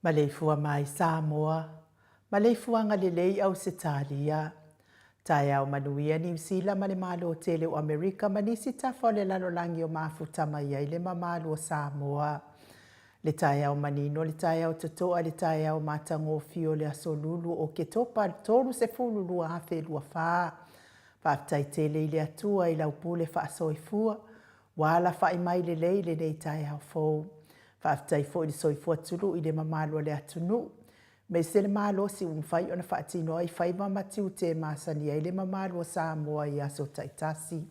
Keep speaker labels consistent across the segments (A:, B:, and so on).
A: Maleifua mai Samoa, maleifuaga lelei Ausetalia. Taeao manuia Niu Sila ma le Malo tele o Amerika ma nisi tafa o le lalolagi o mafuta mai ai le mamalu o Samoa. Le taeao manino, le taeao totoa, le taeao matagofie o le Aso Lulu o Oketopa 30 2024. Faafetai tele i le Atua i lau pule faasoifua, ua alafai mai lelei lenei taeao fou. Faafetai foi i le soifua tului i le mamalu o le atunuu, aemaise le malosi ua mafai ona faatino ai faiva ma tiute e masani ai le mamalu o Samoa i aso taitasi.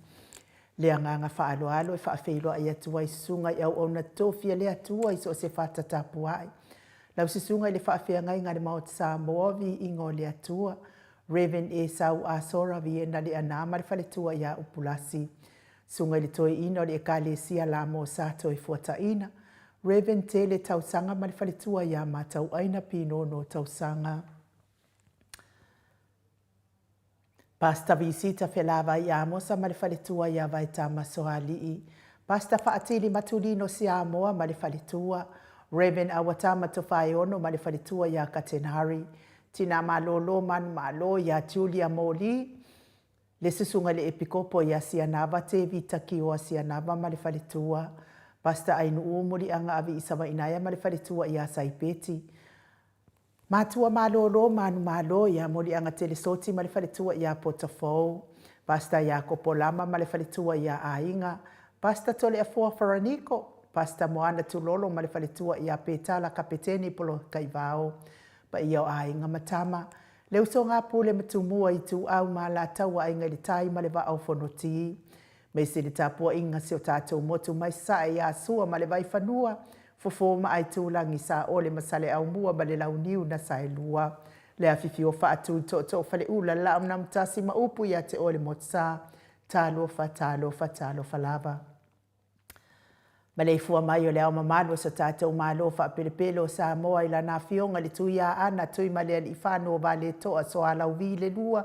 A: Le agaga faaaloalo e faafeiloai atu ai susuga i auauna tofi a le Atua i so o se fata tapuai. Lau susuga i le faafeagaiga a le Maota Samoa, viiga o le Atua, Rev. Esau Asora Viena Leaana ma le faletua ia Upulasi. Susuga i le Toeaina o le Ekalesia Lamo Sa Toefuataina, Rev. Tele Tausaga ma le faletua ia Matauaina Pinono Tausaga. Pastor Visita Felavai Amosa ma le faletua ia Vaetama Soalii, Pastor Faatili Matulino Siamoa ma le faletua, Rev. Awatama Tofaeono ma le faletua ia Katenari, Tina Malolo Manumalo ia Julia Moli, le Susuga i le Epikopo ia Sianava Tevita Kioa Sianava ma le faletua, Pastor Ainuu Muliaga Aviisavainaea ma le faletua ia Saipeti, Matua malolo manumalo ia Moliaga Telesoti ma le faletua ia Potafou, Pastor Iakopo Lama ma le faletua ia Aiga, Pastor Toleafoa Faraniko, Pastor Moana Tulolo ma le faletua ia Petala Kapeteni Polokakaivao, paia o Aiga ma Tama, le usoga a Pule ma Tumua, Ituau ma Alataua, Aiga i le Tai ma le Vaa o Fonoti. Maise le tapuaiga si o tatou motu mai Sasae ia Sua ma le Vaifanua, Fofo ma Aitulagi, Saole ma Saleaaumua ma le Launiu na Saelua. Le afifio faatu i tootoo faleula, Laaunamtasi ma upu ia te oe le Motusa. Talofa, talofa, talofa lava. Maleifua mai o le Ao Mamalu o so tatou Malo faapelepele o Samoa i Lana Afioga i le Tuiaana Tuimalealiifano Vaaletoa Sualauvi le Lua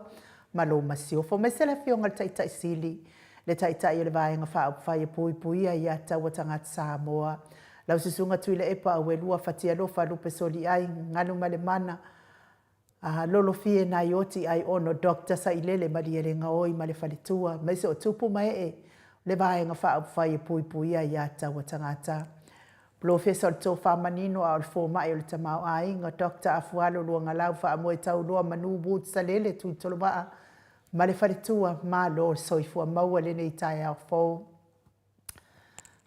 A: ma lou Masiofo, aemaise le Afioga i le Taitai Sili, le Taitai o le Vaega Faaupufai e Puipuia Aia Tatau a Tagata Samoa, lau Susuga Tuilaepa Auelua Fatialofa Lupe Soliai Galumalemana Lolofie Naioti Aiono Doctor Sailele Malielegaoi ma le faletua, aemaise o tupu ma ee o le Vaega Faaupufai e Puipuia Aia Tatau a Tagata. Polofesa o le Tofa Manino a o le Fomai o le Tamaoaiga, Doctor Afualo Luagalau Faamoetauloa Manu Woods Salele Tuitolovaa ma le faletua, malo le soifua maua i lenei taeao fou.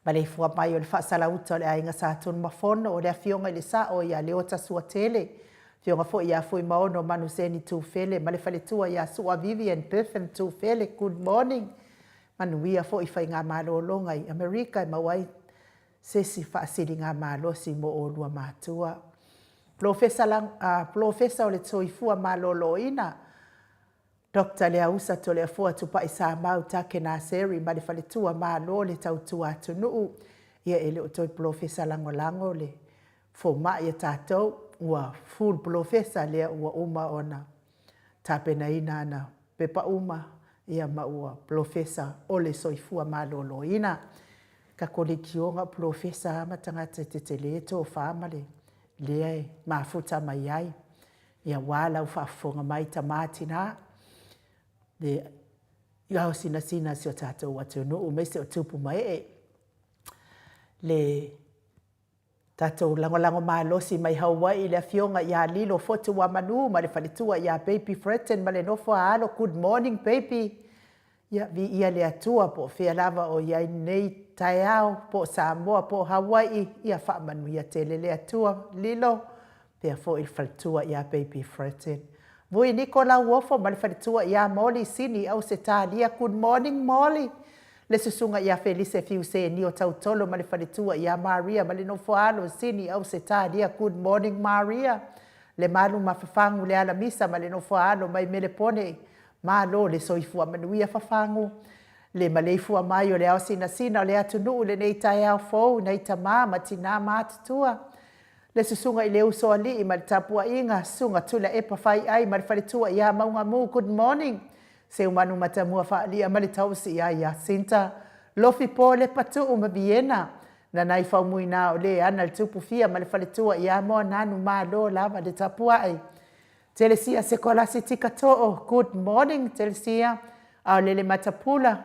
A: Maleifua mai o le faasalauta o le aiga Sa Tunumafono, o le afioga i le Sao ia Leota Suatele, afioga foi ia Fuimaono Manuseni Tufele ma le faletua ia Sua Vivian Berthan Tufele, good morning. Manuia foi faigamalologa i Amerika e maua ai se isi faasiligamalosi mo oulua matua. Polofesa o le Soifua Maloloina, Doctor Leausa Toleafoa Tupai Samau Take Naseri ma le faletua malo le tautua atunuu. Ia e le o toe polofesa lagolago le fomai a tatou, ua full polofesa lea ua uma ona tapenaina ana pepa uma ia ma ua polofesa o le soifua maloloina. Ka kolekiona o polofesa lava ma tagata e tetele tofa ma le lea e mafuta mai ai. Ia aua lau faafofoga mai tama tina, le ao sinasina o si o tatou atunuu aemaise o tupu ma ee. Le tatou lagolago malosi mai Hawaii i le afioga ia Lilo Fotuamanu ma le faletua ia Baby Fretton ma le nofo a alo, good morning baby. Ia, viia le Atua po o fea lava o i ai lenei taeao, po o Samoa po o Hawaii, ia faamanuia tele le Atua, Lilo, pea foi le faletua ia Baby Fretton. Vui Niko Lauofo ma le faletua ia Molly Sini i Ausetalia, good morning Molly. Le susuga ia Felise Fiusenio Tautolo ma le faletua ia Maria ma le nofoaalo Sini i Ausetalia, good morning Maria. Lemalu Mafafagu Lealamisa ma le nofoaalo mai Melepone, Malo le soifua manuia Fafagu, le maleifua mai o le ao sinasina o le atunuu i lenei taeao fou i nai tama ma tina matutua, le susuga i le Usoalii ma le tapuaiga, Susuga Tuilaepa Faiai ma le faletua ia Maugamu, good morning Seumanu Matamua Faalia ma le tausi ia Jacinta, Lofi Po Lepatuu ma Viena, Nanai Faumuina o le ana le Tupu Fia ma le faletua ia Moananu, malo lava le tapuai. Telesia Sekolasi Tika Too, good morning Telesia, Aolele Matapula,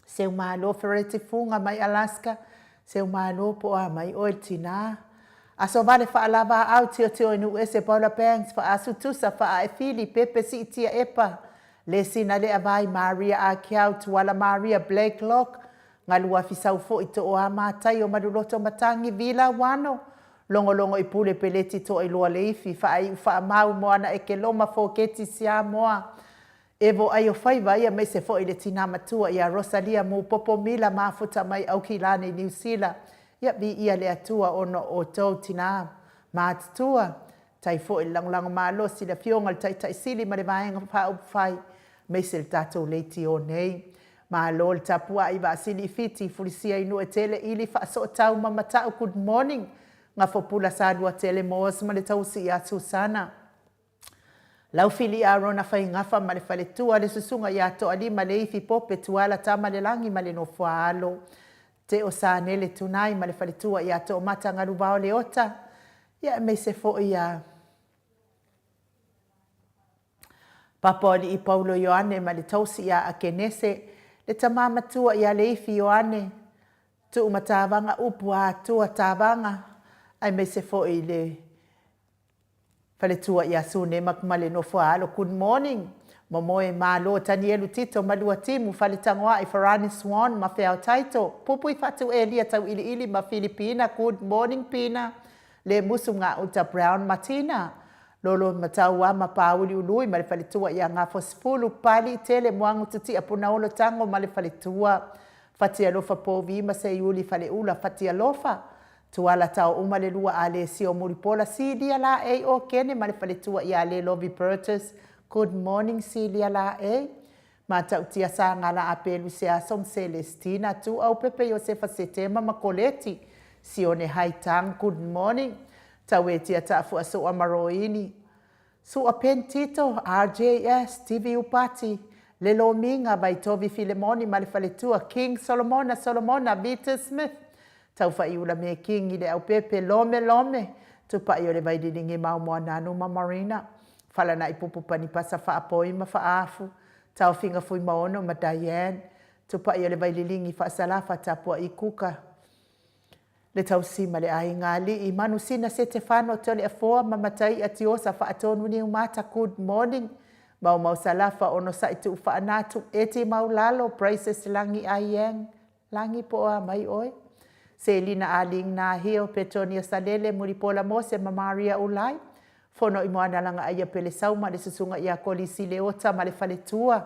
A: Seumalo Fereti Fuga mai Alaska, Seumalo po o a mai oe le tina. Aso Vale Faalavaau Tiotio i Nuuese Paula Banks Faasu Tusa Faaefili Pepe Siitia Epa Lesina Leavai Maria Akiau Tuala Maria Blake Locke Galuafi Saufoi Tooa Mataio Maluloto Matangi Vila Wano Logologo i Pule Peleti Toailoa Leifi Faaiu Faamau Moana Ekeloma Foketi Siamoa Evo Aio Faiva ia aemaise foi le tina matua ia Rosalia Mupopo Mila Mafuta mai Aukilani Niu Sila ia viia le Atua ona o outou tina matutua Tai foi le lagolago malosi i le Afioga i le Taitai Sili ma le Vaega Faaupufai aemaise le tatou leitio nei. Malo le tapuai Vaasili i Fiti, Fulisia i Nuuetele, Ili Faasootau ma Matau Good morning Gafopula Saluatele Moores ma le tausi ia Susana. Laufili Arona Faigafa ma le faletua, le susuga ia Toalima Leifi Pope Tuala Tamalelagi ma le nofoaalo. Teo Sanele Tunai ma le faletua ia Toomata Galuvao Leota, ia aemaise foi ia Papaoalii Paulo Ioane ma le tausi ia Akenese, le tama matua ia Leifi Ioane, Tuumatavaga Upu a Atua Tavaga, aemaise foi le Faletua ia Sune Makumale Nofo a Alo Good morning Momoe Malo Tanielu Tito Malua Timu Faletagoai Farani Swan ma Feao Taito Pupui Fatu Elia Tauiliili ma Filipina Good morning Pina Lemusu Gauta Brown Matina Lolo Mataua ma Pauli Ului ma le faletua ia Gafosifulu Pali Tele Moagu Tutia Punaolo Tago ma le faletua Fatialofa Povi ma Seiuli Faleula Fatialofa Tuala tao uma le lua a le sio Mulipola Silia Laei o Kene ma le faletua ia Lelovi Burgess Good morning Silia Laei. Matautia Sagala Apelu Seaso ma Selestina Tuau Pepe Iosefa Setema ma Koleti Sione Haitang Good morning Tauetia Taafua Soa ma Roini Sua Pen Tito RJS TV Upati Le Lomiga Vaitovi Filemoni ma le Faletua King Solomona Solomona Vita Smith Taufaiula Me King i le Aupepe Lome Lome Tupai o le Vaililigi Maomoananu ma Marina Falanai Pupu Panipasa Faapoi ma Faafu Taofiga Fuimaono ma Diane Tupai o le Vaililigi Faasalafa Tapuai Kuka Le Tausi ma le Aiga Alii Manusina Setefano Toleafoa ma Mataia Tiosa Faatonu Niumata Good morning Maumau Salafa Onosai Tuufaanatu Eti Maulalo Praises Lagi Aiang Lagi po o a mai oe Selina Aling Nahio Petonia Salele Mulipola Mose ma Maria Ulai Fono i Moanalaga Aia Pelesau ma le Susuga ia Kolisi Leota ma le Faletua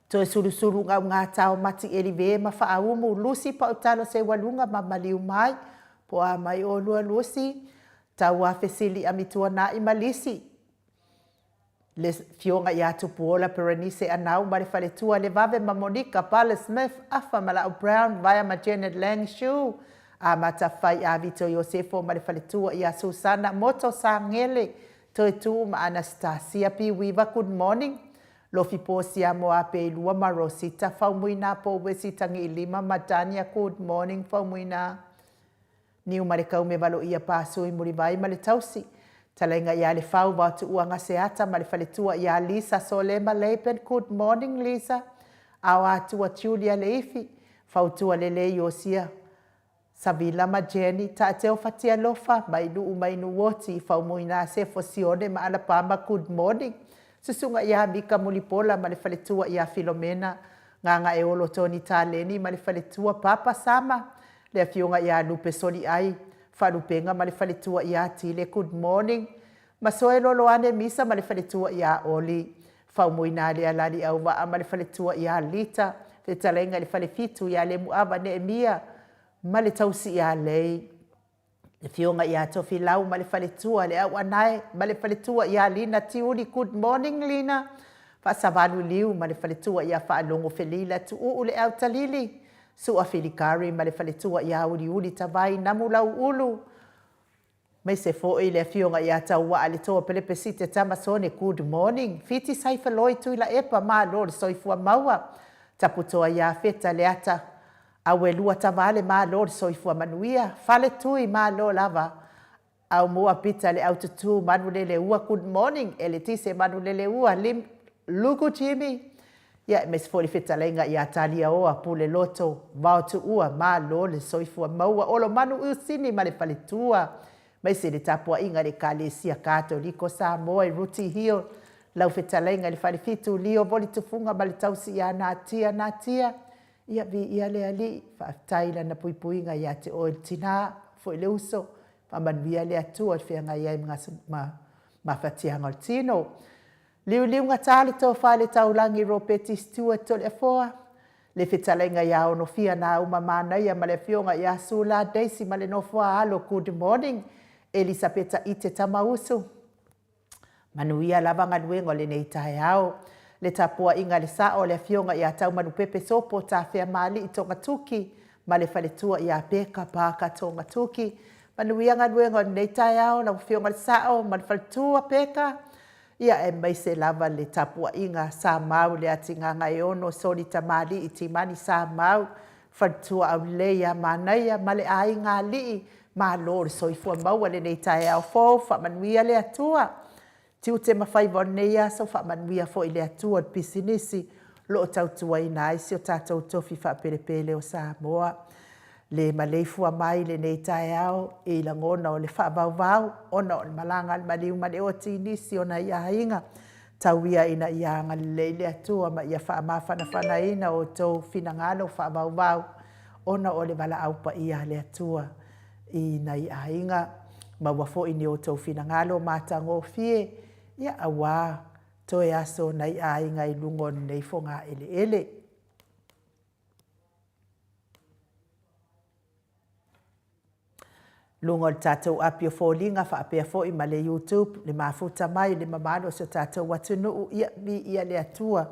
A: Toe sulusulu gaugā tao mati elive ma faaumu Lusi Pautalo Seualuga ma maliu mai po a mai olua Lusi Tauā fesili Amituana'i ma Lisi Le Fioga ia Tupuola Perenise Anau ma le Faletua Levave ma Monica Pale Smith Afa ma La'u Brown Vaea ma Janet Lang Shue Amata Fai Avito Iosefo ma le Faletua ia Susana Moto Sagele Toetu'u ma Anastasia P. Weaver Good morning Lofi Posia Moapeilua ma Rosita Faumuina Pouesi Tagiilima ma Dania Good morning Faumuina Niu ma le Kaume Valoia Pasui Mulivai ma le Tausi Talaiga ia Lefau Vaotuua Gaseata ma le Faletua ia Lisa Solema Laban Good morning Lisa Aoatua Julia Leifi Fautua Lelei Iosia Savila ma Jenny, Taateo Fatialofa, Mainuu Mainuoti, Faumuina Sefo Sione ma Alapama Good morning Susuga ia Mika Mulipola ma le faletua ia Filomena Gagaeolo Tony Taleni ma le faletua Papa Sama le afioga ia Lupe Soliai Faalupega ma le faletua ia Tile Good morning Masoe Loloane Misa ma le faletua ia Oli Faumuina Lealali Auvaa ma le faletua ia Lita, Fetalaiga i le Falefitu ia Lemuava Neemia ma le tausi ia Lei, Le Afioga ia Tofilau ma le faletua le Auanae ma le faletua ia Lina Tiuli Good morning Lina, Faasavalu Liu ma le faletua ia Faalogo Felila Tuuu le Autalili, Sua Filikari ma le faletua ia Uliuli Tavai Namu Lauulu, Maise foi le afioga ia Tauaa le Toa Pelepesite Tamasone Good morning Fiti Saifeloi Tuilaepa Malo le soifua maua Taputoa ia Feta Leata Auelua Tavale Malo le soifua manuia Fale Tui Malo lava Aumua Pita le Aututu Manuleleua Good morning Eletise Manuleleua Lim Luku Jimmy Ia, aemaise foi le fetalaiga ia Taliaoa, Puleloto, Vaotuua, Malo le soifua maua, Olomanu Usini ma le faletua, aemaise le tapuaiga i le Ekalesia Katoliko Samoa i Ruti Hill, lau fetalaiga i le Falefitu, Leo Volitufunga ma le tausi ia Natia, Natia, ia viia le Alii, faafetai i lana puipuiga ia te oe le tina, foi le uso, faamanuia le Atua i le feagai ai ma mafatiaga o le tino. Liuliugata le tofa i le taulagi Ropeti Stewart Toleafoa, le fetalaiga ia Onofia Nauma Manaia ma le afioga ia Sula Daisy ma le nofo a alo Good morning Elisapeta Ite Tamausu. Manuia lava galuega o lenei taeao. Le tapuaiga a le sao le afioga ia Taumanupepe Sopo Tafeamaalii Togatuki ma le faletua ia Peka Parker Togatuki. Manuia galuega o lenei taeao lau afioga i le sao ma le faletua Peka. Ia aemaise lava le tapuaiga sa mau le Atigagaeono Soli Tamalii Timani sa mau Faletua Aulelei ia Manaia ma le aiga alii Malo le soifua maua lenei taeao fou Faamanuia le Atua Tiute ma faiva o lenei aso Faamanuia foi le Atua i le pisinisi o lo o tautuaina ai si o tatou tofi faapelepele o Samoa. Le maleifua mai lenei taeao i lagona o le faavauvau ona o le malaga a le maliu ma le oti i nisi o nai aiga. Tau ia ina ia agalelei le Atua ma ia faamafanafanaina outou finagalo faavauvau ona o le valaau paia a le Atua i nai aiga. Maua foi ni outou finagalo matagofie, ia auā toe aso nai aiga i luga o lenei fogaeleele. Luga o le tatou api o foliga faapea foi ma le YouTube le mafuta mai le mamalu o si o tatou atunuu, ia viia le Atua.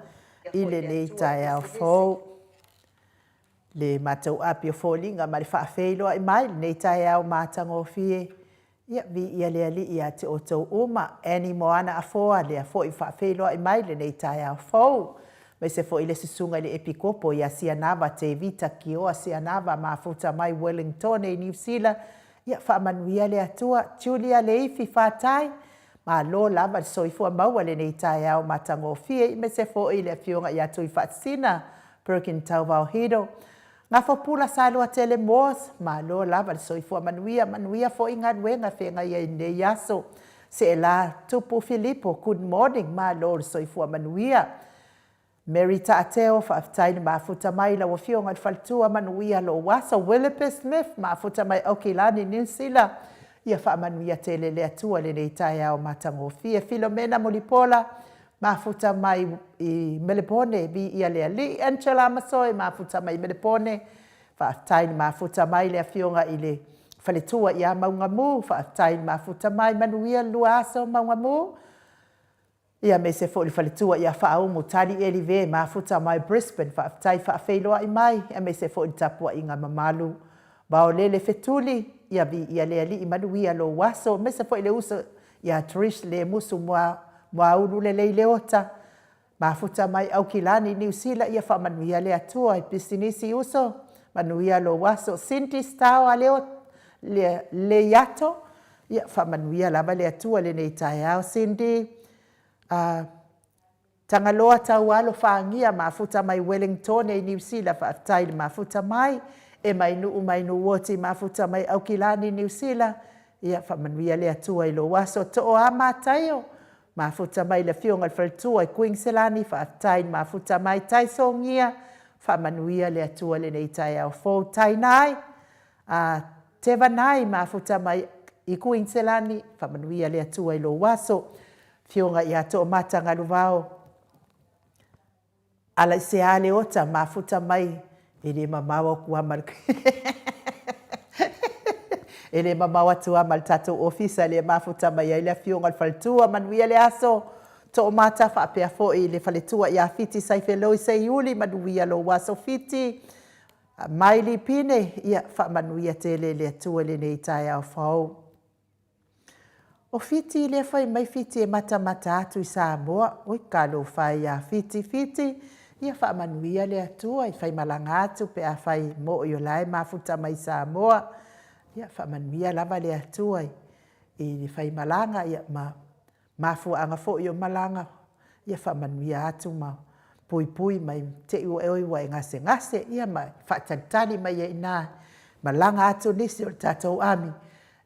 A: i lenei taeao fou. Le matou api o foliga ma le faafeiloai mai lenei taeao matagofie. Ia, viia le Alii ia te outou uma. Annie Moana Afoa, lea foi faafeiloai mai lenei taeao fou. Aemaise foi le susuga i le Epikopo ia Sianava Tevita Kioa Sianava, mafuta mai Wellingtone i Niu Sila. Ia faamanuia le Atua. Julia Leifi Fatai, malo lava le soifua maua lenei taeao matagofie, aemaise foi le afioga ia Tuifaasisina Perkin Tauvao Hito. Gafopula Saluatele Moores, malo lava le soifua manuia, manuia foi galuega feagai ai i lenei aso. Seela Tupu Filipo, good morning, malo le soifua manuia. Mary Taateo, faafetai le mafuta mai lau afioga i le faletua, manuia lou aso. Willipe Smith, mafuta mai Aukilani, Niu Sila, ia faamanuia tele le Atua i lenei taeao matagofie. Filomena Mulipola, mafuta mai i Melepone, viia le Alii. Angela Masoe, mafuta mai Melepone, faafetai le mafuta mai le afioga i le faletua ia Maugamu, faafetai le mafuta mai, manuia le lua aso Maugamu. Ia aemaise foi le faletua ia Faaumu Tali Elive, mafuta mai Brisbane, faafetai faafeiloai mai, aemaise foi le tapuaiga mamalu. Vaolele Fetuli, ia viia le Alii, manuia lou aso, aemaise foi le uso ia Trish Lemusu Muaulu Lelei Leota, mafuta mai Aukilani, Niu Sila, ia faamanuia le Atua i pisinisi uso, manuia lou aso. Cindy Stao Leo Leiato, ia faamanuia lava le Atua i lenei taeao. Cindy, Tagaloa Taualo Fagia, mafuta mai Wellingtone i Niu Sila, faafetai le mafuta mai. E mai Nuu mai Nuuoti, mafuta mai Aukilani, Niu Sila, ia faamanuia le Atua i lou aso. Toa Mataio, mafuta mai le afioga i le faletua i Kuiniselani, faafetai le mafuta mai. Taisogia, faamanuia le Atua i lenei taeao fou. Tainai, Tevanai, mafuta mai i Kuiniselani, faamanuia le Atua i lou aso. Afioga ia Toomata Galuvao, Alaisea Leota, mafuta mai, e le mamao atu lava ma le e le mamao atu lava ma le tatou ofisa lea e mafuta mai ai le afioga i le faletua. Manuia le aso Toomata, faapea foi le faletua ia Fiti Saifeloi Seiuli, manuia lou aso Fiti. Maili Pine, ia faamanuia tele le Atua i lenei taeao fou. O Fiti lea fai mai Fiti e matamata atu i Samoa. Oi talofa e ia Fiti, Fiti, ia faamanuia le Atua i faimalaga atu pe afai mo'i o la e mafuta mai Samoa. Ia faamanuia lava le Atua i le faimalaga ia ma mafuaaga foi o malaga, ia faamanuia atu ma puipui mai te i ua oe ua e gasegase, ia ma faatalitali mai ai i ina, malaga atu nisi o le tatou ami,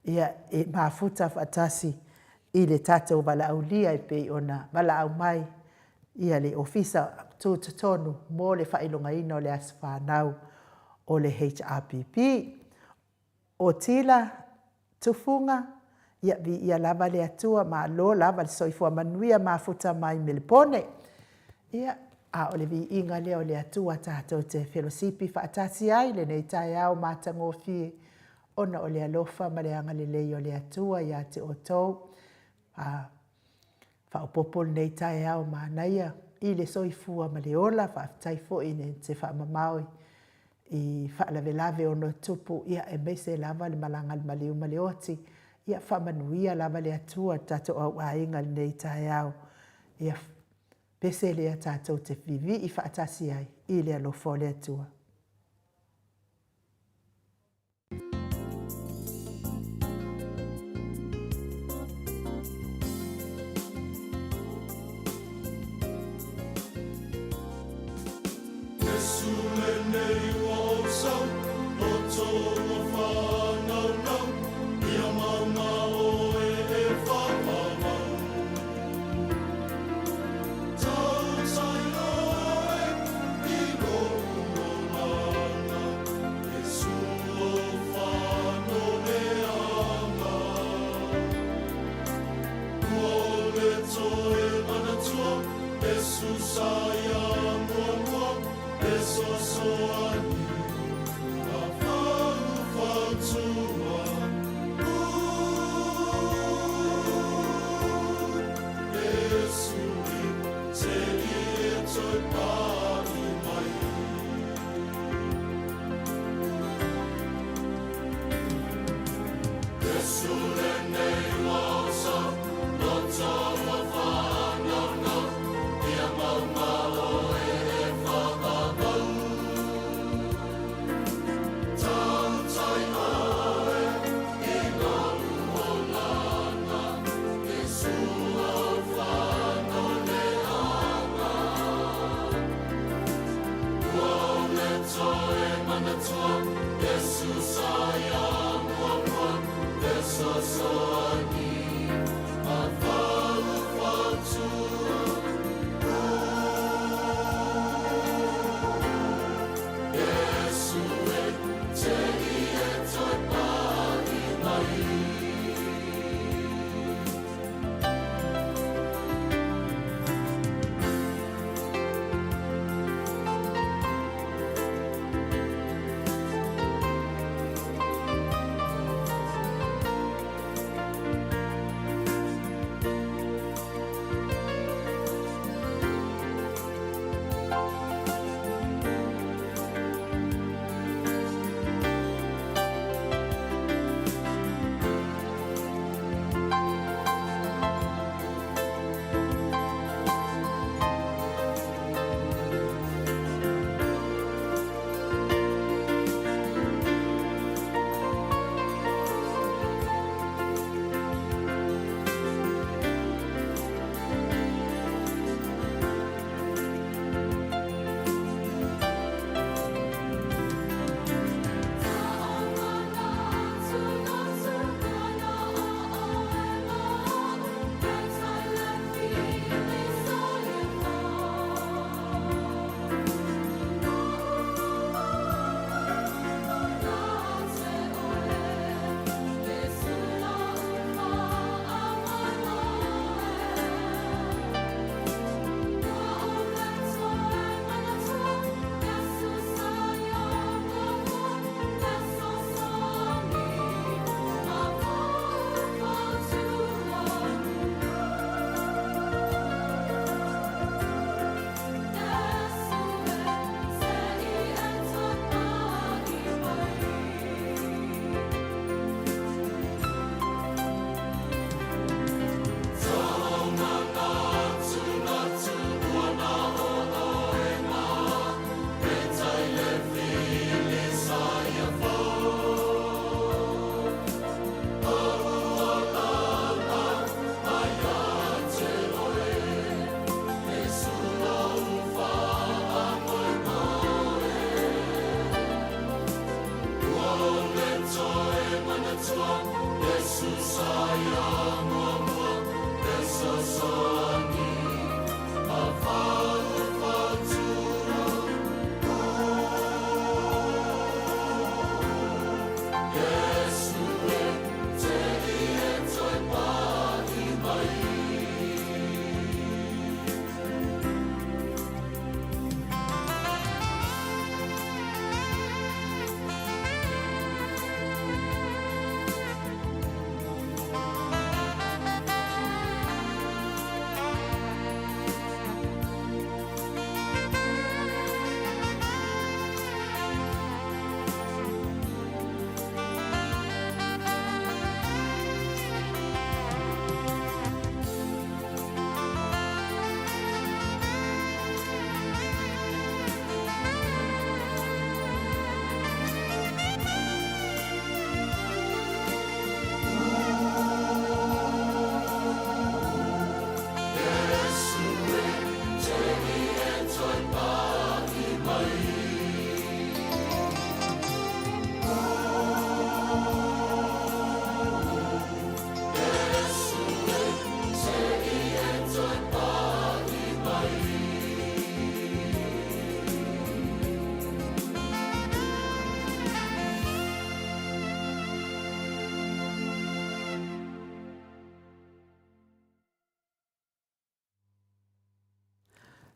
A: ia e mafuta faatasi i le tatou valaaulia e pei ona valaau mai ia le Ofisa Tutotonu mo le faailogaina o le aso fanau o le HRPP. O Tila Tufuga, ia viia lava le Atua, malo lava le soifua manuia mafuta mai Melepone. Ia, a o le viiga lea o le Atua tatou te felosipi faatasi ai lenei taeao matagofie, ona o le alofa ma le agalelei o le Atua ia te outou. A faaopoopo lenei taeao manaia i le soifua ma le ola, faafetai foi i te faamamao i faalavelave ono tupu, ia aemaise lava le malaga a le maliu ma le oti. Ia faamanuia lava le Atua i le tatou auaiga i lenei taeao. Ia pese lea tatou te vivii faatasi ai i le alofa o le Atua.
B: Iesu lenei ua ou sau, loto ua faanaunau, ia mauga oe e faamamau. Tautai oe i lou loma.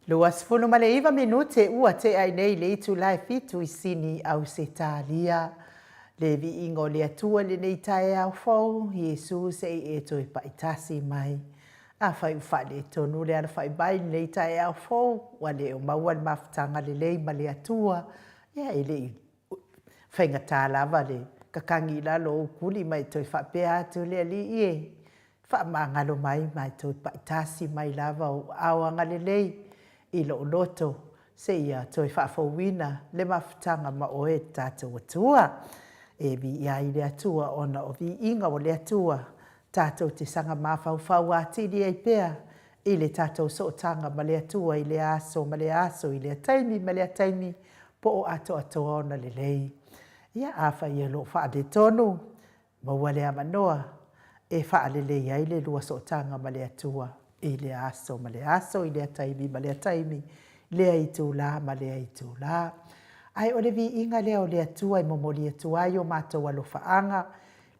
A: 29 minute ua tea ai nei le itula e 7 i Sini, Ausetalia. Le viiga o le Atua i lenei taeao fou, Iesu se i e toe paitasi mai. Afai ua faaletonu le alafai mai i lenei taeao fou, ua le o maua le mafutaga lelei ma le Atua, ia e le i faigata lava le kakagi i lalo o ou kuli ma e toe faapea atu, Le Alii e, faamagalo mai ma e toe paitasi mai lava ou aao agalelei i lou loto, seia toe faafouina le mafutaga ma oe le tatou Atua. E viia ai le Atua ona o viiga o le Atua, tatou te saga mafaufau atili ai pea i le tatou sootaga ma le Atua i lea aso ma lea aso, i lea taimi ma lea taimi, po o atoatoa ona lelei. Ia, afai o lo o faaletonu, maua le avanoa e faalelei ai le lua sootaga ma le Atua i lea aso ma lea aso, i lea taimi ma lea taimi, lea itula ma lea itula. Ae o le viiga lea o le Atua e momoli atu ai o matou alofaaga,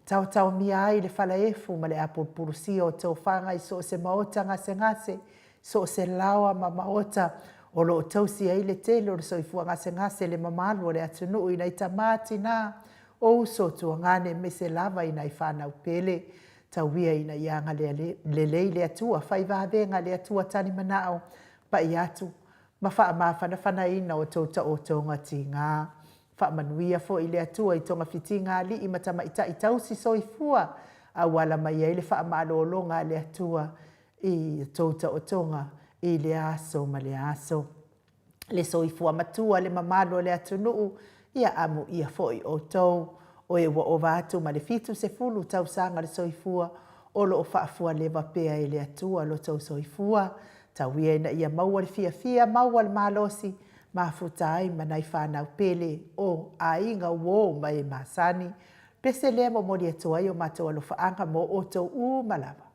A: taotaomia ai le falaefu ma le apulupulusia o tofaga i so o se maota gasegase, so o se laoa ma maota o lo o tausi ai le tele o le soifua gasegase le mamalu o le atunuu i nai tama, tina, o uso, tuagane, aemaise lava i nai fanau pele. Tau ia ina ia agalelei le Atua, fai vavega le Atua talimanao, pai atu ma faamafanafanaina outou taotoga tiga. Faamanuia foi le Atua i togafitiga a alii ma tamaitai tausi soifua, auala mai ai le faamalologa a le Atua i a outou taotoga i lea aso ma lea aso. Le soifua matua le mamalu o le atunuu, ia amuia foi outou o e ua ova atu ma le 70 tausaga le soifua, o lo o faafualeva pea e le Atua lo outou soifua. Tau ia ina ia maua le fiafia, maua le malosi, mafuta ai ma nai fanau pele o aiga, uo ma e masani. Pese lea e momoli atu ai o matou alofaaga mo outou uma lava.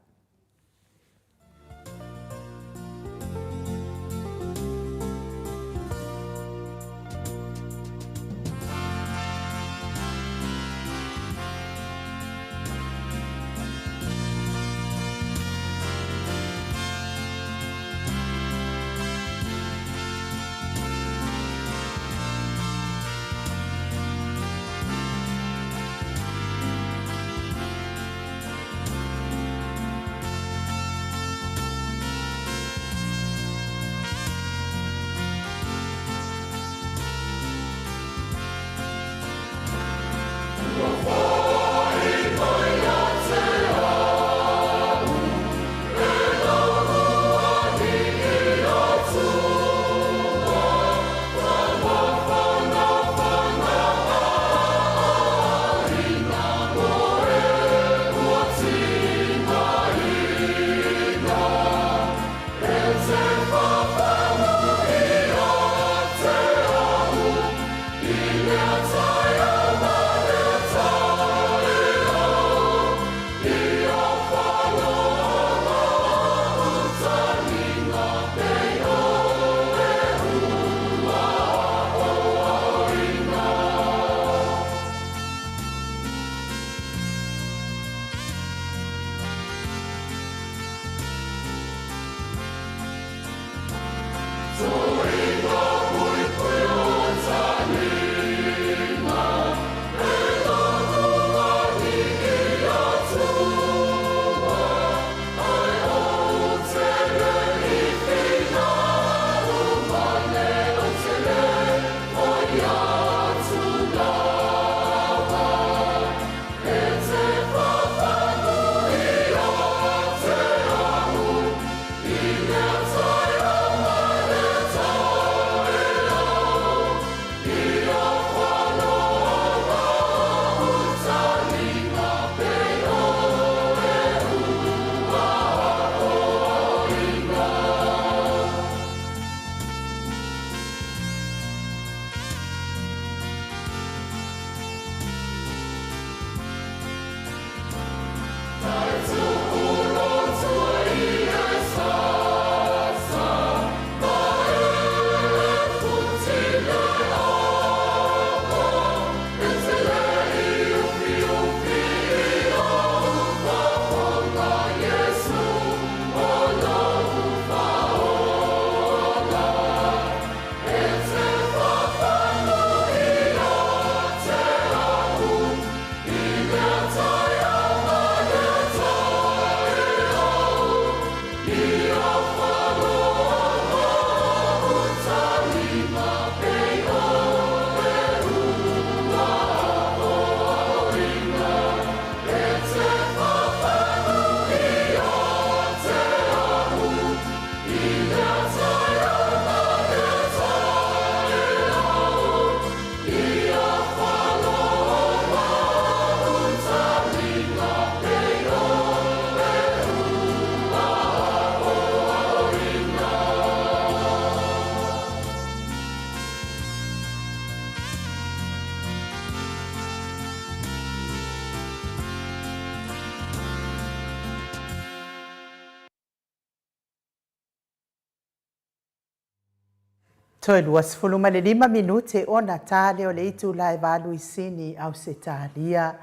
A: Toe 25 minute ona ta lea o le itula e valu i Sini, Ausetalia.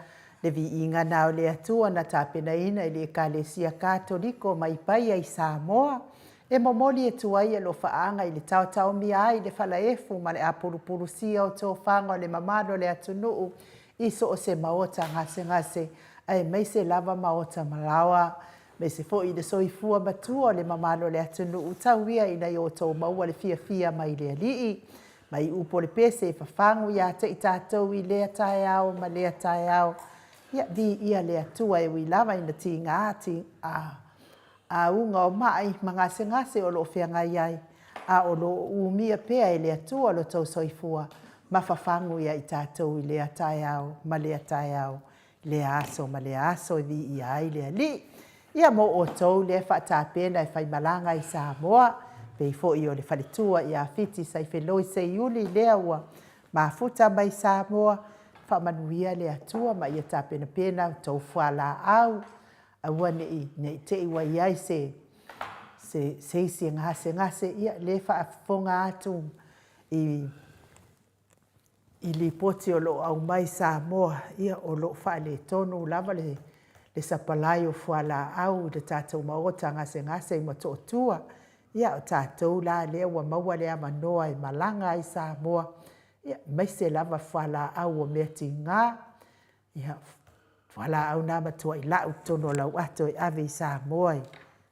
A: Le viiga na o le Atua na tapenaina i le Ekalesia Katoliko mai Paia i Samoa, e momoli atu ai alofaaga i le taotaomia ai le falaefu ma le apulupulusia o tofaga o le mamalu o le atunuu i so o se maota gasegase, aemaise lava maota malaoa, aemaise foi le soifua matua o le mamalu o le atunuu, tau ia ina ia outou maua le fiafia mai le Alii. Mai upu o le pese e fafagu ia te i tatou i lea taeao ma lea taeao. Ia, viia le Atua e ui lava ina tiga ti a auga o mai ma gasegase o lo o feagai ai, a o lo o umia pea e le Atua lo tou soifua ma fafagu ia i tatou i lea taeao ma lea taeao, lea aso ma lea aso e viia ai le Alii. Ia mo outou lea e faatapena e faimalaga i Samoa, pei foi o le faletua ia Fiti Saifeloi Seiuli lea ua mafuta mai Samoa, faamanuia le Atua ma ia tapenapena outou fualaau, aua ne i ne i te i ua i ai se se se isi e gasegase, ia lea e faafofoga atu i i lipoti o lo o aumai i Samoa, ia o lo o faaletonu lava le le sapalai o fualaau i le tatou maota gasegase i Motootua. Ia o tatou la lea ua maua le avanoa e malaga ai i Samoa, ia aemaise lava fualaau o mea tiga, ia fualaau na matuai lau i totonu o lau ato e ave i Samoa e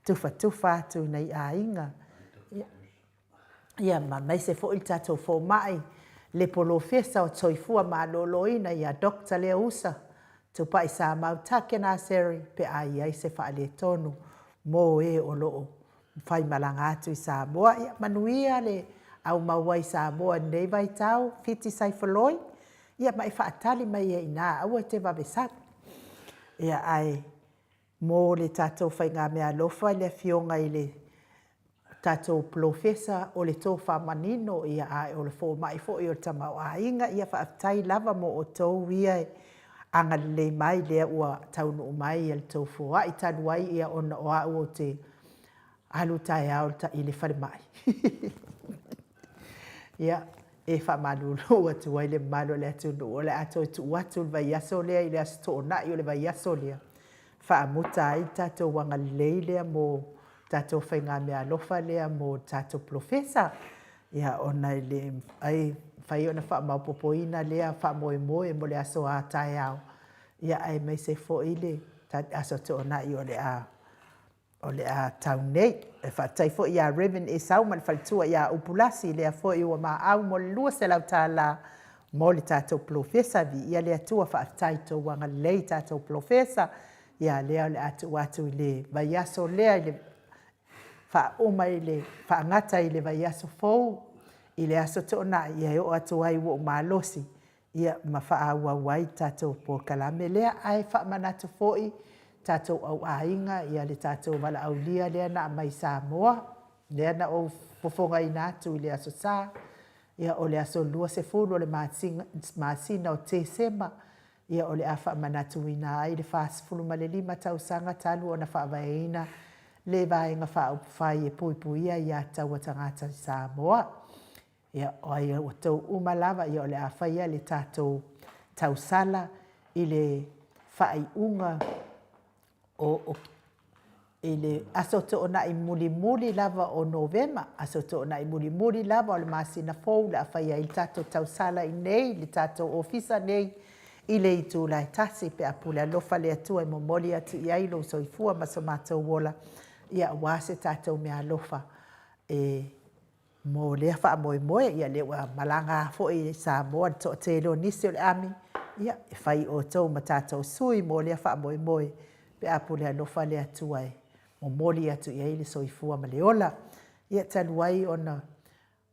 A: tufatufa atu i nai aiga. Ia ma aemaise foi le tatou fomai, le polofesa o le soifua maloloina ia Doctor Leausa Tupai Samau Takenaseri pe a i ai se faaletonu mo e o lo o faimalaga atu i Samoa. Ia manuia le aumau ai i Samoa i lenei vaitau, Fiti Saifoloi, ia ma e faatali mai ai i ina, aua e te vave sau. Ia ae mo le tatou faigameaalofa i le Afioga i le tatou Polofesa o le tofa manino, ia ae o le fomai foi o le tamaoaiga, ia faafetai lava mo outou ia e agalelei mai lea ua taunuu mai le tou foai talu ai ia ona o au ou te alu taeao i le falemai. Ia, e faamalulu atu ai le mamalu o le atunuu, o le a toe tuu atu le vaiaso lea i le Aso Toonai o le vaiaso lea, faamuta ai le tatou agalelei lea mo tatou faigameaalofa lea mo le tatou polofesa. Ia, ona e le mafai ona faamaopoopoina lea faamoemoe mo le aso a taeao, ia aemaise foi le Aso Toonai o le a o le a tau nei. E faafetai foi ia Rev. Esau ma le faletua ia Upulasi, lea foi ua maau mo le $200 mo le tatou polofesa. Viia le Atua, faafetai i tou agalelei i tatou polofesa. Ia lea o le a tuu atu i le vaiaso lea i le faauma i le faagata i le vaiaso fou i le Aso Toonai, ia e oo atu ai ua ou malosi ia ma faaauau ai le tatou polokalame lea. Ae faamanatu foi tatou au aiga ia le tatou valaaulia lea na aumai i Samoa, lea na ou fofogaina atu i le Aso Sa, ia o le aso 20 o le masina o Tesema, ia o le a faamanatuina ai le 45 tausaga talu ona faavaeina le Vaega Faaupufai e Puipuia Aiatatau a Tagata i Samoa. Ia, o ai outou uma lava, ia o le a faia le tatou tausala i le faaiuga o, i le Aso Toonai mulimuli lava o Novema, Aso Toonai mulimuli lava o le masina fou o le a faia ai le tatou tausala i inei i le tatou ofisa nei i le itula e 1 pe a pule alofa le Atua e momoli atu i ai lou soifua ma so matou ola, ia aua se tatou meaalofa e mo lea faamoemoe. Ia lea ua malaga foi i Samoa le toatele o nisi o le ami, ia e fai outou ma tatou sui mo lea faamoemoe pe a pule alofa le Atua e momoli atu i ai le soifua ma le ola. Ia talu ai ona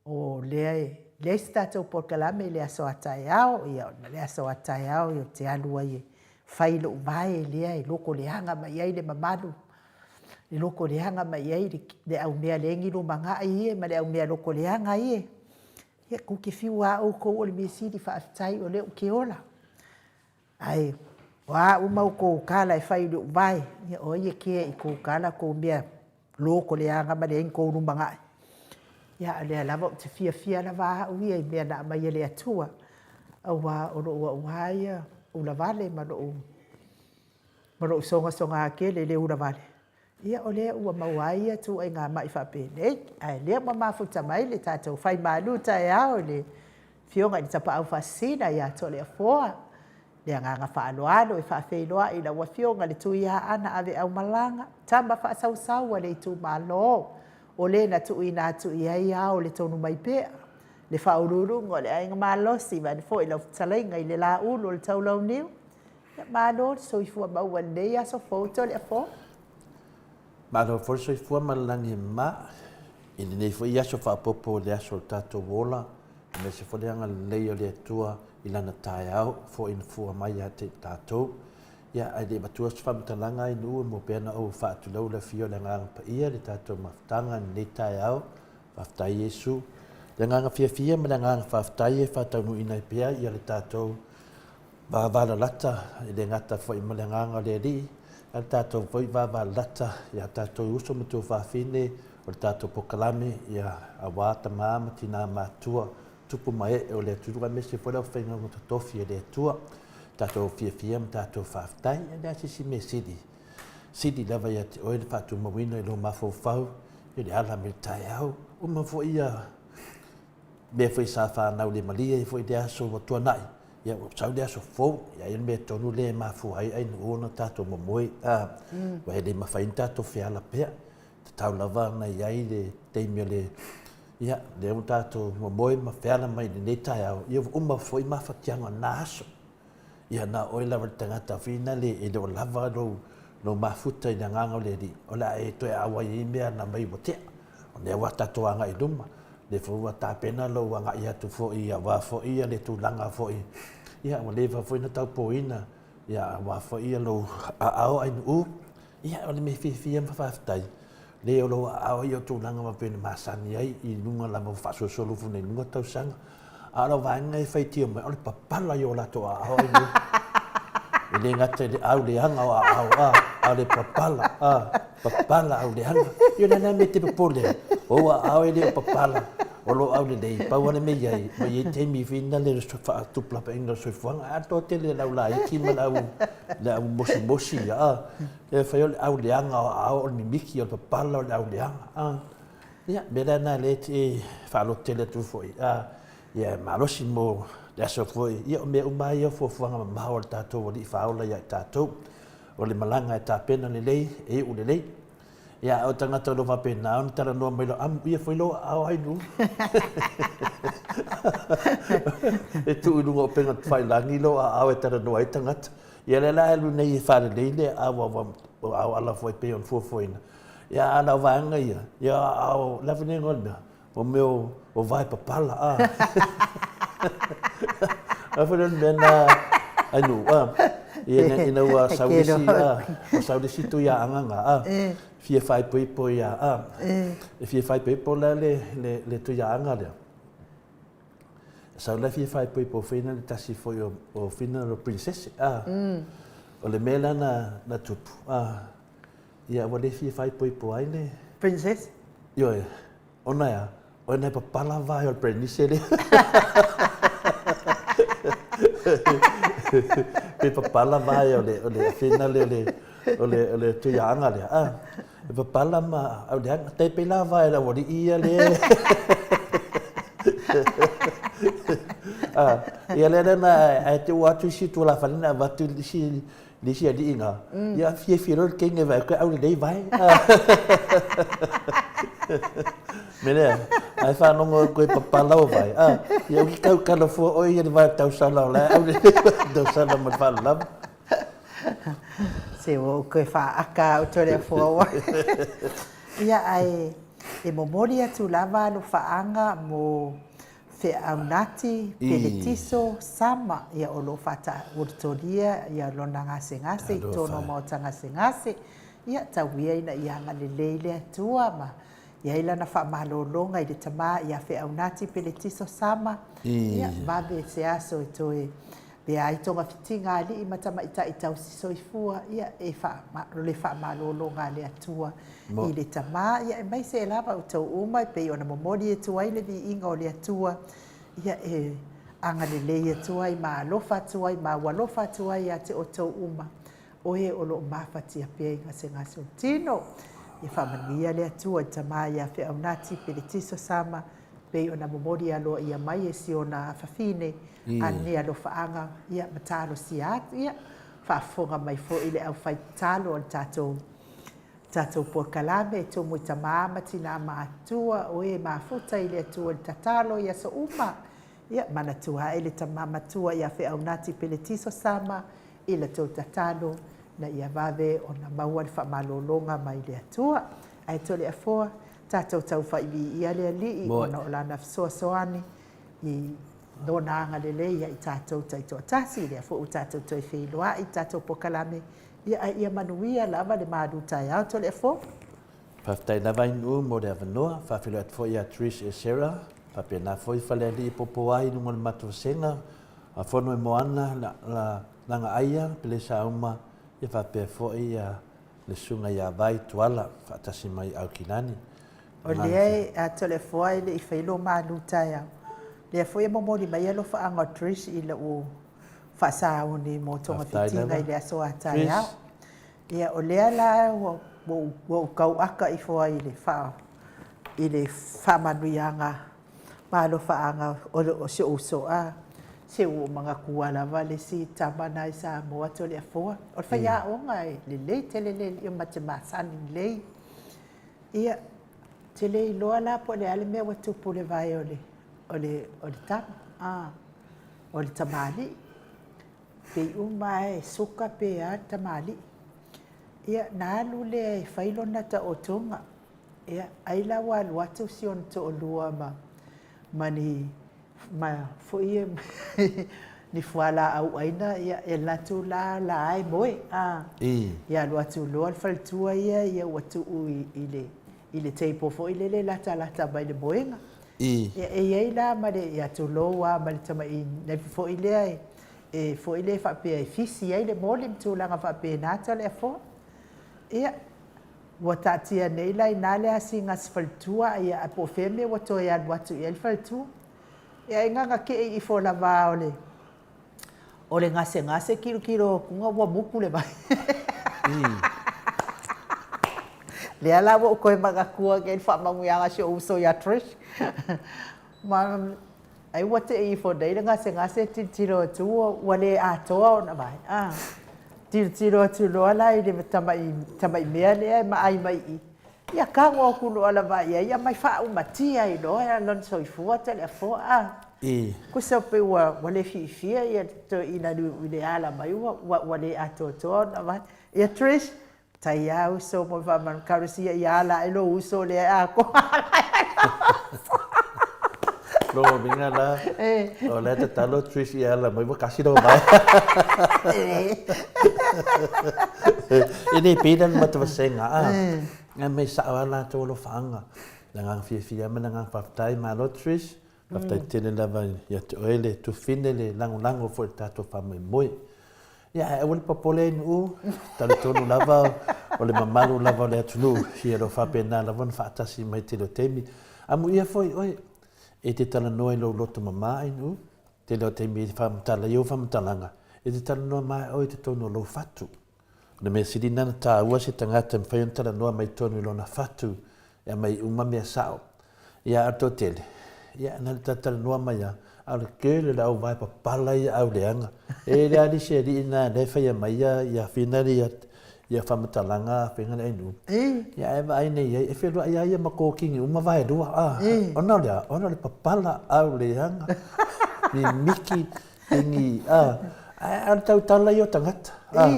A: o lea e leai se tatou polokalame i le aso a taeao, ia ona o le aso a taeao ou te alu ai e fai lou vae lea e logoleaga mai ai le mamalu, e logoleaga mai ai le au mea leai ni lumanai e ma le au mea logoleaga e. Ia tou te fiu lava outou, o le mea sili faafetai o lea ou te ola. Ae o a uma outou tala e fai i lou vae, ia o ai e kea i tou tala tou mea logoleaga ma leai ni tou lumanai. Ia, a o lea lava ou te fiafia lava au ia i mea na aumai e le Atua, aua o lou auā ia ulavale ma lou ma lou sogasoga tele i le ulavale, ia o lea ua maua ai ia ituaiga mai faapenei. Ae lea ua mafuta mai le tatou faimalu taeao i le Afioga i le Tapaau Faasisina ia Toleafoa. Le agaga faaaloalo e faafeiloai i lau Afioga le Tuiaana Aveaumalaga, tama faasausau a le itumalo, o le na tuuina atu i ai ao o le tonu mai pea, le faauluuluga o le Aiga Malosi, vaeane foi lau fetalaiga i le Laulu o le Taulauniu. Ia malo le soifua maua i lenei aso fou Toleafoa.
C: Malo foi le soifua ma le lagi e mama i lenei foi aso faaopoopo i le aso o le tatou ola, aemaise foi le agalelei o le Atua i lana taeao foi na fua mai ia te tatou. Ia, ae le i avatua se faamatalaga ai nuu e mua pea ona ou faatulou le afio o le Agaga Paia i le tatou mafutaga i lenei taeao. Faafetai Iesu. Le agaga fiafia ma le agaga faafetai e faataunuuina ai pea ia le tatou vavalalata, e le gata foi ma le agaga o le Alii, a o le tatou foi vavalalata ia tatou uso ma tuafafine o le tatou polokalame, ia aua tama ma tina matutua, tupu ma ee o le atunuu aemaise foi le aufaigaluega totofi a le Atua. Tatou fiafia ma tatou faafetai. E leai se isi mea sili, sili lava ia te oe le faatumauina i lou mafaufau i le ala me le taeao. Uma foi ia mea foi sa fanau le malie ai foi le aso ua tuanai, ia ua sau le aso fou, ia ai le mea tonu lea e mafua ai ainu ona tatou momoe, a, ua e le mafai ona tatou feala pea. Tatau lava ona i ai le taimi o le, ia, lea ua tatou momoe ma feala mai i lenei taeao, ia ua uma foi mafatiaga o lena aso. Ia na o oe lava le tagata whina le e le o lava lou, lou mafuta i le agaga o le Alii, o le a e toe auai ai mea na mai ua tea. O lea ua tatou agai i luma, lea foi ua tapena lou agai atu foi aua foi ia le tulaga foi, ia ua leva foi ona taupoina, ia aua foi ia lou aao ainuu, ia o le mea fiafia ma faafetai, le o lou aao ia o tulaga faapea na masani ai i luga lava o faasolosolo foi nei luga tausaga. A o lau vaega e faitio mai, o le papala i o latou aao ai nei. E le gata i le au leaga o aao, a, a o le papala, a, papala au leaga. Ia o le a le mea e te popole ai? O ou aao e le o papala, o lou aulelei, pau lava le mea i ai, ua i ai taimi foi lena le faatupulapaina o le soifuaga. A toatele le au laiti ma le au, le au mosimosi, a, e fai o le au leaga o aao o le mimiki, o le papala o le au leaga, a. Ia, mea la lena lea e faalototele atu foi, a, ia e malosi mo le aso foi. Ia, o mea uma lava ia o fuafuaga mamao a le tatou Alii Faaola ia i tatou. O le malaga e tapena lelei, e iu lelei. Ia, a o tagata o lo o faapena ona talanoa mai loa, amuia foi lou aao ai luga. E tuu i luga o upega tafailagi lou aao e talanoa ai tagata. Ia, lea la e alu nei e faalelei le aao aua ala foi pei ona fuafuaina. Ia, a na o vaega ia, ia, a o le avenega o le mea, o mea o vae papala, a. A foi le mea na ai nu, a. Ia, ina ua sau le isi, a, ua sau le isi tuiaaga na, a. Fia faaipoipo ia, a. E fia faaipoipo la le, le, le tuiaaga lea. Sau la fia faaipoipo fina le tasi foi o, o fina o princess, a. O le mea la na, na tupu, a. Ia, ua le fia faaipoipo ai le...
A: Princess?
C: Ioe, ona e a? Ona e papala vae o le perenise lea. Pe papala vae o le, o le fena lea o le, o le, o le tuiaaga lea. Ah, e papala ma auleaga. Tai pei la vae o le aualii ia lea. Ah, ia lea lea na, ae te ua atu isi tualafale na avatu isi Le isi alii na, ia fiafia loa le teine e vaai atu e aulelei vae. Mea lea, ae faalogo atu e papala ou vae, a, ia uki tautala fua oe ia le vae o tausala o la e aulelei vae o tausala ma le faalolava.
A: Se ua ou toe faaaka au Toleafoa. Ia ae e momoli atu lava alofaaga mo Feaunati, Peletiso, Sama, ia o lo o faataolotolia ia lona gasegase i totonu o maota gasegase, ia tau ia ina ia agalelei le Atua ma i ai lana faamalologa i le Tama ia Feaunati, Peletiso, Sama, ia vave se aso e toe Pe a i togafitiga a alii ma tamaitai tausi soifua, ia e o le faamalologa a le Atua i le Tama, ia aemaise lava outou uma e pei ona momoli atu ai le viiga o le Atua, ia e agalelei atu ai ma alofa atu ai ma aualofa atu ai ia te outou uma, o e o lo o mafatia pea i gasegase o le tino. Ia faamanuia le Atua i le Tama ia Feaunati Peletiso Sama, pei ona momoli aloaia mai e si ona afafine a ni alofaaga ia ma talosia atu, ia faafofoga mai foi le aufaitatalo a le tatou tatou polokalame e tumu i tama ma tinā matutua o e mafuta i le Atua i le tatalo i aso uma. Ia manatua ae le tama matua ia Feaunati Peletiso Sama i la tou tatalo na ia vave ona maua le faamalologa mai le Atua. Ae Toleafoa, tatou taufai viia le Alii ona o Lana fesoasoani i Lona agalelei ia i tatou taitoatasi, lea foi ua tatou toe feiloai i tatou polokalame, ia ae ia manuia lava le malu taeao Toleafoa.
C: Faafetai lava Ainuu mo le avanoa. Faafeiloai atu foi ia Trish Esera, faapena foi Falealii Popoai i luga o le matou vasega, Fono e Moana, Lagaaia, Pelesauma, ia faapea foi le Susuga ia Vai Tuala faatasi mai Aukilani.
A: O lea e Toleafoa e le i fai lo malu taeao, lea foi e momoli mai alofaaga o Trish i lou faasauni mo togafitiga i le aso a taeao. Ia o lea la ua ou tau aka ifo ai i le faamanuiaga ma alofaaga o si ou uso a se ua ou manatua lava le isi tama na i Samoa Toleafoa. O le faiaoga e lelei tele le alii ma te masani lelei. Ia, te le iloa la po o le a le mea ua tupu i le vae o le o le o le tama, a, o le tamalii. Pei uma lava e suka pe a le tamalii. Ia, na alu lea e fai lona taotoga. Ia, ai la ua alu atu si ona toalua ma ma ni ma foi ni fualaau aina, ia e alu atu la la e moe. A. Ia alu atu loa le faletua ia, ia ua tuu i le i le table foi lele latalata mai le moega. Ia e i ai la ma le, ia tulou lava ma le tamai naifi foi lea e foi lea faapea e fisi ai le moli ma tulaga faapena Toleafoa. Ia, Ua taatia nei la inā le asiga a si faletua, ia, ae po o fea mea ua toe alu atu i ai le faletua. Ia, e gagakee ifo lava o le, o le gasegase kilokilo atuga ua muku le vai. Lea la ua ou toe manatua nei i le faamanuiaga a si ou uso ia Trish. Ma ai ua tei ifo nei le gasegase tilotilo atu ua le atoa ona vae. A tilotilo atu loa la i le tamai, tamai mea lea e maai mai i i, ia tago atu loa lava i ai, ia mai faaumatia ai loa lona soifua Toleafoa. A tusa pei ua, ua le fiafia ia le toeaina i le ala mai ua, ua le atoatoa ona vae. Ia Trish, Tai a uso mo faamanu kalosia ia ala ae lou uso lea e atoa ala ai lou uso.
C: Lona uiga la, o la e tatalo Trish ia ala mai ua kasi lou vae. E le pei la le matou vasega a, ae mai sao lava latou alofaaga, le agaga fiafia ma le agaga faafetai. Malo Trish, faafetai tele lava ia te oe le tufine le lagolago foi i le tatou faamoemoe. Ia, ae aua le popole ai Nuu, talitonu lava o le mamalu lava o le atunuu, ia o lo o faapena lava ona faatasi mai i le tele o taimi. Amuia foi oe, e te talanoa i lou loto mama ai Nuu, tele o taimi e faamatala i ou faamatalaga, e te talanoa mai oe i totonu o lou fatu. O le mea sili lena ona taua se tagata e mafai ona talanoa mai totonu i lona fatu e aumai uma mea sao. Ia, a o le toatele, ia, na o le talatalanoa mai lava, a o le tele o le auvae papala ia auleaga. E le alii se alii lena lea e faia mai ia, ia fina le ia, ia faamatalaga faiga le ainuu. Ia ae vaai nei i ai, e feluai lava ia ma kokini uma vaelua, a, ona o le a? Ona o le papala auleaga, mimiki, pigi, a, ae o le tautala ia o tagata, a.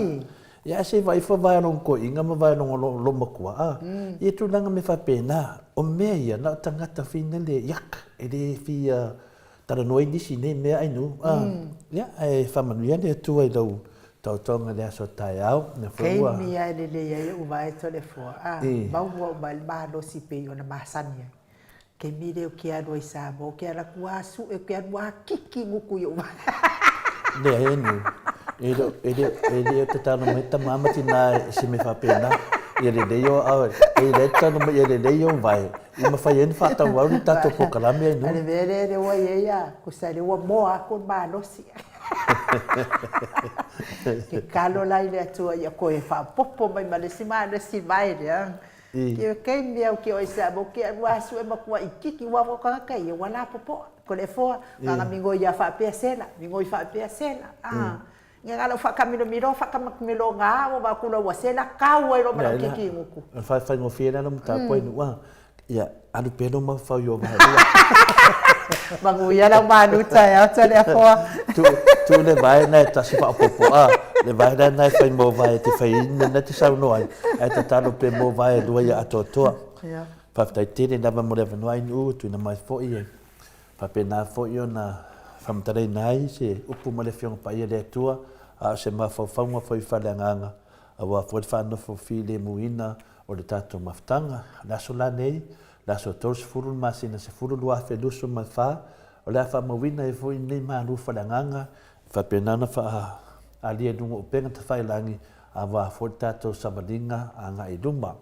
C: Ia ae se i vaai ifo vae o lona toeaina ma vae o lona loomatua, a, ia tulaga mea faapena. O mea ia, na o tagata fina le yak, e le fia talanoa ai nisi i nei mea ainu, a. Ia, ae faamanuia le Atua i lau taotoga i le aso taeao. Lea foi
A: ua. Taimi lava e lelei ai ou vae Toleafoa, a, maua uma ai le malosi pei ona masani ai. Taimi lea ou te alu ai i Samoa, ou te alu atu lava sue, ou te alu lava kiki gutu i ou vae.
C: Leai e nu. E le, e le, e le o tatalo mai tama ma tina e se mea faapena. Ia lelei o aao, e le tatalo mai ia lelei ou vae, i mafai ai ona faatauau le tatou polokalame ai nu.
A: A le mea lea lea ua i ai a, tusa lea ua moa atu le malosi. Tatalo la i le Atua ia toe faaopoopo mai ma le isi malosi vae lea. Ke taimi au ke oi sa mo ke ua asu e matua itiiti ua o tagata ia ua lapopoa. Ko le foa, na ona migoi ia faapea sela, migoi faapea sela. A, ia na lau faatamilomiloa faatamilomiloa na ua vaai atu loa ua sela, tau ai loa ma lau kiki gutu.
C: O le faigofie lea lau mataupu ai Nu'u a, ia alu pea lou mafaufau i o vaelua.
A: Manuia lau malu taeao Toleafoa.
C: Tuu le vae na e tasi faaopoopo a, le vae la na e fai mo vae e te fai ai mea na e te saunoa ai, ae tatalo pea mo vae e lua ia atoatoa. Faafetai tele lava mo le avanoa ai Nu'u, tuuina mai foi e faapena foi ona faamatalaina ai se upu ma le Afioga Paia le Atua, a o se mafaufauga foi faaleagaga aua foi le faanofo filemuina o le tatou mafutaga. O le aso la nei, le aso 30 le masina 10 2024, o le a faamauina ai foi lenei malu faaleagaga e faapena ona faaalia i luga o upega tafailagi aua foi le tatou savaliga agai i luma.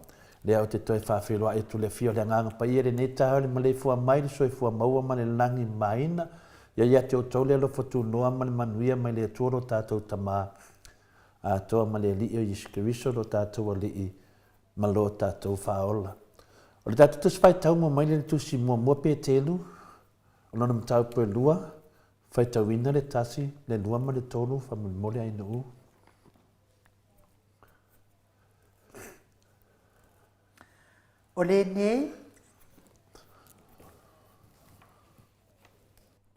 C: Lea ou te toe faafeiloai atu le afio o le Agaga Paia i lenei taeao i le maleifua mai le soifua maua ma le lagi mamaina. Ia ia te outou le alofa tunoa ma le manuia mai le Atua lo tatou Tama atoa ma le Alii o Iesu Keriso lo tatou Alii ma lo tatou Faaola. O le tatou Tusi Faitau mua mai le Tusi Muamua Petelu, o lona mataupu e lua, faitauina le 1, le 2 ma le 3, faamolemole Ainuu.
A: O lenei,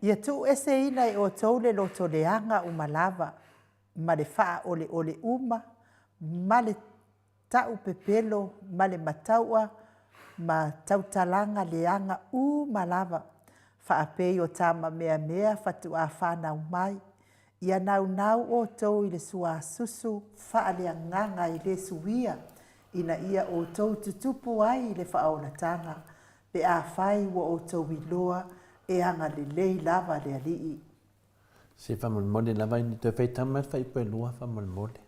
A: ia tuueseina e outou le loto leaga uma lava, ma le faaoleole uma, ma le taupepelo, ma le mataua, ma tautalaga leaga uma lava, faapei o tama meamea faatoa fanau mai, Ia naunau outou i le suasusu faaleagaga e le suia, ina ia outou tutupu ai i le faaolataga, pe afai ua outou iloa e agalelei lava le Alii.
C: Se faamolemole lava ina toe faitau mai le faaipu e lua faamolemole.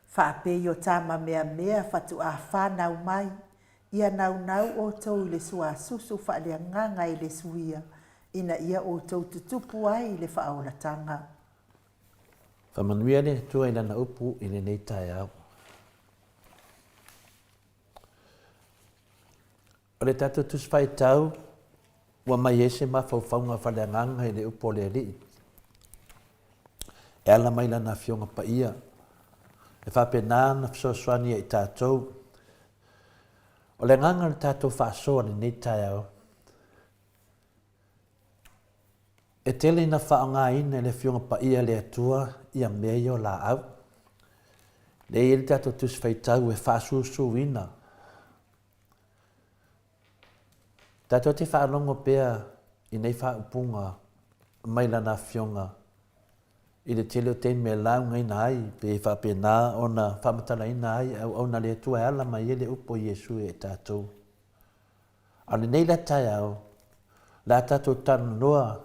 A: Faapei o tama meamea faatoa fanau mai, ia naunau outou i le suasusu faaleagaga e le suia, ina ia outou tutupu ai i le faaolataga.
C: Faamanuia le Atua i Lana upu i lenei taeao. O le tatou Tusi Faitau ua mai ai se mafaufauga faaleagaga i le upu o le Alii e ala mai Lana Afioga Paia e faapena ona fesoasoani ia i tatou. O le agaga o le tatou faasoa i lenei taeao, E tele ina faaaogaina e le Afioga Paia a le Atua ia mea ia o laau. Lea e i ai le tatou Tusi Faitau e faasusuina. Tatou te faalogo pea i nei faaupuga mai Lana Afioga i le tele o taimi e laugaina ai pe faapena ona faamatalaina ai e auauna a le Atua e ala mai ai le upu o Iesu ia i tatou. A o lenei la taeao, o le a tatou talanoa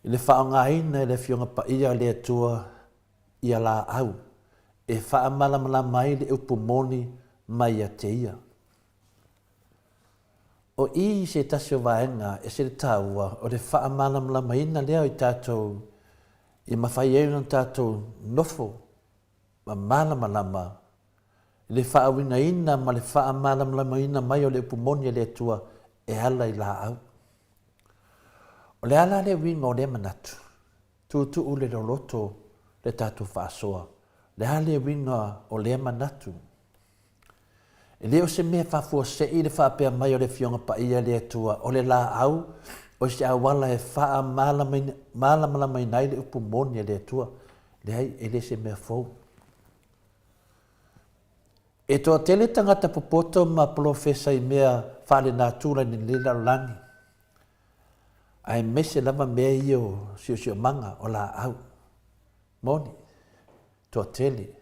C: i le faaaogaina e le Afioga Paia a le Atua ia laau e faamalamalama ai le upu moni mai ia te Ia. O i se tasi o vaega e ese le taua o le faamalamalamaina lea o i tatou i mafai ai ona tatou nofo ma malamalama i le faauigaina ma le faamalamalamaina mai o le upu moni a le Atua e ala i laau. O le a la le uiga o lea manatu? Tuutuu le loloto le tatou faasoa. Le a le uiga o lea manatu? E le o se mea faafuasei le faapea mai o le Afioga Paia a le Atua o le laau o se auala e faamalamalamaina ai le upu moni a le Atua. Leai, e le se mea fou. E toatele tagata popoto ma polofesa i mea faalenatura i lenei lalolagi, aemaise lava mea ia o siosiomaga, o laau. Moni, toatele.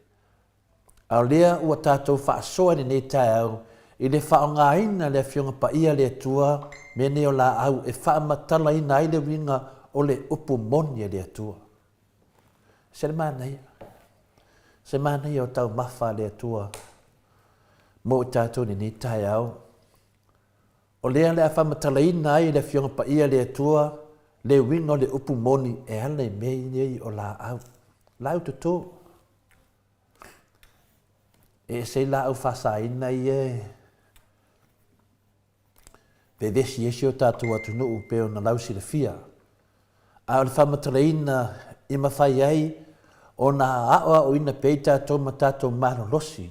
C: A o lea ua tatou faasoa i lenei taeao i le faaaogaina e le Afioga Paia a le Atua mea nei o laau e faamatalaina ai le uiga o le upu moni a le Atua. Se le manaia. Se manaia o taumafa a le Atua mo i tatou i lenei taeao. O lea le a faamatalaina ai e le Afioga Paia a le Atua le uiga o le upu moni e ala i mea nei o laau. Laau toto. E ese ai laau faasaina ia e vevesi ai si o tatou atunuu pei ona lausilafia. A o le faamatalaina i mafai ai ona aoaoina pea i tatou ma tatou malolosi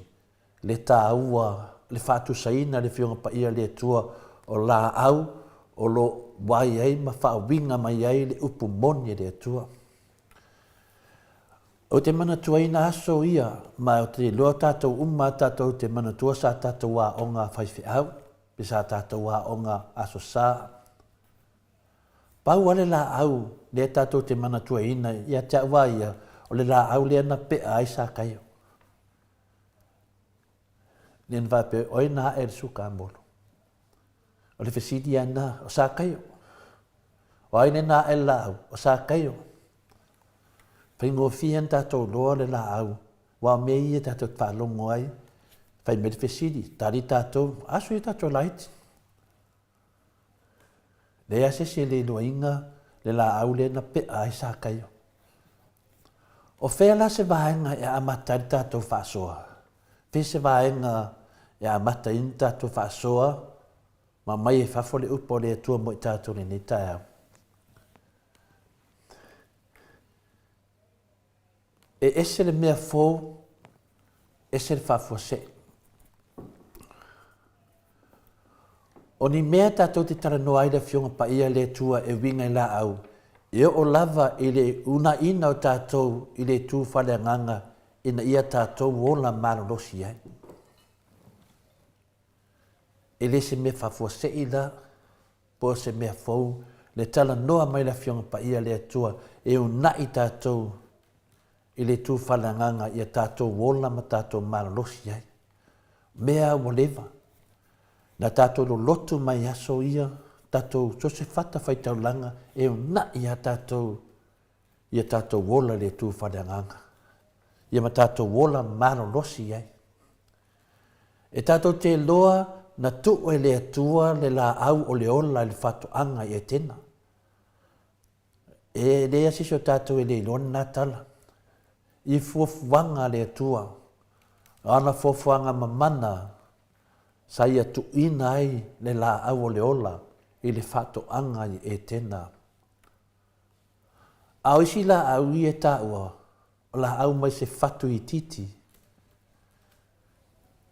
C: le taua, le faatusaina e le Afioga Paia a le Atua o laau o lo o ai ai ma faauiga mai ai le upu moni a le Atua. Ou te manatuaina aso ia, ma ou te iloa tatou uma tatou te manatua sa tatou aoga faifeau, pe sa tatou aoga Aso Sa. Pau lava le laau lea tatou te manatuaina ia te au lava ia, o le laau lea na pea ai Sakaio. Lea na faapea, o ai na ae le sukamolo? O le fesili lava lena, o Sakaio. O ai lea na ae le laau? O Sakaio. Faigofie ona tatou iloa le laau, aua o mea ia tatou te faalogo ai, fai mai le fesili, tali tatou, aso ia tatou laiti. Leai lava se isi e le iloaina le laau lea na pea ai Sakaio. O fea la se vaega e amata ai le tatou faasoa? Fea se vaega e amata ai le tatou faasoa ma aumai ai fafo le upu a le Atua mo i tatou i lenei taeao? E ese le mea fou, ese le faafuasei. O ni mea tatou te talanoa ai le Afioga Paia a le Atua e uiga i laau, e oo lava i le uunaiina o tatou i le itu faaleagaga ina ia tatou ola malolosi ai. E le se mea faafuasei la, po o se mea fou, le talanoa mai le Afioga Paia a le Atua e uunai tatou i le itu faaleagaga ia tatou ola ma tatou malolosi ai. Mea ua leva. Na tatou lolotu mai aso ia, tatou so se fata faitaulaga e uunai a tatou ia tatou ola i le itu faaleagaga. Ia ma tatou ola malolosi ai. E tatou te iloa na tuu e le Atua le laau o le ola i le faatoaga i Etena. E leai lava se isi o tatou e le iloa lena tala. I fuafuaga a le Atua, o ana fuafuaga mamana sa ia tuuina ai le laau o le ola i le faatoaga i Etena. A o isi laau ia e taua, o laau mai se fatu itiiti.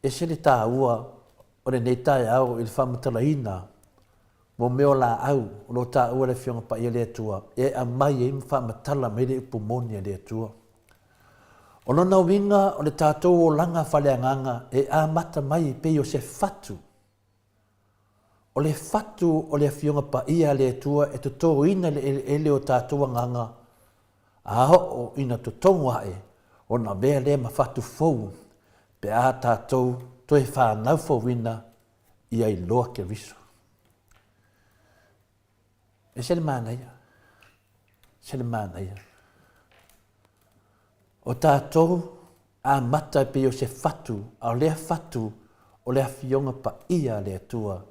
C: Ese le taua o lenei taeao i le faamatalaina mo mea o laau o lo o taua e le Afioga Paia le Atua e aumai ai ma faamatala mai le upu moni a le Atua. O lona uiga o le tatou olaga faaleagaga e amata mai pei o se fatu. O le fatu o le Afioga Paia a le Atua e totoina le eleele o tatou agaga, a oo ina totogo ae, ona avea lea ma fatu fou pe a tatou toe fanau fouina ia iloa Keriso. Ese le manaia, ese le manaia. O tatou amata e pei o se fatu, a o lea fatu o le Afioga Paia a le Atua,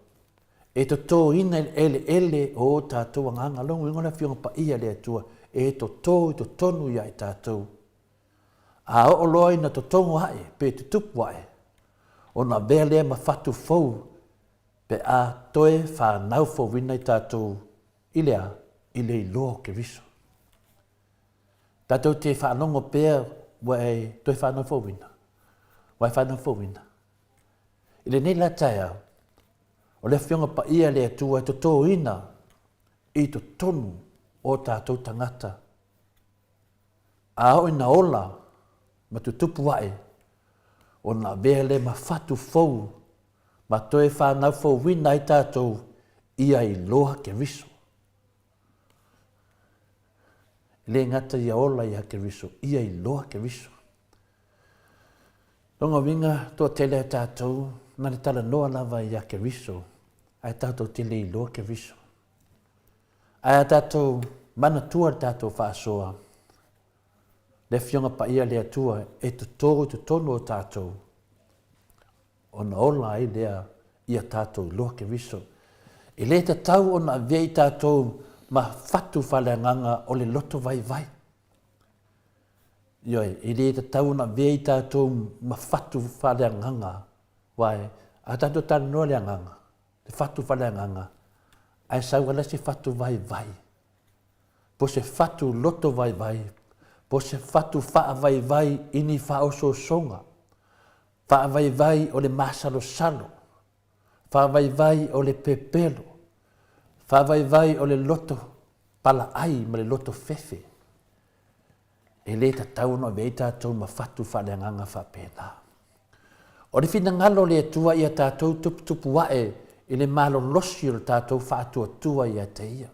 C: e totoina i le eleele o o tatou agaga. Lona uiga o le Afioga Paia a le Atua e toto i totonu ia i tatou. A oo loa ina totogo ae pe tutupu ae, ona avea lea ma fatu fou pe a toe fanau fouina i tatou i le a? I le iloa o Keriso. Tatou te faalogo pea ua e toe fanau fouina, ua e fanau fouina. I lenei la taeao, o le Afioga Paia a le Atua e totoina i totonu o tatou tagata. A oo ina ola ma tutupu ae, ona avea lea ma fatu fou ma toe fanau fouina ai tatou ia iloa Keriso. E le gata ia ola ia Keriso, ia iloa Keriso. Lona uiga, toatele a tatou na le talanoa lava ia Keriso, ae tatou te le iloa Keriso. Ae a tatou manatua le tatou faasoa, Le Afioga Paia a le Atua e toto i totonu o tatou, ona ola ai lea ia tatou iloa Keriso. E le tatau ona avea i tatou ma fatu faaleagaga o le loto vaivai. Ioe, e le tatau ona avea i tatou ma fatu faaleagaga, aua a tatou talanoa i le agaga, le fatu faaleagaga, ae sau ai la se fatu vaivai, po se fatu loto vaivai, po se fatu faavaivai i ni faaosoosoga, faavaivai o le masalosalo, faavaivai o le pepelo, faavaivai o le loto palaai ma le loto fefe. E le tatau ona ave ai tatou ma fatu faaleagaga faapena. O le finagalo o le Atua ia tatou tuputupu ae i le malolosi o le tatou faatuatua ia te Ia.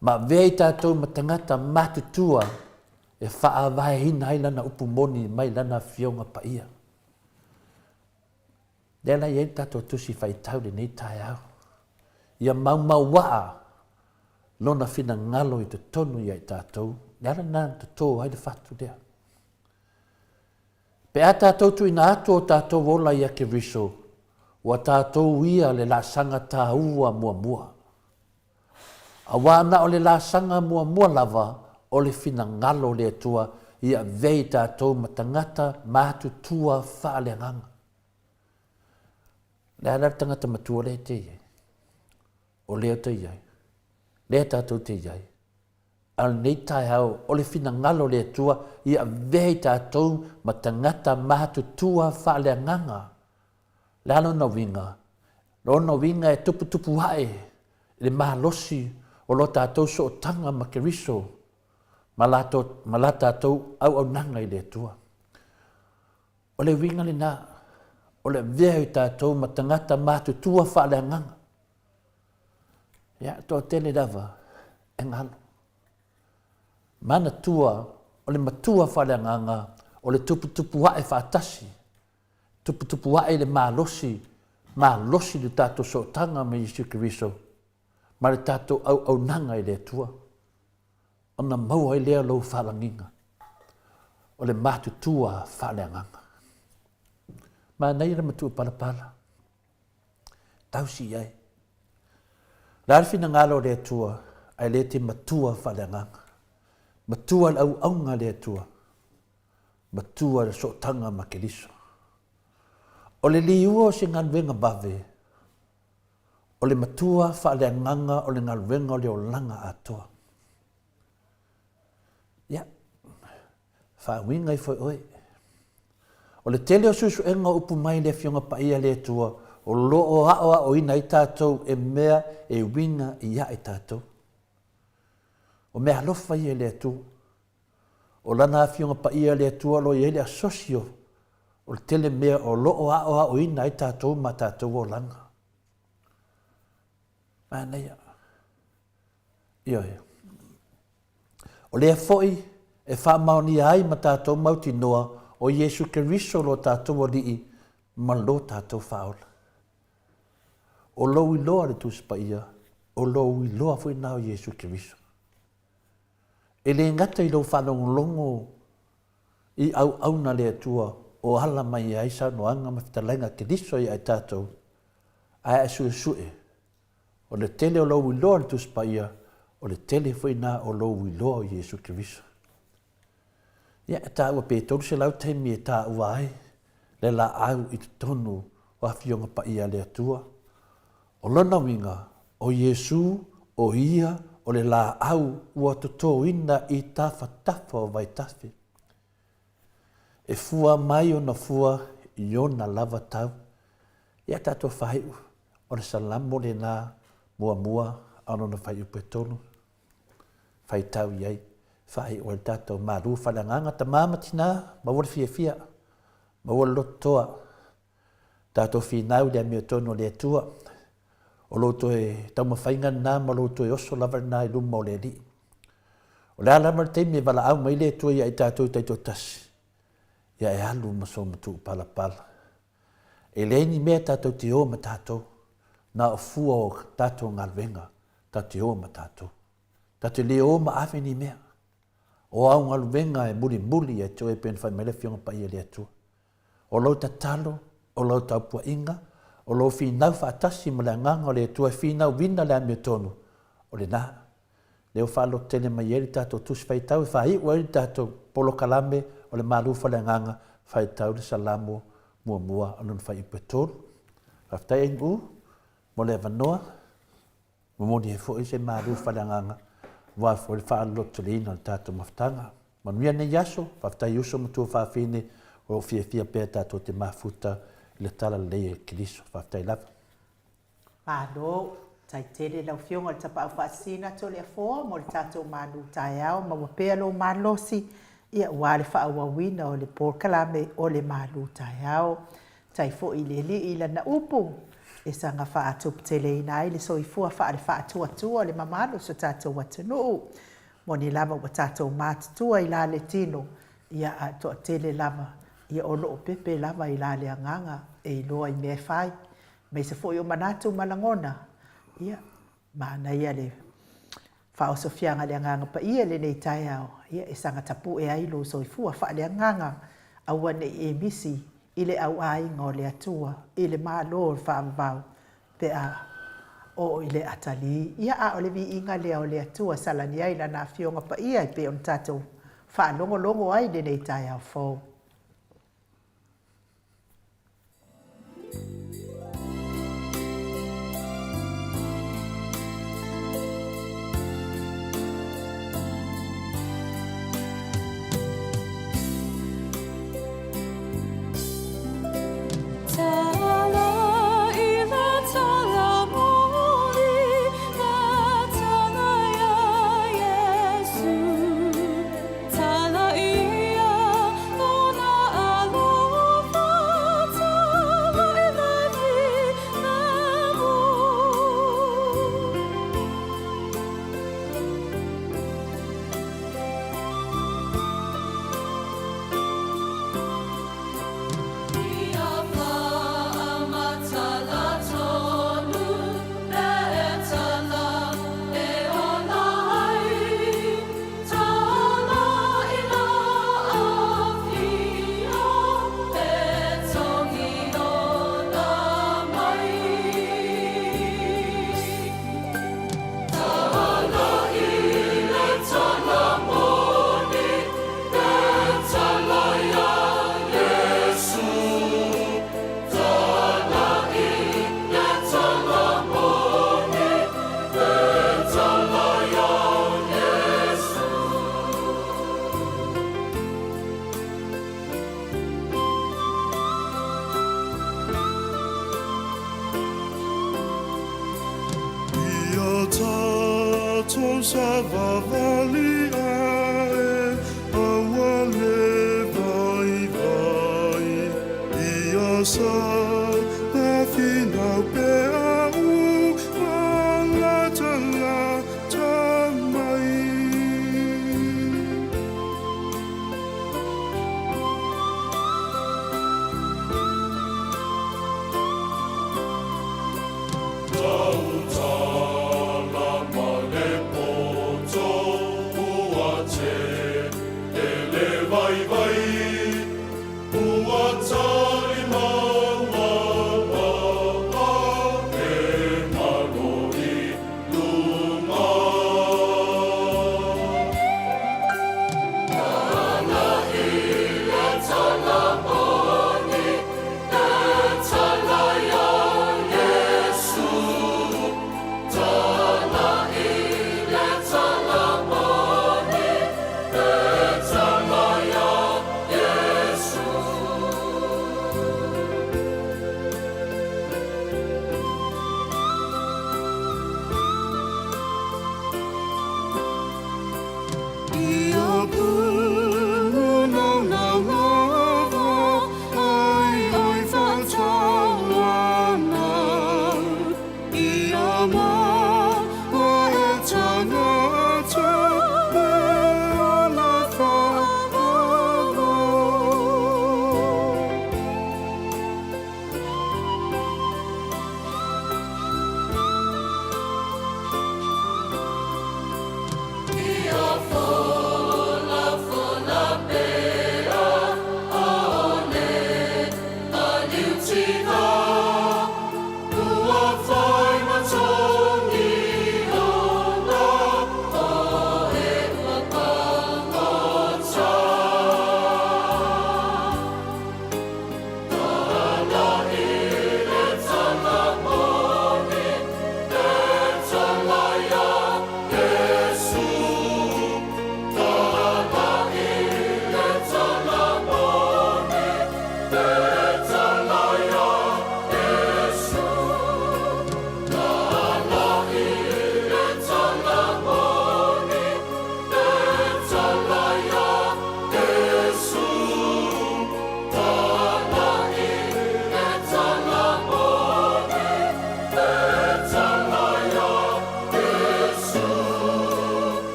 C: Ma avea i tatou ma tagata matutua e faavaeina ai Lana upu moni mai Lana Afioga Paia. Lea la e i ai le tatou tusi faitau i lenei taeao. Ia maumauaa Lona finagalo i totonu ia i tatou, le ala lena na toto ai le fatu lea. Pe a tatou tuuina atu o tatou ola ia Keriso, ua tatou ia le laasaga taua muamua. Aua na o le laasaga muamua lava o le finagalo o le Atua ia avea i tatou ma tagata matutua faaleagaga. Le a la le tagata matua lea e te i ai? O lea te i ai. Lea tatou te i ai. A o lenei taeao, o le finagalo o le Atua ia avea i tatou ma tagata matutua faaleagaga. Le a lona uiga? Lona uiga e tuputupu ae i le malosi o lo tatou sootaga ma Keriso ma, latou, ma la tatou auaunaga i le Atua. O le uiga lena, o le avea i tatou ma tagata matutua faaleagaga. Ia, toatele lava e galo. Manatua, o le matua faaleagaga, o le tuputupu ae faatasi, tuputupu ae i le malosi, malosi le tatou sootaga ma Iesu Keriso, ma le tatou auaunaga i le Atua. Ona maua ai lea lou faalagiga, o le matutua faaleagaga. Manaia le matua palapala, tausi i ai. O le a le finagalo o le Atua, ae le te matua faaleagaga. Matua le auauna a le Atua, matua le sootaga ma Keriso. O le liua o se galuega vave, o le matua faaleagaga o le galuega o le olaga atoa. Ia, faauiga ifo e oe. O le tele o suesuega o upu mai le Afioga Paia a le Atua o lo o aoaoina ai tatou e mea e uiga ia i tatou. O mea alofa ia i le Atua. O Lana Afioga Paia a le Atua o lo o i ai le asosi o le tele mea o lo o aoaoina ai tatou ma tatou olaga. Manaia. Ioe. O lea foi e faamaonia ai ma tatou mautinoa o Iesu Keriso lo tatou Alii ma lo tatou Faaola. O lou iloa le Tusi Paia, o lou iloa foi na o Iesu Keriso. E le gata i lou faalogologo i auauna a le Atua o ala mai ai saunoaga ma fetalaiga a Keriso ia i tatou, ae a suesue, o le tele o lou iloa i le Tusi Paia, o le tele foi lena o lou iloa o Iesu Keriso. Ia, e taua pe 300 taimi e taua ai le laau i totonu o Afioga Paia a le Atua. O lona uiga, o Iesu, o Ia o le laau ua totoina i tafatafa o vaitafe. E fua mai ona fua i ona lava tau. Ia tatou faaiu, o le Salamo lena muamua a lona fuaiupu e tolu. Faitau i ai, faaiu ai le tatou malu faaleagaga, tama ma tina, maua le fiafia, maua le loto toa, tatou finau i le amiotonu a le Atua, o lou toe taumafaiga lena ma lou toe oso lava lena i luma o le Alii. O le a lava le taimi e valaau mai le Atua ia i tatou taitoatasi, ia e alu ma sou matuu palapala. E leai ni mea tatou te o ma tatou, na o fua o tatou galuega tatou te o ma tatou. Tatou te le o ma ave ni mea. O au galuega e mulimuli ia te oe e pei ona fai mai le Afioga Paia i le Atua. O lou tatalo, o lau taupuaiga, o lou finau faatasi ma le Agaga o le Atua e finauina le amiotonu, o lena. Lea ua faalototele mai ai le tatou Tusi Faitau e faaiu ai le tatou polokalame o le Malu Faleagaga Faitau le Salamo muamua o lona fuaiupu e 3. Faafetai Ainuu mo le avanoa. Momoli ai foi se malu faaleagaga aua foi le faalototeleina o le tatou mafutaga. Manuia lenei aso, faafetai uso ma tuafafine o lo o fiafia pea tatou te mafuta i le talalelei e Keriso. Faafetai lava.
A: Malo, tai tele lau Afioga i le Tapaau Faasisina Toleafoa mo le tatou malu taeao, maua pea lou malosi ia aua le faaauauina o le polokalame o le malu taeao. Tai foi i le Alii i lana upu e saga faatuputeleina ai le soifua faale-faatuatua o le mamalu o so tatou atunuu. Moni lava ua tatou matutua i la le tino, ia ae toatele lava ia o lo o pepe lava i la le agaga e iloa i mea e fai, aemaise foi o manatu ma lagona, ia manaia le faaosofiaga i le Agaga Paia i lenei taeao, ia e saga tapue ai lou soifua faaleagaga, aua ne i e misi i le auaiga o le Atua i le Malo o le faavavau pe a oo i le atalii. Ia, a o le viiga lea o le Atua, salani ai Lana Afioga Paia e pei ona tatou faalogologo ai i lenei taeao fou.
B: Ia tatou savavali ae aua le vaivai Ia sa na finau pea ua latalata mai. Tautala ma le poto ua tele le vaivai, ua talimau maa e malo i luga. Tala i le tala moni, e tala iā Iesu. Tala i le tala moni,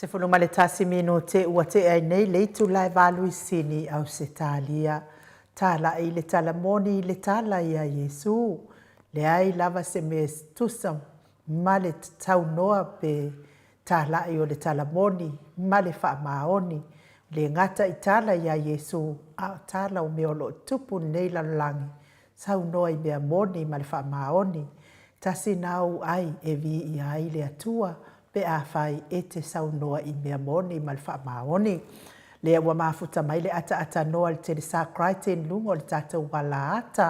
A: 11 minute ua tea ai nei le itula e valu i Sini, Ausetalia. Talaʻi i le tala moni i le tala iā Iesū. Leai lava se mea tusa ma le taunoa pe talaʻi o le tala moni ma le faamaoni. Le gata i tala iā Iesū, a o tala o mea o lo o tupu nei lalolagi Saunoa i mea moni ma le faamaoni, tasi na ou ai e viia ai le Atua pe afai e te saunoa i mea moni ma le faamaoni. Lea ua mafuta mai le ataatanoa i le Telesa Crichton luga o le tatou ala ata,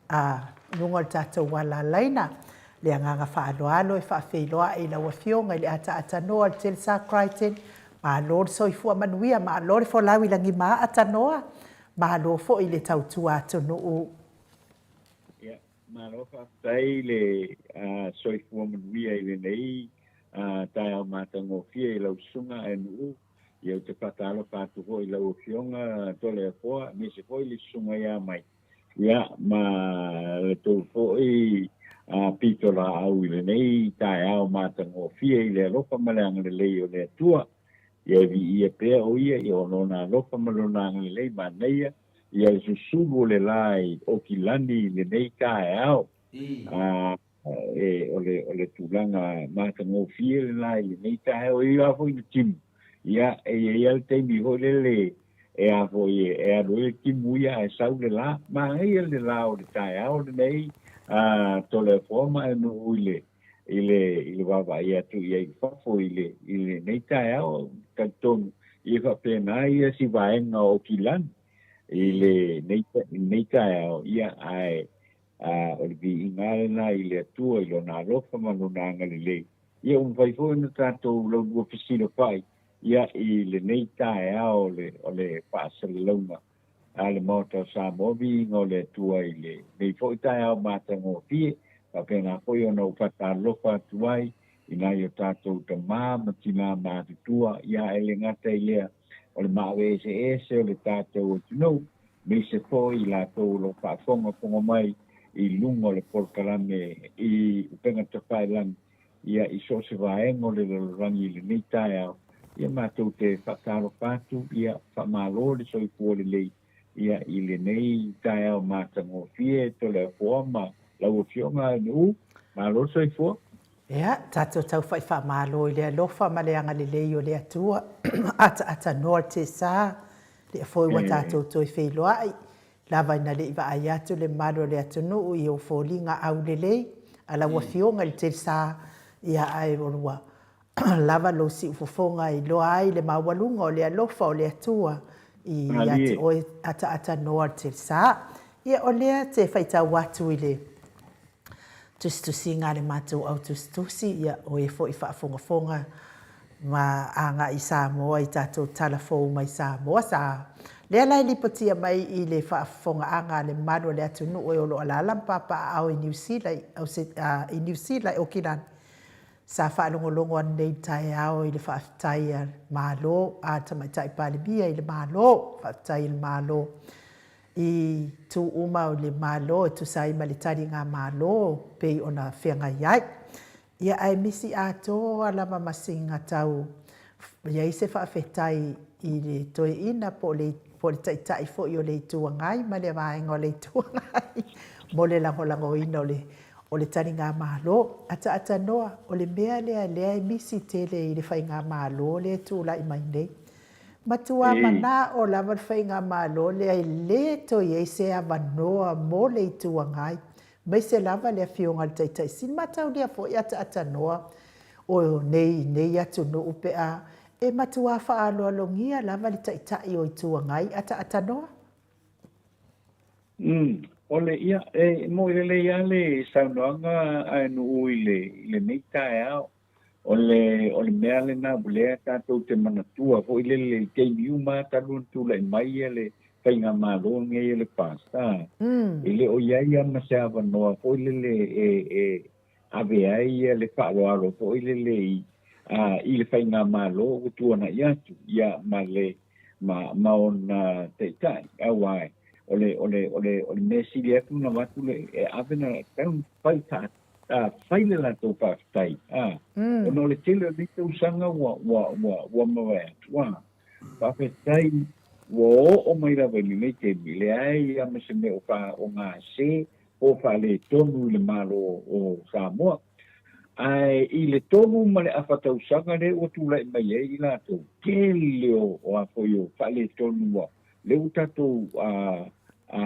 A: a, luga o le tatou ala laina. Le agaga faaaloalo e faafeiloai i lau Afioga i le ataatanoa i le Telesa Crichton, malo le soifua manuia, malo le folau i lagi ma aatanoa. Malo foi le tautua atunuu.
D: Ia, malo faafetai le soifua manuia i lenei taeao matagofie i lau susuga Aenuu. Ia ou te faatalofa atu foi i lau Afioga Toleafoa, aemaise foi le susuga ia Mai. Ia, ma le tou foi pitolaau i lenei taeao matagofie i le alofa ma le agalelei o le Atua. Ia e viia pea ʻo ia i lona alofa ma lona agalelei manaia ia le susulu o le la i Okilani i lenei taeao. A e o le o le tulaga matagofie lena i lenei taeao. E ui lava foi ina timu, ia e i ai lava le taimi foi lele e a foi e alu ai le timu ia ae sau le la. Manaia le la o le taeao lenei a Toleafoa ma Aenuu i le i le i le vaavaai atu i ai i fafo i le i lenei taeao, talitonu ia faapena ia si vaega o Aukilani i le nei nei taeao, ia ae a o le viiga lena i le Atua i lona alofa ma lona agalelei. Ia ua mafai foi ona tatou laulua fesilafai ia i lenei taeao o le o le faasalalauga a le Maota o Samoa, viiga o le Atua i lenei foi taeao matagofie, faapena foi ona ou faatalofa atu ai i nai o tatou tama ma tinā matutua, ia e le gata i lea o le maaveeseese o le tatou atunuu, aemaise foi i latou o lo o faafogafoga mai i luga o le polokalame i upega tafailagi, ia i so o se vaega o le lalolagi i lenei taeao, ia matou te faatalofa atu, ia faamalo le soifua lelei ia i lenei taeao matagofie Toleafoa ma lau Afioga Aenuu, malo le soifua.
A: Ia, tatou taufa'i faamalo i le alofa ma le agalelei o le Atua, ataatanoa le tesa, lea foi ua tatou toe feiloa'i, Lava ina le i vaai atu le mamalu o le atunuu i ou foliga aulelei a lau Afioga i le Telesa, ia ae ua lava lou siufofoga e iloa ai le maualuga o le alofa o le Atua ia te oe ataatanoa le Telesa. Ia o lea te faitau atu i le tusitusiga a le matou au tusitusi, ia o e foi faafogafoga ma agai i Samoa i tatou tala fou mai Samoa sa lea la e lipotia mai i le faafofogaaga a le mamalu o le atunuu e o lo o alaala ma papaaao i Niu Sila i Niu Sila i Okilani sa faalogologo ananei i le taeao i le faafetai a le Malo a le Tamaitai Palemia i le Malo faafetai i le Malo i itu uma o le Malo e tusa ai ma le taligamalo pei ona feagai ai. Ia ae misi atoa lava ma sina tau i ai se faafetai i le toeaina po o le po o le taitai foi o le Itu Agai ma le vaega o le Itu Agai mo le lagolagoina o le o le taligamalo. Ataatanoa, o le mea lea lea e misi tele i le faigamalo lea e tulai mai nei. Matua manao lava le faigamalo lea e le toe i ai se avanoa mo le Itu Agai, aemaise lava le Afioga i le Taitai Sili. Mataulia foi ataatanoa o nei nei atunuu pe a e matua faaaloalogia lava le Taitai o Itu Agai ataatanoa.
D: O le, ia, e moe lelei lava le saunoaga a Nuu i le, i lenei taeao. O le, o le mea lena o lea tatou te manatua foi lele i taimi uma talu ona tulai mai ia le faigamalo lenei o le FAST, e le o i ai lava ma se avanoa foi lele e, e ave ai ia le faaaloalo foi lele i, a, i le faigamalo ua tuanai atu, ia, ma le, ma, ma ona taitai. Aua o le, o le, o le, o le mea sili atu ona avatu le, e ave na, tatau ona fai fai le latou faafetai, a, ona o le tele o nei tausaga ua, ua, ua, ua mavae atu, a, faafetai ua oo mai lava i lenei taimi, leai lava ma se mea o fa, o gase po o faaletonu i le Malo o Samoa. Ae i le 3 1/2 tausaga lea ua tulai mai ai i latou, tele o, o a foi o faaletonu ua, lea ua tatou, a, a,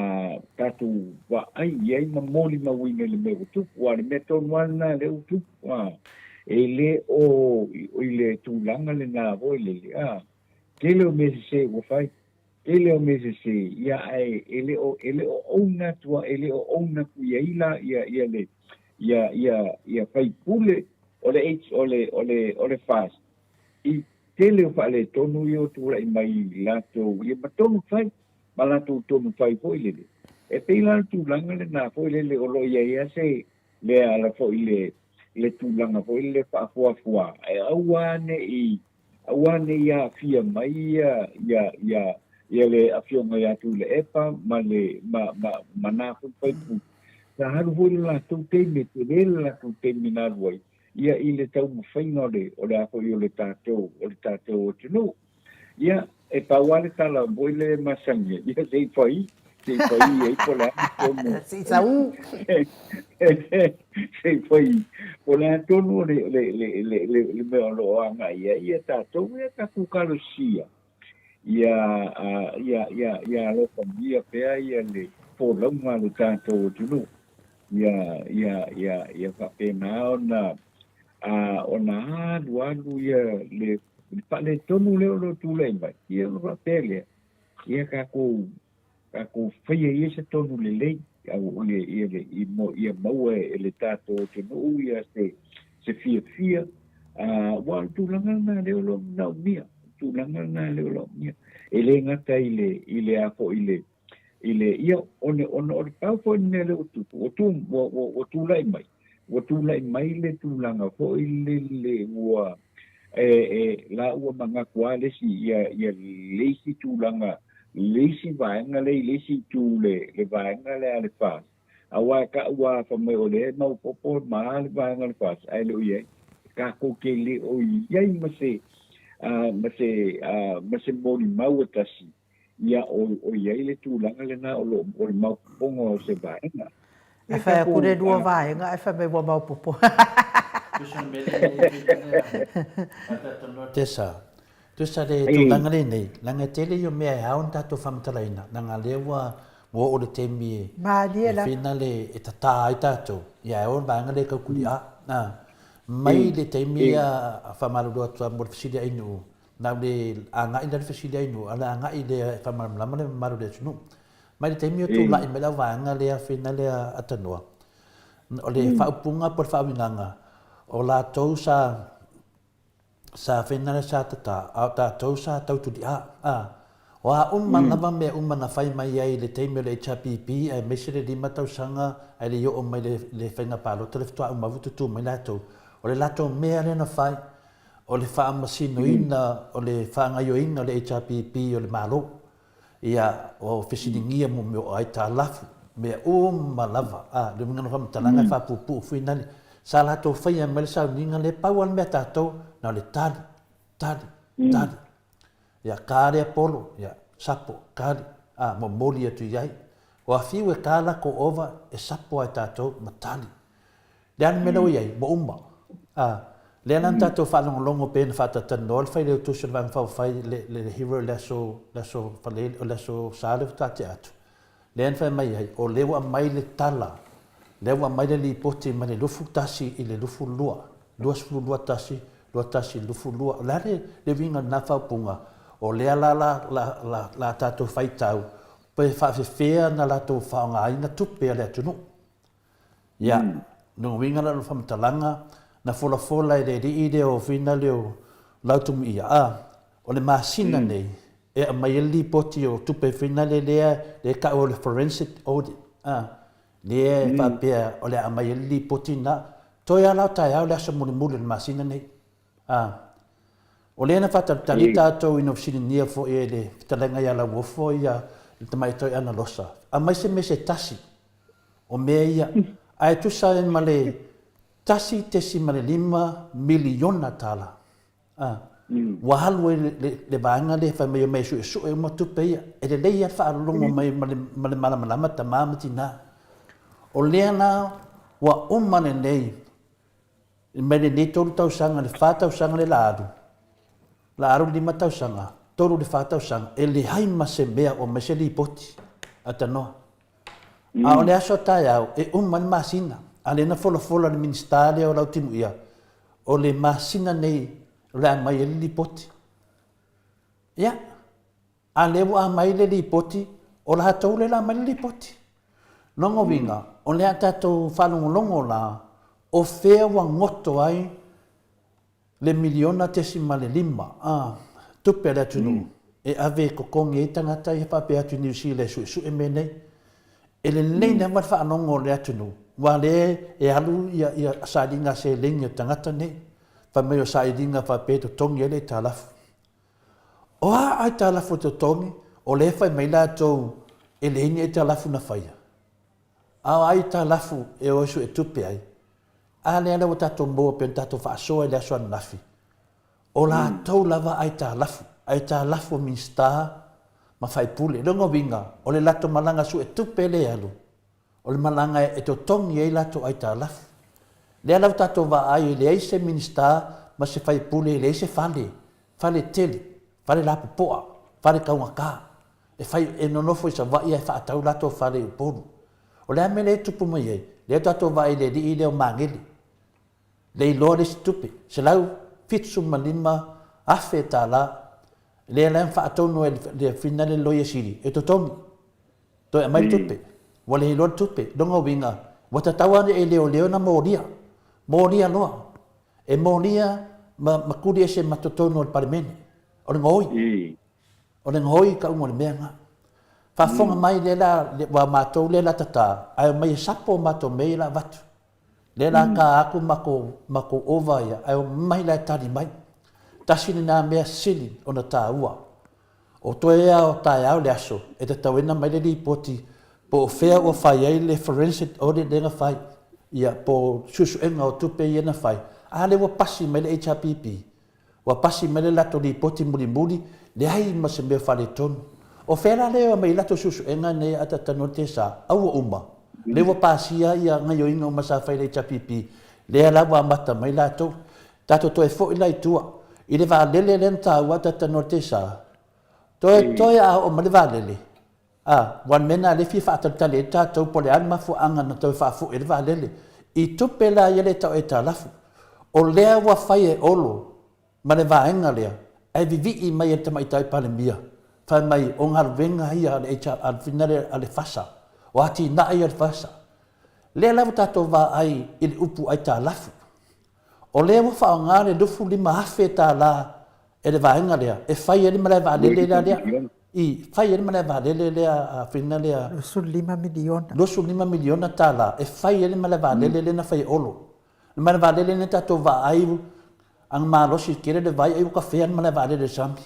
D: tatou vaai i ai ma molimauina i le mea ua tupu. Aua o le mea tonu lava lena lea ua tupu, a, e le o i le tulaga lena foi lele, a, tele o mea sese ua fai. Tele o mea sese, ia ae e le o, e le o own atu, e le o own atu i ai la ia, ia le, ia, ia, ia faipule o le H, o le, o le, o le FAST i tele o faaletonu ia ua tulai mai i latou, ia ma tonu fai, ma latou tonu fai foi lele. E pei la le tulaga lena foi lele o lo o i ai lava se, le ala foi le, le tulaga foi lele faafuafua, e aua ne i, aua ne i aafia mai ia, ia, ia, ia le Afioga ia Tuilaepa ma le, ma, ma, ma nā foi faipule. Sa alu foi le latou taimi, e tele le latou taimi na alu ai, ia i le taumafaiga o le, o le a foi o le tatou, o le tatou atunuu. Ia, e pau lava le tala foi lea e masani ai, ia se i fai, se i fai i ai po o le a le tonu.
A: Se i sau.
D: Se i fai, po o le a tonu o le, le, le, le, le, le mea o lo o agai i ai ia tatou, ia tatou talosia. Ia, ia, ia, ia alofagia pea ia le folauga a lo tatou atunuu. Ia, ia, ia, ia faapena ona, a, ona alualu ia le, le faaletonu lea o lo o tulai mai, ia ona faapea lea, ia tatou, tatou faia ia se tonu lelei, au, ia, ia, le, i, mo, ia maua e le tatou atunuu ia se, se fiafia, a, aua o le tulaga lena lea o lo o manaomia, tulaga lena lea o lo o manaomia. E le gata i le, i le a foi i le, i le, ia, ona, ona o le pau foi le mea lea ua tupu, ua, tu, ua, ua, ua tulai mai, ua tulai mai le tulaga foi lele ua, e, e, la ua manatu lava le isi, ia, ia le isi tulaga, le isi vaega lea i le isi itu le, le vaega lea a le FAST, aua e ta'u lava fai mai o lea e maopoopo ma le vaega a le FAST, ae le o i ai. Tatou te le o i ai ma se, ma se, ma se molimau e tasi, Ia, o, o i ai le tulaga lena o lo o le maopopoga o se vaega.
A: E fai atu le lua vaega ae fai mai ua maopopo.
C: Tesa, tusa le tulaga lenei, leaga e tele ia mea e ao ona tatou faamatalaina, leaga lea ua ua oo le taimi e
A: Malie lava.
C: finale e tata ai tatou, ia e ao le vaega lea e taukuli a, a, mai le taimi a faamalulu atu lava mo le fesili a Ainuu, Na o le agai lea le fesili ai nuu, a o le agai lea e faamalamalama le mamalu o le atunuu. Mai le taimi o tulai mai le auvaega lea fina lea a Tanoa, o le faaupuga po o le faauigaga, o latou sa sa fina lea sa tata, a o tatou sa tautuli'a. A, o a uma lava mea uma na fai mai ai i le taimi o le HRPP aemaise le 5 tausaga ae le i oo mai le le faiga palota le faatoa uma tutū mai latou, o le latou mea lea na fai, o le faamasinoina, o le faagaioiga o le HRPP o le Malo, ia, o fesiligia mo mea o aitalafu, mea uma lava, a, le uiga o le faamatalaga e faapuupuu foi nale, sa latou faia mai le sauniga lea, pau lava le mea a tatou, na o le tali, tali, tali. Ia, ka lea polo, ia, sapo, kali, a, momoli atu i ai. O afiu e ka lako ova, e sapo lava e tatou ma tali. Le a le mea lea ua i ai? Ua uma. A, lea la na tatou faalogologo pei ona faatatalanoa le Failautusi o le Vaega Faaupufai, le, le, le hero i le aso, le aso Faleele, o le aso Sa lea faatoa tea atu. Lea na fai mai ai, o lea ua aumai le tala, lea ua aumai le lipoti mai le 21 i le 22, 22 tasi, 21 22. O le a le, le uiga o lena faaupuga? O lea la la, la, la, la tatou faitau, pe faafefea ona latou faaaogaina tupe a le atunuu. Ia, lona uiga la o le faamatalaga, na folafola e le alii lea o Vina lea o Lautumuia, a, o le masina nei e aumai ai le lipoti o tupe Vina lea lea e tau o le forensic audit, a, lea e faapea o le a aumai ai le lipoti lena. Toe lava la o taeao le aso mulimuli o le masina nei. A, o lea na faatalitali tatou ina ua fesiligia foi e le fetalaiga ia Lauofo ia le tamaitai Analosa, aumai se mea se tasi o mea ia, ae tusa ai ma le 1.5 miliona tala. A, ua alu ai le vaega lea fai mai omai e suesue uma tupe ia. E lelei lava le faalologo mai ma le malamalama tama ma tina. O lea la ua uma lenei, mai lenei 3 tausaga i le 4 tausaga lea la alu, la alu le 5 tausaga, 3 i le 4 tausaga, e leai ma se mea o aumai se lipoti a tanoa. A o le aso a taeao, e uma ai le masina, a lea na folafola e le Minisita lea o Lautimuia, o le masina nei o le a aumai ai le lipoti. Ia, a lea ua aumai le lipoti, o latou lea la aumai le lipoti. Lona uiga, o le a tatou faalogologo la, o fea ua goto ai le miliona tesima le lima a tupe a le atunuu e ave e totogi ai tagata ia faapea atu i Niu Sila e suesue mea nei. E lelei lava le faalogo o le atunuu aua lea e alu ia sailiga a seleni a tagata nei fai mai o sailiga faapea e totogi ai le aitalafu. O a aitalafu e totogi o lea e fai mai latou e leai ni aitalafu na faia. A o aitalafu e o e suetupe ai? A lea la ua tatou maua pei ona tatou faasoa i le aso ananafi, o latou lava aitalafu, aitalafu a Minisita ma Faipule. O lona uiga, o le latou malaga suetupe lea e alu, o le malaga e totogi ai latou aitalafu. Lea la ua tatou vaai e leai se Minisita ma se Faipule, e leai se fale, fale tele, fale lapopoa, fale taugata, e fai, e nonofo i Savaii ae faatau latou fale i Upolu. O le a mea lea e tupu mai ai? Lea tatou vaai i le alii lea o Magele, le iloa le isi tupe, $175,000 tala, lea la na faatonu e le fina le Loia Sili e totogi, toe aumai le tupe. Ua le iloa le tupe. Lona uiga, ua tatau lava ona e leoleo na molia, molia loa. E molia ma, ma kuli ese ma totonu o le Palemene. O le gaoi. O le gaoi ka uga o le mea na. Faafofoga mai lea la, ua matou lea la tata, ae omai e sapo matou mea ia la avatu. Lea la ta atu matou, matou ova ia, ae omai la e tali mai. Tasi lena mea sili ona taua. O toe a o taeao le aso, e tatau ai ona aumai le lipoti po o fea ua fai ai le forensic audit lea na fai, ia, po o suesuega o tupe ia na fai, a lea ua pasi mai le HRPP, Ua pasi mai le latou lipoti mulimuli, leai ma se mea faaletonu. O fea la lea e aumai ai latou suesuega nei a tatanoa le TSA? A ua uma. Lea ua pasia ia gaioiga uma sa fai e le HRPP, lea la ua amata mai latou. Tatou toe foi la i tua, i le vaalele lea na taua a tatanoa le TSA, toetoe a oo mai le vaalele, A, aua o le mea lena lea e fia faatalitali ai tatou po o le a le mafuaaga na toe faafoi ai le vaalele. I tupe la ia lea e tau aitalafu, o lea ua fai e Olo ma le vaega lea ae vivii mai e le Tamaitai Palemia, fai mai o galuega ia a le HR, a le FASA, o atinae ia a le FASA. Lea la ua tatou vaai i le upu aitalafu. O lea ua faaaoga le $25,000 e le vaega lea e fai ai le malae vaalele la lea. I fai ai le malae vaalele lea a fina lea.
A: $25 miliona.
C: $25 miliona tala e fai ai le malae vaalele lea na fai e Olo. Le malae vaalele lea tatou vaai aga malosi tele le vai ai ua kafea le malae vaalele i le sami.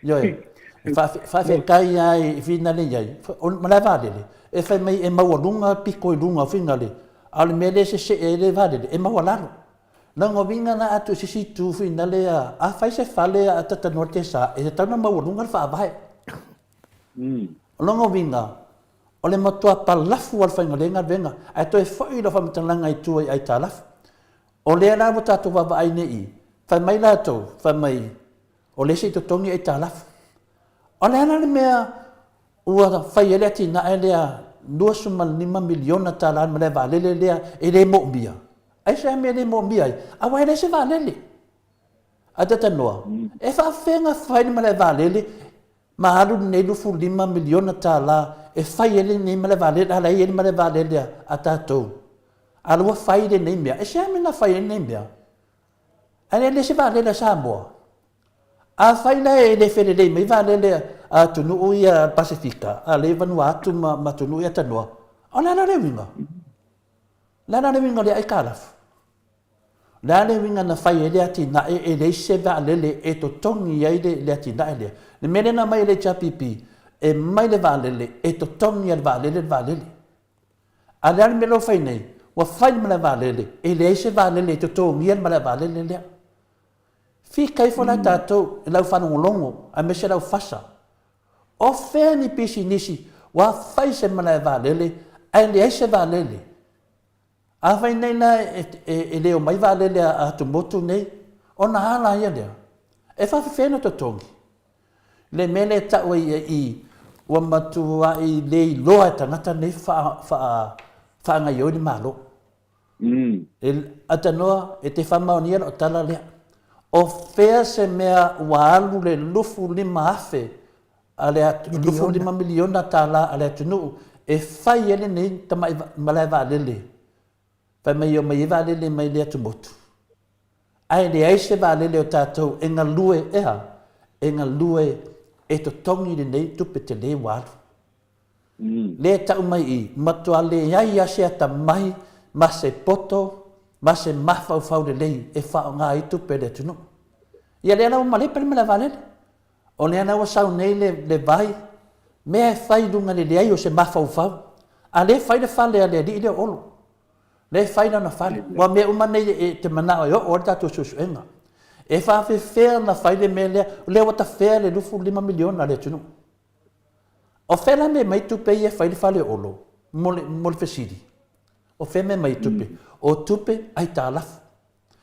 C: Ioe. E faafetai lava i finale i ai. O le malae vaalele, e fai mai e maualuga pito i luga o finale, a o le mea lea e sesee ai le vaalele, e maualalo. Lona uiga la a tuu i se isi itu finale a, a fai se fale a tatanoa le tesa, e tatau ona maualuga le faavae. O lona uiga, o le matua palafu lava o le faiga o lea galuega, ae toe foi lau faamatalaga i tua i aitalafu. O lea la ua tatou vaavaai nei i i, fai mai latou, fai mai, O lea se i totogi aitalafu. O le a la le mea ua fai ai le atinae lea $25 miliona tala ma le vaalele lea e le moomia? Aisea mea e le moomia ai? Aua e leai se vaalele. Ae talanoa, e faafefea ona fai le malae vaalele ma alu lenei $25 miliona tala e fai ai lenei malae vaalele, a la e i ai le malae vaalele a tatou. A o la ua fai lenei mea. Aisea mea na fai ai lenei mea? Ae le se vaalele a Samoa. Afai la e le felelei mai vaalele a atunuu ia Pasefika, a lea i Vanuatu ma atunuu ia tanoa, o le a la le uiga? O le a la le uiga o lea aitalafu? O le a le uiga na fai ai le atinae e leai se vaalele e totogi ai le atinae lea? Le mea lea na aumai e le HRPP, e mai le vaalele, e totogi e le vaalele le vaalele. A o le a le mea lea ua fai nei? Ua fai le malae vaalele, e leai se vaalele e totogia le malae vaalele lea. Fika ifo la tatou i lau faalogologo aemaise lau fasa. O fea ni pisinisi ua fai se malae vaalele ae leai se vaalele? Afai nei la e le omai vaalele a atumotu nei, ona a laia lea? E faafefea ona totogi? Le mea lea e tau ai i i, ua matuai le iloa e tagata nei faagaioi le Malo. E atanoa, e te faamaonia lau tala lea. O fea se mea ua alu le 25 afe a le $25 miliona a le atunuu e fai ai lenei tamai malae vaalele, fai mai e omai ai vaalele mai le atumotu, ae leai se vaalele o tatou e galue e a? E galue e totogi lenei tupe tele ua alu. Lea e tau mai i, matua leai lava se atamai ma se poto ma se mafaufau lelei e faaaoga ai tupe a le atunuu. Ia lea la ua malepe le malae vaalele. O lea la ua sau nei le, le vai, mea e fai i luga i le leai o se mafaufau. A lea e fai le fale a le alii lea o Olo. Lea e fai lana fale. Ua mea uma nei e te manao e oo ai le tatou suesuega. E faafefea ona fai le mea lea, o lea ua tafea le $25 miliona a le atunuu. O fea la mea mai tupe ia e fai le fale o Olo? Mo le, mo le fesili. O fea mea mai tupe? O tupe aitalafu.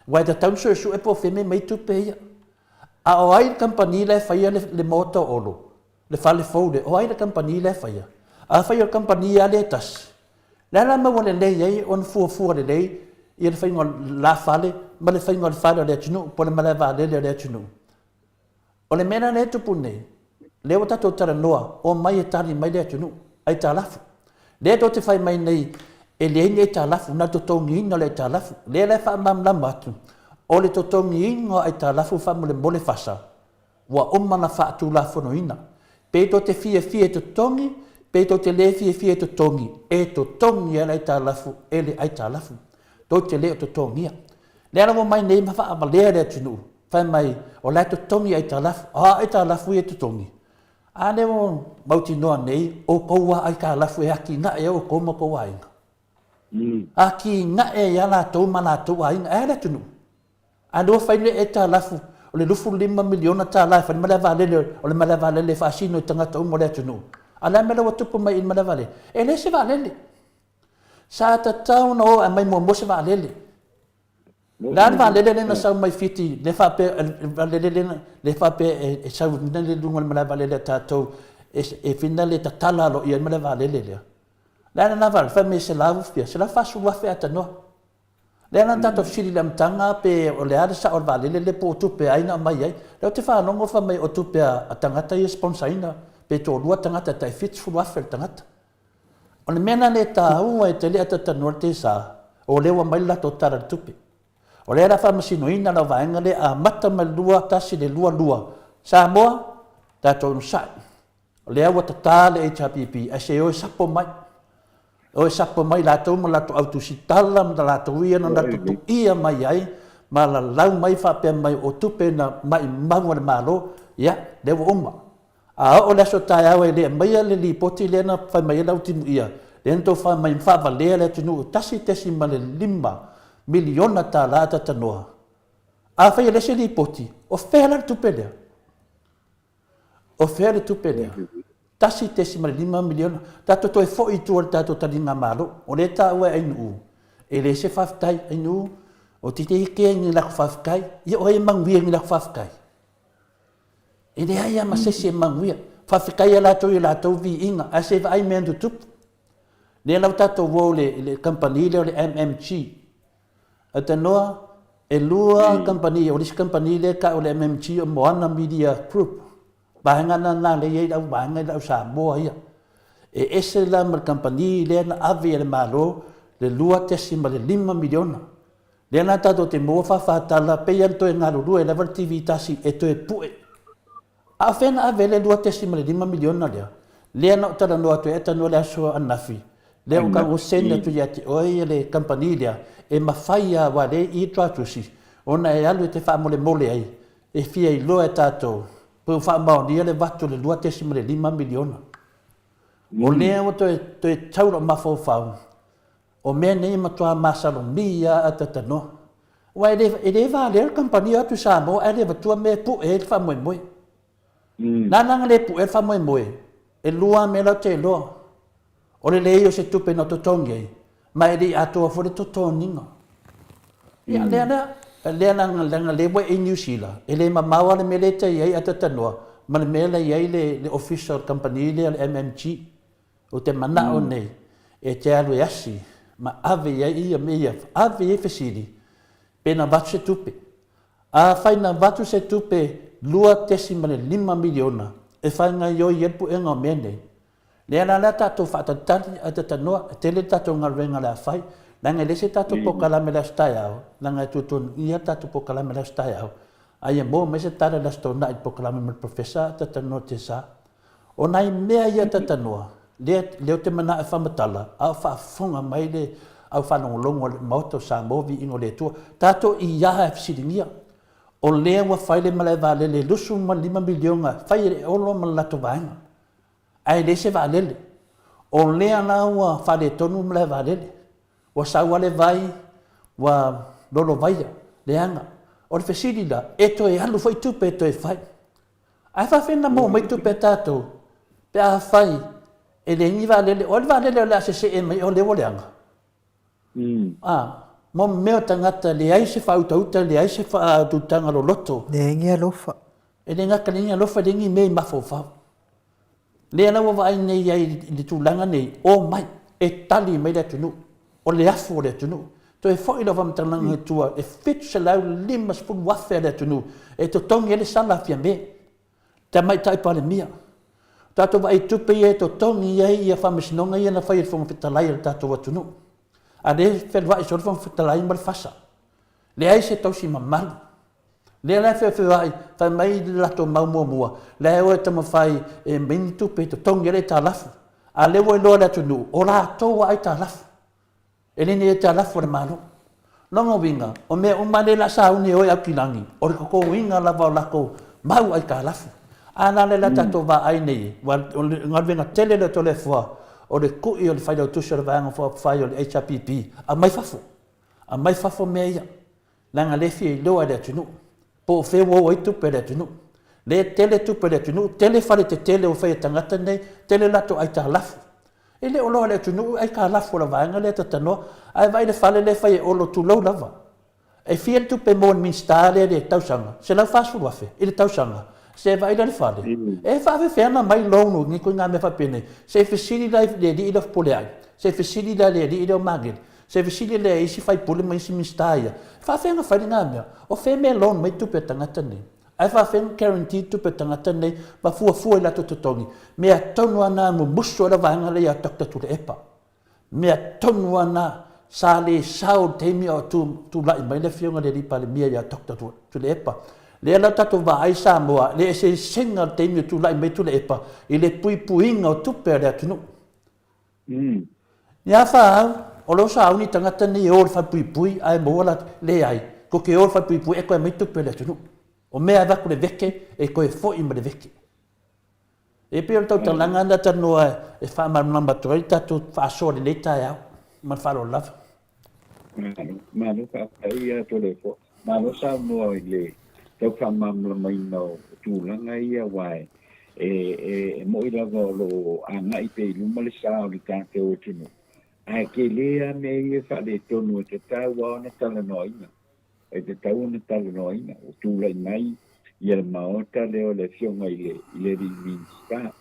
C: Aua e tatau ona suesue po o fea mea mai tupe ia. A o ai le kamupani la e faia le, le maota o Olo, le fale fou lea, o ai le kamupani la e faia? Afai o le kamupani lava lea e tasi, le a la maua lelei ai ona fuafua lelei ia le faiga o la fale ma le faiga o le fale o le atunuu po o le malae vaalele o le atunuu? O le mea la lea e tupu nei, lea ua tatou talanoa, omai e tali mai le atunuu, aitalafu. Lea tou te fai mai nei, e leai ni aitalafu, na o le totogiina o le aitalafu. Lea la e faamalamalama atu, o le totogiina o aitalafu faamolemole fasa, ua uma ona faatulafonoina. Pe tou te fiafia e totogi, pe tou te le fiafia e totogi, e totogi lava le aitalafu e le aitalafu. Tou te le o totogia. Lea la ua omai nei ma faavalea le atunuu, fai mai o la e totogi aitalafu. O a aitalafu ia e totogi? A lea ua mautinoa nei, o tou lava aitalafu e atinae ai outou ma outou aiga. Atinae ai lava latou ma latou aiga. Ae a le atunuu? A lea ua fai le aitalafu o le $25 miliona e fai le malae vaalele, o le malae vaalele e faasino i tagata uma o le atunuu. A o le a le mea la ua tupu mai i le malae vaalele? E leai se vaalele. Sa tatau ona o e aumai muamua se vaalele. O le a le vaalele lea na sau mai Fiti, lea faapea, le vaalele lea, lea faapea e sau i luga o le malae vaalele a tatou, e fina le tatala aloaia ai le malae vaalele lea. O le a lena vaalele? Fai mai e selau fia, 140,000 atanoa. Lea la na tatou fesili i le amataga pe o le a le sao o le vaalele lea po o tupe a ai na aumai ai. Lea ou te faalogo fai mai o tupe a tagata ia e sponsor ina, pe toalua tagata e tai 70,000 le tagata. O le mea lena lea e taua e te le atatanoa le tesa, o lea ua aumai le latou Tala i le Tupe. O lea o le a faamasinoina lau vaega lea amata mai le 21 i le 22. Samoa, tatou onosai. O lea ua tata le HRPP ae se o e sapo mai. O e sapo mai latou ma latou au tusitala ma latou ia na latou tuia mai ai ma lalau mai faapea mai o tupe na maimau a le Malo, ia, lea ua uma. A oo le aso taeao e le aumaia le lipoti lea na fai mai ai lau timuia, lea na tou fai mai ma faavalea le atunuu $1.5 miliona a tatanoa. Afai e leai se lipoti, o fea la le tupe lea? O fea le tupe lea? $1.5 miliona. Tatou toe foi i tua i le tatou taligamalo. O lea e taua e Ainuu, e leai se faafetai. Ainuu, ou te le kea i ni latou faafetai. Ia o ai e manuia i ni latou faafetai? E leai lava ma se isi e manuia. Faafetai ia latou i latou viiga, ae se i vaai mea na tutupu. Lea la ua tatou o i le kamupani lea o le MMG. Autanoa, e lua kamupani, o le isi kamupani lea e tau o le MMG o Moana Media Group. Vaega lena lea e i ai lau vaega i lau Samoa ia. E ese la ma le kamupani lea na ave e le Malo le $2.5 miliona. Lea la tatou te maua faafatala pei lava ona toe galulue lava le TV tasi e toe pue. A o fea na ave ai le $2.5 miliona lea? Lea na ou talanoa atu ai talanoa le aso ananafi, lea ua tau send atu ia te oe le kamupani lea, e mafai lava aua o lea e i i le tuatusi ona e alu e te faamolemole ai e fia iloa e tatou pe ua faamaonia le vatu o le $2.5 miliona. O lea ua toe, toe tau lou mafaufau. O mea nei e matua masalomia a tatanoa. Aua e le, e le valea le kamupani o atu i Samoa ae le avatua mea e pue ai le faamoemoe. Nana na le pue le faamoemoe, e lua lava mea la ou te iloa. O le leai o se tupe na totogi ai, ma e le i atoa foi le totogiga. Ia, lea lea, lea leaga, leaga lea ua e i Niu Sila, e le mamao lava le mea lea e tai ai Atatanoa ma le mea la e i ai le, le ofisa o le kamupani lea o le MMG. Ou te manao nei e te alu e asi ma ave i ai ia mea ia, ave i ai fesili, pe na avatu se tupe. Afai na avatu se tupe $2.5 miliona e faigaioi ai le puega o mea nei, lea la lea tatou faatalitali ae tatanoa, e tele le tatou galuega o le a fai, leaga e leai se tatou polokalame i le aso taeao, leaga e tuatuagia le tatou polokalame i le aso taeao, a ia maua mai se tala i le Aso Toonai i le polokalame ma le Professor ae tatanoa Tesa. O nai mea ia tatanoa, lea, lea ou te manao e faamatala, a o faafofoga mai le au faalogologo a le Maota o Samoa, viiga o le Atua. Tatou i aha e fesiligia, o lea ua fai le malae vaalele e $25 miliona e fai e le Olo ma le latou vaega, ae leai se vaalele. O lea la ua faaletonu le malae vaalele, ua sau lava le vai, ua lolovaia, leaga. O le fesili la, e toe alu foi tupe e toe fai. Ae faafefea na maua mai tupe a tatou pe afai e leai ni vaalele, o ai le vaalele o le a sesee mai o lea ua leaga? A, mo mea o tagata leai se faautauta, leai se faautautaga loloto.
A: Leai ni alofa.
C: E le gata leai ni alofa, leai ni mea i mafaufau. Lea la ua vaai nei ai i le tulaga nei, omai e tali mai le atunuu, o le afu o le atunuu. Toe foi lau faamatalaga i tua, e 750,000 a le atunuu e totogi ai le sala a Fiame, Tamaitai Palemia. O tatou vaai tupe ia e totogi ai ia faamasinoga ia na fai e le Fofoga Fetalai o le tatou atunuu. A lea e fealuai solo le Fofoga Fetalai ma le FASA. Leai se tausi mamalu. Lea la e feofeoai, fai mai le latou mau muamua, la e o e taumafai e aumai ni tupe e totogi ai le aitalafu. A o lea ua iloa e le atunuu, o latou lava aitalafu. E le ni aitalafu a le Malo. Lona uiga, o mea uma lea o le a sauni e o e Aukilagi, o le totogiina lava o latou mau aitalafu. A la lea la tatou vaai nei, aua o le galuega tele lea o Toleafoa, o le tui o le Failautusi o le Vaega Faaupufai o le HRPP, aumai fafo, aumai fafo mea ia. Leaga lea e fia iloa e le atunuu po o fea ua o ai tupe a le atunuu. Lea e tele tupe a le atunuu, tele fale tetele ua fai e tagata nei, tele latou aitalafu. E le o loa le atunuu aitalafu o le vaega lea tatanoa. Ae vaai le fale lea e fai e Olo, tulou lava. E fia le tupe e maua e le Minisita lea i le tausaga? $140,000 i le tausaga. Se vaai la i le fale. E faafefea ona aumai loan i ituaiga mea faapenei? Se i fesili la i le alii lea o Fepuleai, se i fesili la i le alii lea o Magele, Se fesili lea i isi faipule ma isi Minisita ia, e faafefea ona fai lena mea? O fea mea e loan mai tupe a tagata nei? Ae faafefea ona guarantee tupe a tagata nei ma fuafua i latou totogi? Mea tonu lava na mumusu ai le vaega lea ia Doctor Tuilaepa. Mea tonu lava na sa le sao i le taimi a o tulai mai le afioga i le alii Palemia ia Doctor Tuilaepa. Lea la tatou vaai Samoa, le eseesega o le taimi o tulai mai Tuilaepa i le puipuiga o tupe a le atunuu. Ni a fa au, o lea ua sauni tagata nei e o i le falepuipui ae maua latou, leai, tou te o i le falepuipui e toe aumai tupe a le atunuu. O mea e avatu le veke, e toe foi ma le veke. E pei o le tautalaga lena talanoa e faamalamalama atu ai le tatou faasoa i lenei taeao. Ma le faaaloalo lava.
D: Malo, malo faafetai ia Toleafoa. Malo saunoa i le tau faamalamalamaina o tulaga ia aua e, e, e moni lava o lo o agai pea i luma le sa o le tatou atunuu, ae tele lava mea ia e faaletonu e tatau lava ona talanoaina. E tatau ona talanoaina. Ua tulai mai ia le Maota lea o le Afioga i le, i le Alii Minisita,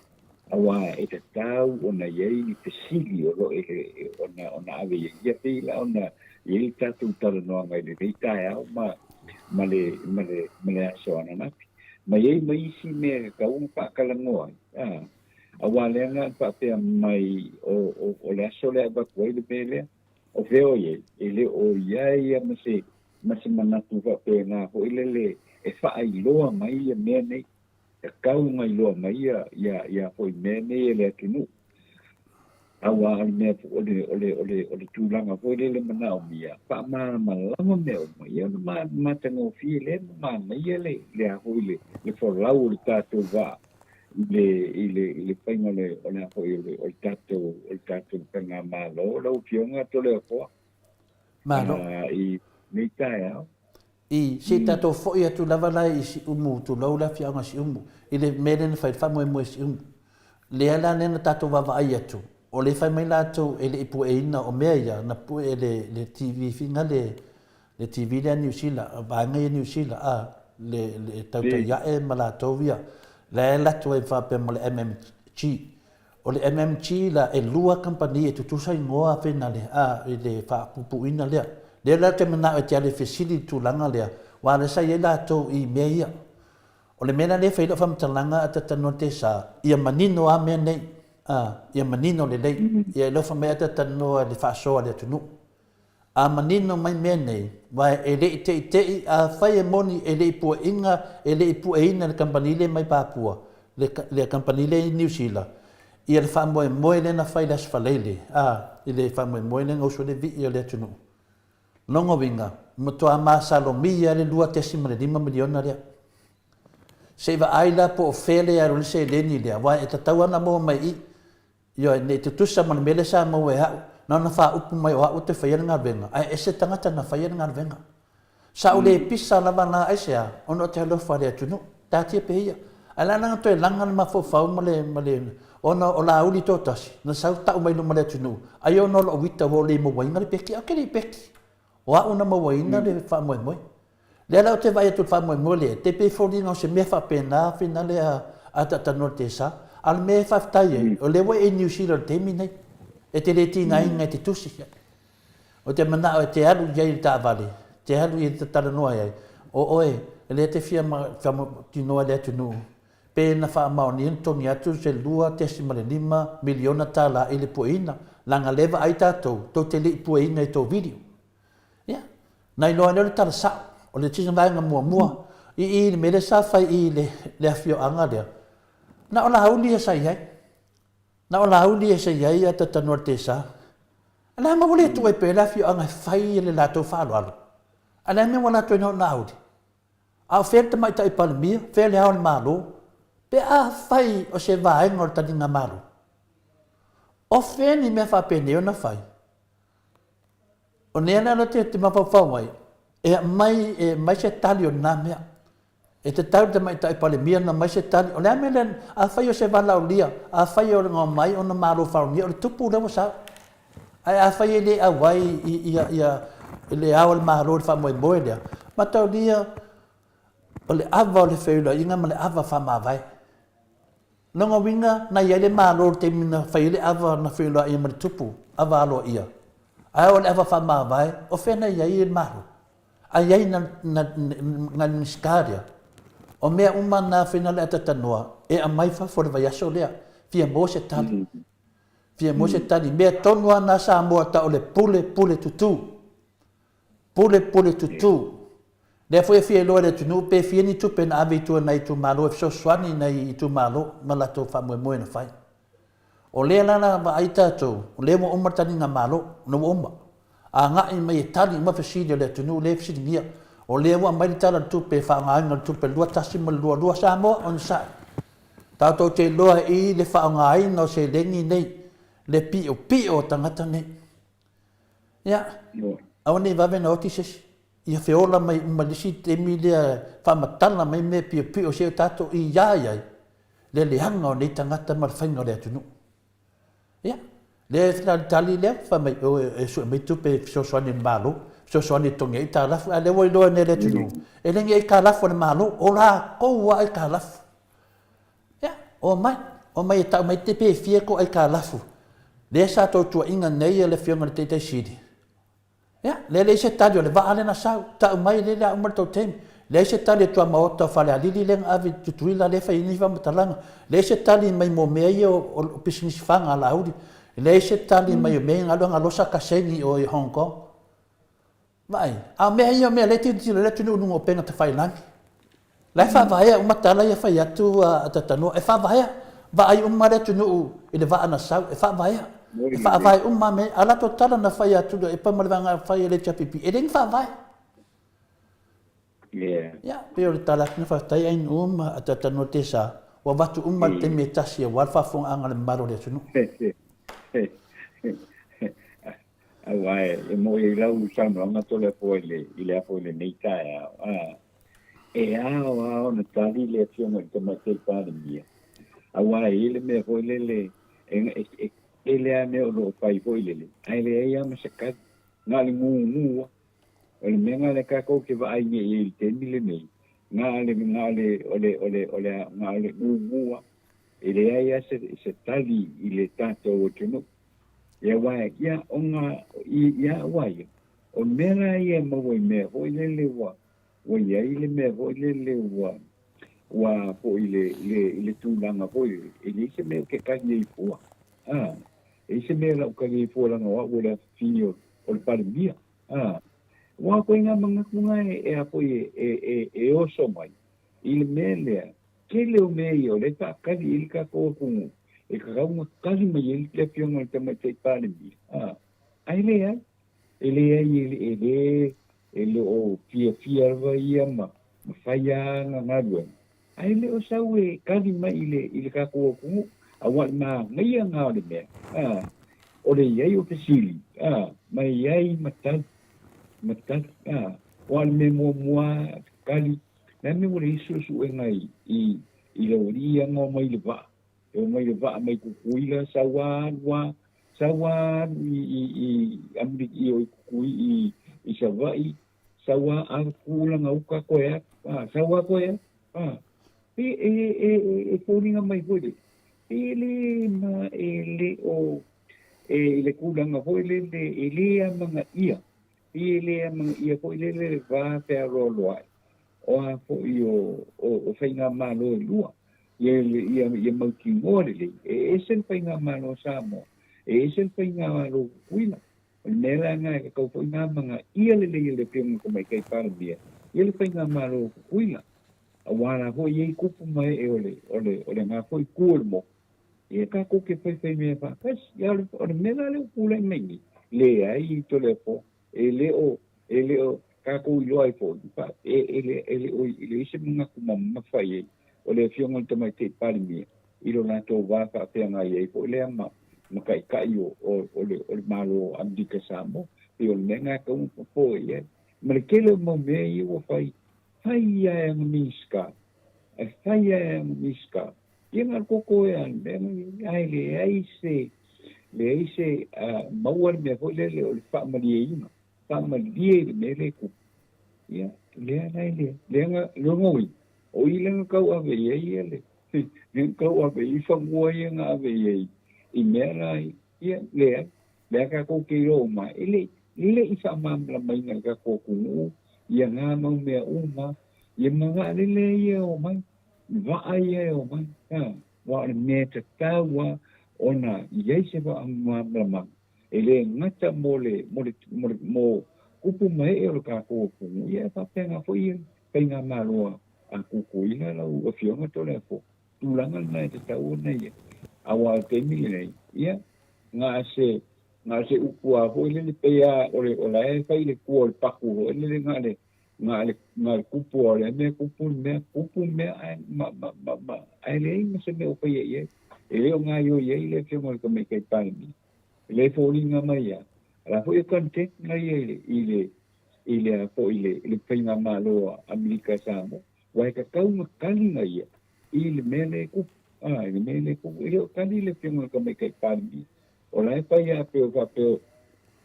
D: aua e tatau ona i ai ni fesili o lo o ona, ona ave i ai. Ia pei la ona i ai le tatou talanoaga i lenei taeao ma, ma le, ma le, ma le aso ananafi. Ma i ai ma isi mea e tatau ona faatalanoa ai, a, aua lea na faapea mai o, o, o le aso lea e avatu ai le mea lea, O fea o i ai? E le o i ai ia ma se, ma se manatu faapena foi lele e faailoa mai ia mea nei. Tatau ona iloa mai ia, ia, ia foi mea nei e le atunuu. Aua o le mea, o le, o le, o le, o le tulaga foi lele manaomia, faamalamalama mea uma, ia ona matagofie lea ma manaia le, le a foi le, le folau o le tatou vaa. i le i le i le faiga o le o le a foi o le o le tatou o le tatou faigamalo lau Afioga Toleafoa.
C: Malo.
D: I lenei taeao.
C: I, se i tatou foi atu lava la i Siumu, tulou le afioaga o Siumu, i le mea lea na fai, le faamoemoe i Siumu. Lea la lea na tatou vaavaai atu, o lea e fai mai latou e le i pueina, o mea ia na pue e le, le TV fina le, le TV lea a Niu Sila, vaega ia Niu Sila, a, le, le tautai ae ma latou ia, la e alu atu ai faapea ma le MMG. O le MMG la, e lua kamupani e tutusa igoa feinale, a, i le faapuupuuina lea. Lea la ou te manao e te alu e fesili i le tulaga lea, aua o lea sa i ai latou i mea ia. O le mea la lea e fai ai lau faamatalaga a talatalanoa le sa, ia manino lava mea nei, a, ia manino lelei. Ia alofa mai a talatalanoa i le faasoa a le atunuu. A manino mai mea nei, aua e le i teitei, afai e moni e le i puaina, e le i pueina e le kamupani lea mai Papua, le, le kamupani lea i Niu Sila, ia le faamoemoe lea na fai i le Aso Faraile, a, i le faamoemoe lea na usu ai le vii o le atunuu. Lona uiga, matua masalomia le $2.5 miliona lea. Se i vaai la po o fea lea e alu ai le seleni lea, aua e tatau lava ona maua mai i i. Ioe, ne i tutusa ma le mea lea sa maua e au, na ona faaupu mai o au ou te faia le galuega, ae ese tagata na faia le galuega. Sa ou le pisa lava la aisea, ona ou te alofa i le atunuu. Taatia pea ia. Ae la na toe laga le mafaufau ma le, ma le, ona o Laauli toatasi, na sau tau mai luma o le atunuu, ai ona o lou ita ua ou le mauaina le peki, ae ou te le i peki. O au na mauaina le faamoemoe. Lea la ou te vaai atu i le faamoemoe lea, te pei e foliga o se mea faapena finale a a taatanoa le tesa. A o le mea e faafetai ai, o lea ua e i Niu Sila i le taimi nei. E te le tigaina e te tusi. Ou te manao e te alu i ai i le taavale, te alu i ai te talanoa ai, o oe, lea te fia tinoa i le atunuu, pe na faamaonia ona totogi atu se $2.5 miliona tala i le pueina, leaga lea e vaai tatou, tou te le i pueina i tou video. Ia, na iloa ai lea o le tala sao, o le tino vaega muamua, i i le mea lea sa fai i le, le afioaga lea, na o Laauli ia sa i ai. Na o Laauli ia sa i ai a Tatanoa le Tesa. A le a mea ua le tuu ai pea le afioaga e fai e le latou faaaloalo? A le a mea ua latou ai na o Laauli? A o fea le Tamaitai Palemia? Fea le Ao o le Malo? Pe afai o se vaega o le taliga Malo, o fea ni mea faapenei ona fai? O lea la te, te mafaufau ai, e aumai, e aumai se tali o lena mea. E tatau i le Tamaitai Palemia ona aumai se tali. O le a mea lea, afai o se valaaulia, afai o le omai ona malo faalogia, o le tupu lea ua sau. Ae afai e le auai i, ia, ia, le Ao o le Malo i le faamoemoe lea, mataulia o le ava o le feiloaiga ma le ava faamavae. Lona uiga, na i ai le Malo i le taimi na fai ai le ava na feiloai ai ma le tupu, ava aloaia. Ae o le ava faamavae, o fea na i ai le Malo? A i ai na, na, na le Minisita lea? O mea uma na fina le atatanoa e aumai fafo i le vaiaso lea, fia maua se tali. Fia maua se tali. Mea tonu lava na Samoa tau o le pule, pule tutū. Pule, pule tutū. Lea foi e fia iloa e le atunuu pe fia ni tupe na ave i tua i nai itumalo e fesoasoani i nai itumalo ma latou faamoemoe na fai. O lea la la vaai tatou, o lea ua uma le taliga Malo, ona ua uma. Agai mai e tali uma fesili a le atunuu lea e fesiligia. O lea ua aumai le Tala o le Tupe e faaaogaina o le tupe 21 ma le 22 Samoa, onosai. Tatou te iloa i le faaaogaina o seleni nei, le piopio o tagata nei. Ia, aua ne i vave ona oti se isi. Ia feola mai uma i le isi taimi lea faamatala mai mea piopio se o tatou i a i ai le leaga o nei tagata ma le faiga o le atunuu. Ia, lea e talitali lea, fai mai, o, e sue mai tupe e fesoasoani i le Malo, fesoasoani e totogi ai aitalafu, a o lea ua iloa nei e le atunuu, e le ni aitalafu a le Malo, o latou lava aitalafu. Ia, omai, omai e tau mai te pe fia tou aitalafu, lea sa tou tuuaiina nei e le Afioga i le Taitai Sili. Ia, lea e leai se tali o le vaa lea na sau, tau mai lea o le a uma le tou taimi. Leai se tali a tuamaota o Falealili lea na ave i Tutuila lea e fai ai nei faamatalaga. Leai se tali mai mo mea ia o pisinisi faga a Laauli. Leai se tali mai o mea ia na alu ai galosa kasegi i o i Hong Kong. Vaai, a o mea ia o mea lea e tilotilo ai le atunuu i luga o upega tafailagi. La e faavaea uma tala ia fai atu a Tatanoa, e faavaea. Vaai uma le atunuu i le vaa na sau, e faavaea. E faavae uma mea, a latou tala na fai a Tuilaepa ma le vaega fai a le HRPP, e le ni faavae. Ia, pei o le tala atu na faafetai Ainuu ma Tatanoa Tesa. Ua avatu uma i le taimi e tasi aua le faafofogaaga a le mamalu o le atunuu.
D: Aua e moni ai lau saunoaga Toleafoa i le, i le apo i lenei taeao, a, e ao lava ona tali le Afioga i le Tamaitai Palemia, aua e i ai le mea foi lele, e, e, e tele lava mea o lo o fai foi lele, ae leai lava ma se tali, na o le gugu lava. O le mea lena lea tatou te vaai nei i ai i le taimi lenei, na o le, na o le, o le, o le, o le, na o le gugu lava, e leai lava se, se tali i le tatou atunuu. Ia aua, ia, ona, ia aua ia, o le mea la ia e maua i mea foi lele ua, ua i ai le mea foi lele ua, ua foi i le, le, i le tulaga foi lele, e leai se mea ou te tali ai fua. A, e leai se mea la ou tali ai fua leaga o au o le afafine o, o le Palemia. A, aua koe ngā manatu ngā e, e a foi e, e, e, e oso mai i le mea lea, tele o mea ia o lea e faatali i ai le tatou atunuu e tatau ona tali mai ai le Afioga i le Tamaitai Palemia, a, ae leai, e leai, e, e le, e le o fiafia lava ia ma, ma fai ana galuega, ae le o sau e tali mai i le, i le tatou atunuu, aua le manaia lena o le mea, a, o le i ai o fesili, a, ma i ai ma tali, ma tali, a, aua o le mea muamua lava, tali, le a le mea ua leai se suesuega i, i, i le aualii ia na omai i le vaa, e omai i le vaa mai Tutuila, sau lava alu lava, sau lava alu i, i, i Amerika, i, i Tutui, i, i Savaii, sau lava alu tu lana uka koe atu, a, sau lava koe atu, a. E, e, e, e foliga mai foi le, e le ma, e le o, e, i le tulaga foi lele, e le amanaia, e le amanaia foi lele le va fealoaloai o a foi o, o, o faigamalo e lua, ia, ia, ia mautinoa lelei, e ese le faigamalo a Samoa, e ese le faigamalo a Tutuila. O le mea la lena e tatau foi ona amanaia lelei e le Afioga i le Tamaitai Palemia ia le faigamalo a Tutuila, aua la foi e i ai tupu ma ee o le, o le, o lena foi itu o le motu, ia tatou te faifai mea faatasi. Ia o le, o le mea la lea ua tulai mai nei, leai Toleafoa, e le o, e le o tatou iloa ai foi, e, e, le, e le o e leai se manatu mamafa i ai o le Afioga i le Tamaitai Palemia i lo latou va faafeagai ai foi lea ma, ma taitai o, o, o, le, o le Malo o Amerika Samoa. Pei o le mea lena e tatau ona popoe i ai. Ma le tele o mau mea ia ua fai, fai lava e ana Minisita, e fai lava e ana Minisita. Ia na o le koko ea le mea lenei, ae leai se, leai se, maua le mea foi lele o le faamalieina, faamalie i le mea lea e tupu. Ia, lea la e leai. Lea na, lona uiga, o i lea na tauave i ai ia le, lea na tauave i ai fanua ia na ave i ai i mea la, ia, leai. Lea tatou te iloa uma, e le, le i faamalamalamaina e le tatou atunuu ia na mau mea uma, ia ma vaalele ia e omai. Vaa ia e omai, a, aua o le mea e tatau lava ona i ai se faamalamalamaga, e le gata mo le, mo le, mo le, mo kupu ma ee o le tatou atunuu, ia e faapena foi ia faigamalo a Tutuila lau Afioga Toleafoa. Tulaga lena e tatau ona i ai. Aua o le taimi lenei, ia, na se, na se upu lava foi lele pei lava o le, o la e fai le tua o le paku foi lele na o le, na le, na le kupu o le mea, kupu le mea, kupu le mea, ae, ma, ma, ma, ma, ae leai ma se mea o faia i ai. E le o gaoioi ai le Afioga i le Tamaitai Palemia. E le foliga mai ia. A la foi o content na ia i le, i le, i le, foi i le, i le faigamalo a Amerika Samoa. Aua e tatau ona tali na ia i le mea lea e kupu. A, i le mea lea e kupu. E le o tali le Afioga i le Tamaitai Palemia. O la e fai a pei o faapea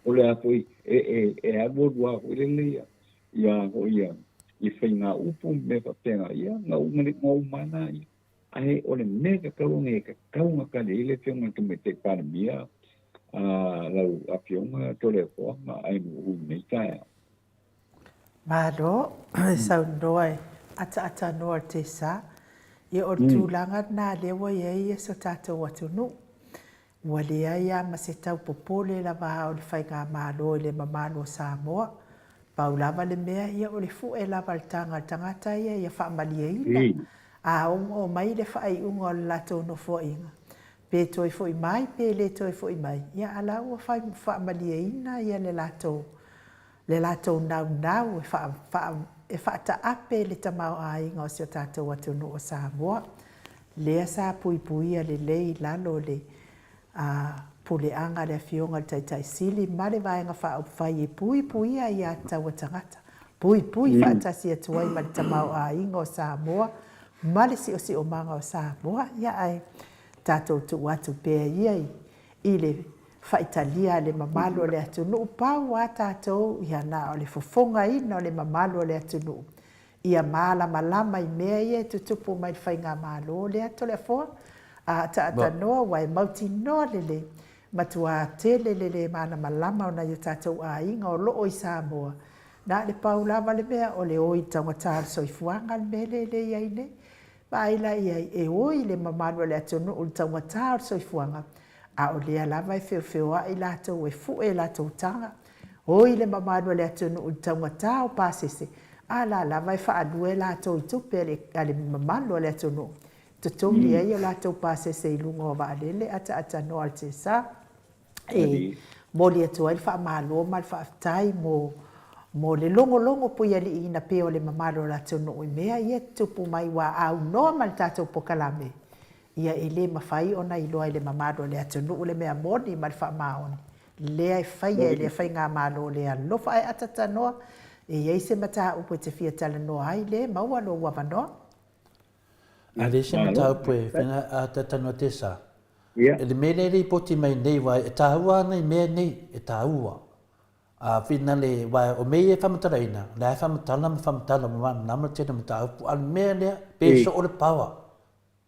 D: o le a foi e, e, e alualu lava foi lele ia, ia foi ia, i faiga upu ma mea faapena, ia, na uma le, na uma lava ia. Ae o le mea tatau ona e tatau ona tali ai le Afioga i le Tamaitai Palemia, a lau Afioga Toleafoa ma Ainuu i lenei taeao.
A: Malo, e saunoa e ataata noa le tesa. Ia o le tulaga lena lea ua i ai so tatou atunuu. Ua leai lava ma se tau popole lava o le faigamalo i le mamalu o Samoa. Pau lava le mea, ia o le fue lava o le taga a le tagata ia ia faamalieina a oo mai le faaiuga o le latou nofoaiga, pe toe foi mai pe le toe foi mai, ia a la ua faamalieina ia le latou le latou naunau e faa, e faataape le tamaoaiga o si o tatou atunuu o Samoa. Lea sa puipuia lelei i lalo o le puleaga a le Afioga i le Taitai Sili ma le Vaega Faaupufai e puipuia aiatatau a tagata, puipui faatasi atu ai ma le tamaoaiga o Samoa ma le siosiomaga o Samoa. Ia ae tatou tuu atu pea ia i le faitalia a le mamalu o le atunuu, pau a tatou ia na o le fofogaina o le mamalu o le atunuu ia malamalama i mea ia e tutupu mai i le faigamalo lea Toleafoa, a ataatanoa ua e mautinoa lelei, matua tele le le malamalama o nai o tatou aiga o loo i Samoa, na o le pau lava le mea o le o i le taugata o le soifuaga le mea lea e i ai nei. Vaai la i ai, e oi le mamalu o le atunuu i le taugata o le soifuaga, a o lea lava e feofeoai latou e fue latou taga. Oi le mamalu o le atunuu i le taugata o pasese, a la lava e faalue latou i tupe a le mamalu o le atunuu, totogi ai o latou pasese i luga o vaalele ataatanoa a le TSA. E momoli atu ai le faamalo ma le faafetai mo mo le logologo puialiiina pea o le mamalu o le atunuu i mea ia e tutupu mai ua aunoa ma le tatou pokalame ia e le mafai ona iloa e le mamalu o le atunuu le mea moni ma le faamaoni lea e faia e lea faigamalo le alofa ae atatanoa e i ai se mataupu e te fia talanoa ai le maua lou avanoa.
C: A leai se mataupu e fai atatanoa te sa. E le mea lea e lipoti mai nei aua e taua ana i mea nei, e taua. A finale, aua o mea ia e faamatalaina, o lea e faamatala ma faamatala ma malamalama le tele o mataupu, a o le mea lea, pe soo le power.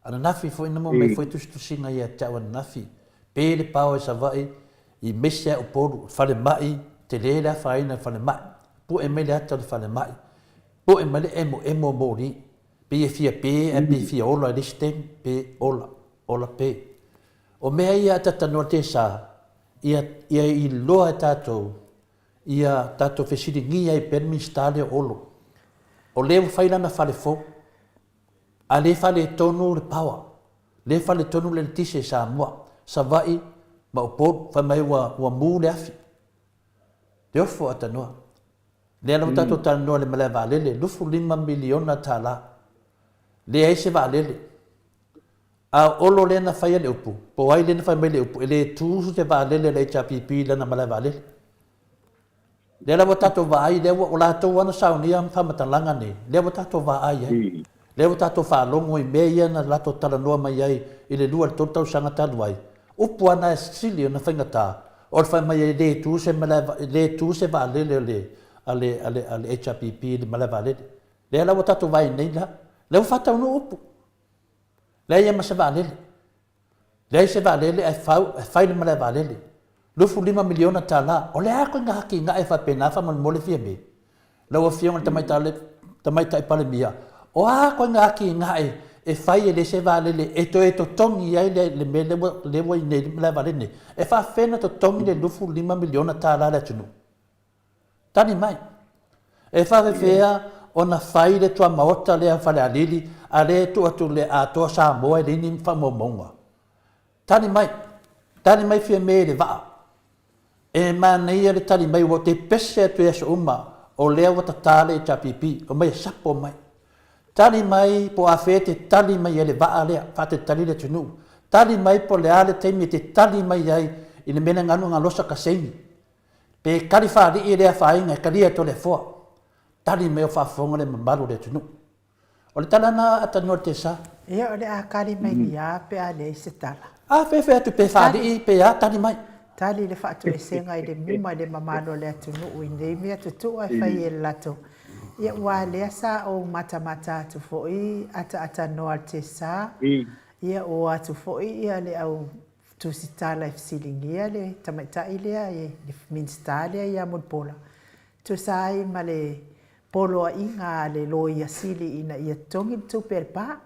C: Ananafi foi na maua mai foi tusitusiga ia te au ananafi, pe le power i Savaii, i mese a Upolu, falemai, tele le afaina i le falemai, pue mai le ata o le falemai, pue mai le emoemo o moli, pei e fia pe ae pei e fia ola i le isi taimi, pe ola, ola pe. O mea ia a tatanoa te sa, ia, ia iloa e tatou, ia tatou fesiligia ai pea le Minisita lea o Olo. O lea ua fai lana fale fou, a le faaletonu le power, le faaletonu le eletise i Samoa, Savaii ma Upolu, fai mai ua, ua mu le afi. Te ofo atanoa. Lea lava tatou talanoa i le malae vaalele, 25 miliona tala. Leai se vaalele. A o Olo lea na faia le upu, po o ai lea na fai mai le upu, e le tu se vaalele a le HRPP i lana malae vaalele. Lea la ua tatou vaai, lea ua, o latou lava na saunia faamatalaga nei, lea ua tatou vaai ai. Lea ua tatou faalogo i mea ia na latou talanoa mai ai i le lua i le tolu tausaga talu ai. Upu lava na e sili ona faigata, o le fai mai e le tu se malae, e le tu se vaalele a le, a le, a le, a le HRPP i le malae vaalele. Lea la ua tatou vaai nei la, lea ua faataunuu upu. Leai lava ma se vaalele. Leai se vaalele ae fau, ae fai le malae vaalele. $25 miliona tala. O le a koe atinae faapena faamolemole Fiame? Lau Afioga i le Tamaitai, Tamaitai Palemia, o a koe atinae e fai e leai se vaalele e toe totogi ai le, le mea lea ua, lea ua i nei le malae vaalele nei? E faafefea ona totogi le $25 miliona tala a le atunuu? Tali mai. E faafefea ona fai le tuamaota lea o Falealili a lea e tuu atu le atoa Samoa e leai ni faamaumauga? Tali mai. Tali mai Fiame i le vaa. E manaia le tali mai ua ou te pese atu i aso uma o lea ua tata le HRPP, omai e sapo mai. Tali mai po o afea e te tali mai ai le vaa lea, faatalitali le atunuu. Tali mai po o le a le taimi e te tali mai ai i le mea lea ganu galosa ka seini. Pe kali faalii e le afaina e kalia e Toleafoa. Tali mai o faafofoga le mamalu o le atunuu. O le tala na a Tanoa le Tesa.
A: Ia o le a kali mai ni a pe a leai se tala.
C: A fefe atu pe faalii pe a tali mai.
A: Tali le faatoesega i le muma i le mamalu o le atunuu i nei mea tutua e fai e le latou. Ia ua lea sa ou matamata atu foi ataatanoa le Tesa. Ia o atu foi ia le au tusitala e fesiligia le tamaitai lea, le Minisita lea ia Mulipola, tusa ai ma le poloaiga a le Loia Sili ina ia totogi le tupe a le pa.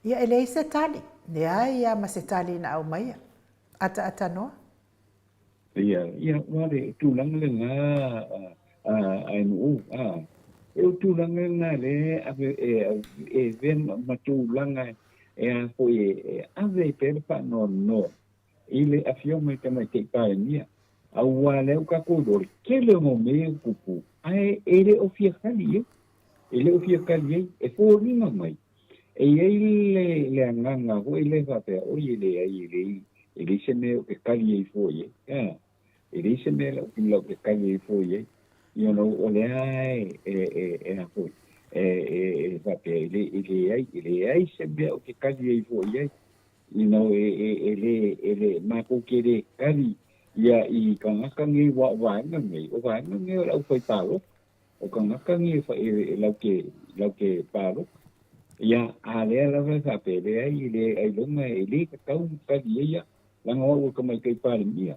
A: Ia e leai se tali, leai lava ma se tali na aumaia. Ataatanoa.
D: Ia, ia, aua le tulaga lena a, a Nuu, a, e o tulaga lena lea e ave, e, e avea ma tulaga e a foi e ave ai pea le faanoanoa i le Afioga i le Tamaitai Palemia, auā lea ua tatou iloa le tele o mau mea ia ua tupu, ae e le o fia kali i ai, e le o fia kali i ai, e foliga mai. E i ai le, le agaga foi lea faapea, oi e leai, e leai, e leai se mea ou te kali ai fua i ai. A, e leai se mea lau, lau te kali ai fua i ai. You know, o lea e, e, e, e a foi, e, e, e faapea, e, le, e leai, e leai se mea ou te kali ai fua i ai. You know, e, e, e le, e le, matou te le kali ia i kangaka nei wa o vaega nei, o vaega nei o le aufai pāloka. O kangaka nei e, e, e lau te, lau te pāloka. Ia, a lea lava e faapea, leai, e le ailoga e le tatau ona kali ai ia, leaga o au o le tamaitai Palemia,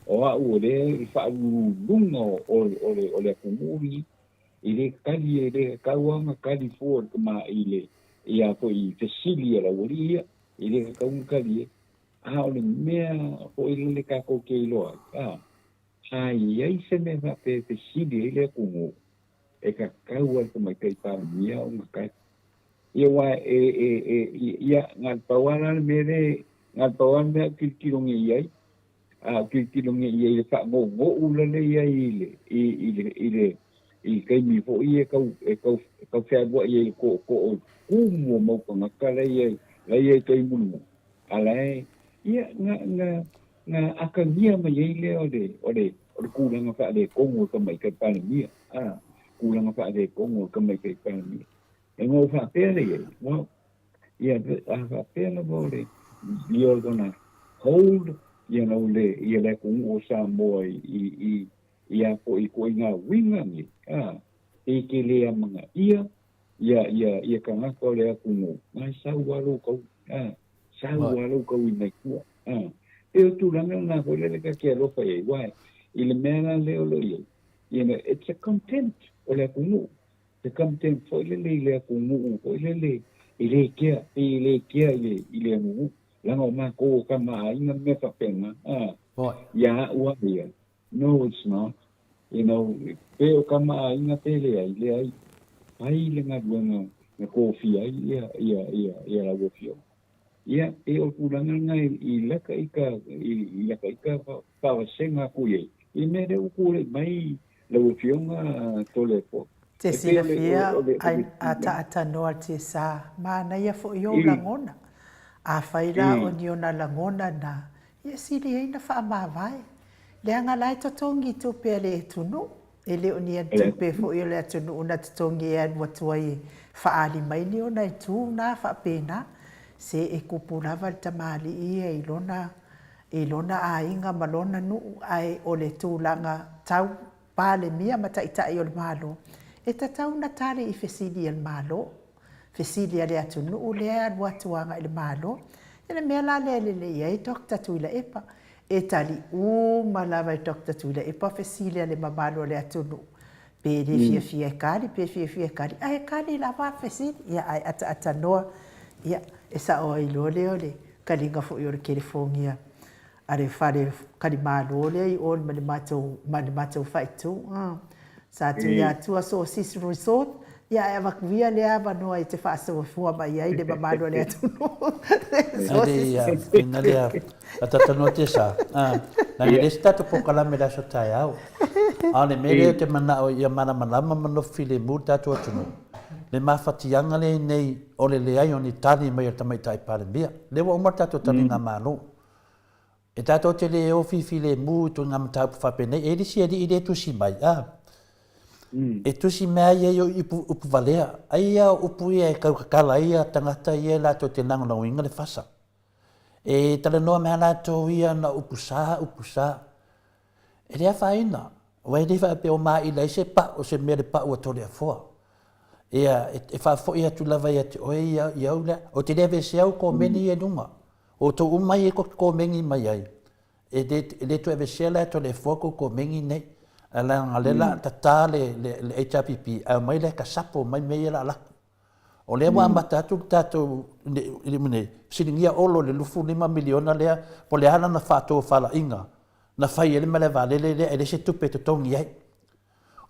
D: o au o lea i le faauluuluga o, o, o le, o le atunuu lenei. E le kali, e le tatau lava ona kali fua i le tama, i le, ia foi i fesili a le aualii ia, e le tatau ona kali ai. A o le mea foi lele tatou te iloa ai, a, a i ai se mea faapea e fesili ai le atunuu, e tatau lava i le tamaitai Palemia ona kali. Ia aua e, e, e, ia, na o le pau lava la le mea lea, na o le pau lava le mea ou tilotilo nei i ai, a ou tilotilo nei i ai i le faagougo'u la lea i ai i le, i, i le, i le, i le taimi foi e tau, e tau, e tau fealuai ai le tootoo i kumu o mau tagata la i ai, la i ai tai mulimuli, a la e, ia, na, na, na atagia mai ai lea o le, o le, o le tulaga faaletonu o le Tamaitai Palemia, a, tulaga faaletonu o le Tamaitai Palemia. E ngou faapea le i ai, well, ia, a faapea lava o le, you're gonna hold, you know, le, ia le atunuu o Samoa i, i, i, i a foi ituaiga uiga nei, a, e te le amanaia ia, ia, ia tagata o le atunuu, na e sau lava lou tau, a, sau lava lou tau i mai tua, a. E o tulaga lena foi lele ta te alofa i ai, aua i le mea la lea o lo o i ai, you know, it's a contempt o le atunuu. Se contempt foi lele i le atunuu foi lele e le kea, pei e le kea i le, i le atunuu. Leaga o matou o tama-a-aiga ma mea faapena, a, ia a'u a ia, no it's not, you know, pe o tama-a-aiga pe leai, leai, fai le galuega na tofia ai ia, ia, ia, ia lau afioga. Ia, e o le tulaga lena i laka ita, i laka ita faavasega atu i ai, i mea lea ua tulai mai lau Afioga Toleafoa.
A: Te silafia ai ataata noa te sa, manaia foi ou lagona. Afai la o ni ona lagona na, ia sili ai na faamavae. Leaga la e totogi tupe a le atunuu. E le o ni tupe foi o le atunuu na totogi e alu atu ai e faaali mai ni ona itu na faapena. Se e kupu lava le tamalii ia i lona i lona aiga ma lona nuu ae o le tulaga tau Palemia ma Taitai o le Malo, e tatau ona tali i fesili a le Malo, fesili a le atunuu lea e alu atu agai i le Malo. Ia le mea la lea e lelei ai Doctor Tuilaepa, e tali uma lava e Doctor Tuilaepa fesili a le mamalu o le atunuu, pe le fiafia e kali, pe fiafia e kali, ae kali lava fesili, ia ae ataatanoa, ia e sao ai loa lea o le kaliga foi o le kelefogia a le fale kalimalo lea i o ma le matou, ma le matou faaitu. Sa tuia atu a Sources Resort, ia ae avatu ia lea avanoa e te faasoafua mai ai le mamalu o le atunuu.
C: Sources. Ina lea, atatanoa te sa. Na le se tatou polokalame i le aso taeao. A o le mea lea ou te manao ia malamalama ma nofo filemu le tatou atunuu, le mafatiaga lenei o le leai o ni tali mai a le Tamaitai Palemia. Lea ua uma le tatou taliga Malo. E tatou te le o fifilemu i ituaiga mataupu faapenei, e i ai le isi alii lea e tusi mai, a, e tusi mai ai ia i upu, upu valea. Ai ia o upu ia e tautatala ai ia tagata ia latou te lagolagoina le fasa. E talanoa mai lava latou ia na o upu sa, upu sa. E le afaina, aua e le faapea o maila ai se pau, se mea le pau a Toleafoa. Ia, e faafoi atu lava ia te oe ia, i au lea. Ou te le aveesea au komeni ia i luga. O outou uma ia e komeni mai ai, e le, e le toe aveesea la e Toleafoa kou komeni nei. Ae leaga o lea o le a tata le, le, le HRPP, ae omai lea e kasapo mai mea ia o le a lako. O lea ua amata atu le tatou i le nei, fesiligia Olo i le 25 miliona lea po o le a lana faatofalaiga na fai ai le malaevaalele lea e leai se tupe e totogi ai.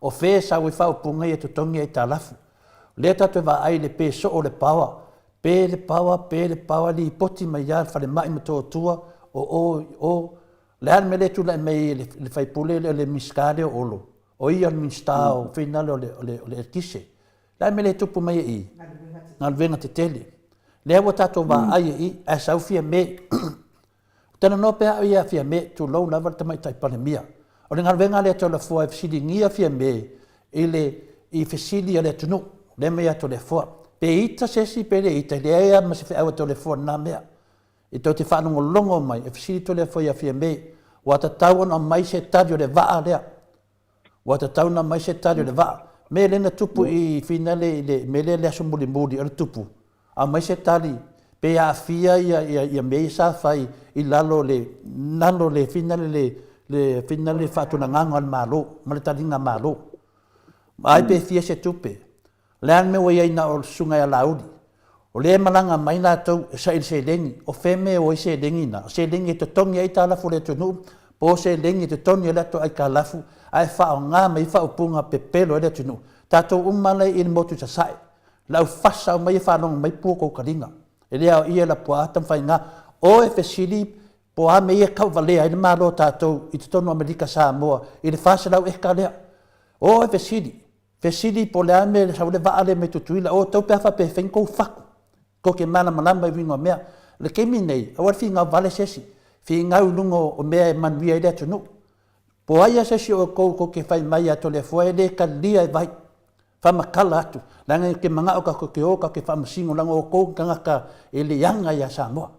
C: O fea e sau ai faaupuga ia e totogi aitalafu. O lea tatou te vaai i le pe soo o le paoa, pe le paoa, pe le paoa, lipoti mai lava le falemai Motootua o o i o. O le a le mea lea e tulai mai ai i le sui usufono lea, le Minisita lea o Olo, o ia o le Minisita o finale o le eletise. O le a le mea lea e tupu mai ai i i? Galuega tetele. Lea ua tatou vaai i i, ae sau Fiame. Ou talanoa pea au ia Fiame, tulou lava le Tamaitai Palemia. O le galuega lea Toleafoa e fesiligia Fiame i le i fesili a le atunuu, lea mea ia Toleafoa. Pe ita se isi pe le ita, e leai lava ma se feau a Toleafoa i lena mea. E tou te faalogologo mai, e fesili Toleafoa ia Fiame, ua tatau ona aumai se tali o le vaa lea. Ua tatau ona aumai se tali o le vaa. Mea lea na tupu i finale i le mea lea i le aso mulimuli o le tupu, aumai se tali pe aafia ia ia ia mea ia sa fai i lalo o le lalo o le finale le le finale le faatulagaga o le Malo ma le taliga Malo. Ai pe fia se tupe. O le a le mea ua i ai na o le susuga ia Laauli? O lea e malaga mai latou e saili seleni. O fea mea e o ai seleni na? O seleni e totogi ai aitalafu a le atunuu po o seleni e totogi ai latou aitalafu ae faaaoga mai ai faaupuga pepelo ai le atunuu. Tatou uma la e i le motu i Sasae, le au fasa omai e faalogo mai pua o kou taliga. E le aoaia e Lapuaa Tamafaiga. O e fesili po o a mea ia e tauvalea ai le Malo o tatou i totonu o Amerika Samoa i le 400 eka lea. O e fesili. Fesili po o le a le mea e sau ai le vaa lea mai Tutuila, o outou pe a faapea e fai ni tou fatu, tou te malamalama i uiga o mea. O le taimi lenei, aua le finau vale se isi, finau i luga o mea e manuia ai le atunuu. Po o ai lava se isi o outou tou te fai mai ia Toleafoa e le talia e vai, faamatala atu, leaga ou te manao tatou te o tatou te faamasino leaga o outou o tagata e leaga ia Samoa.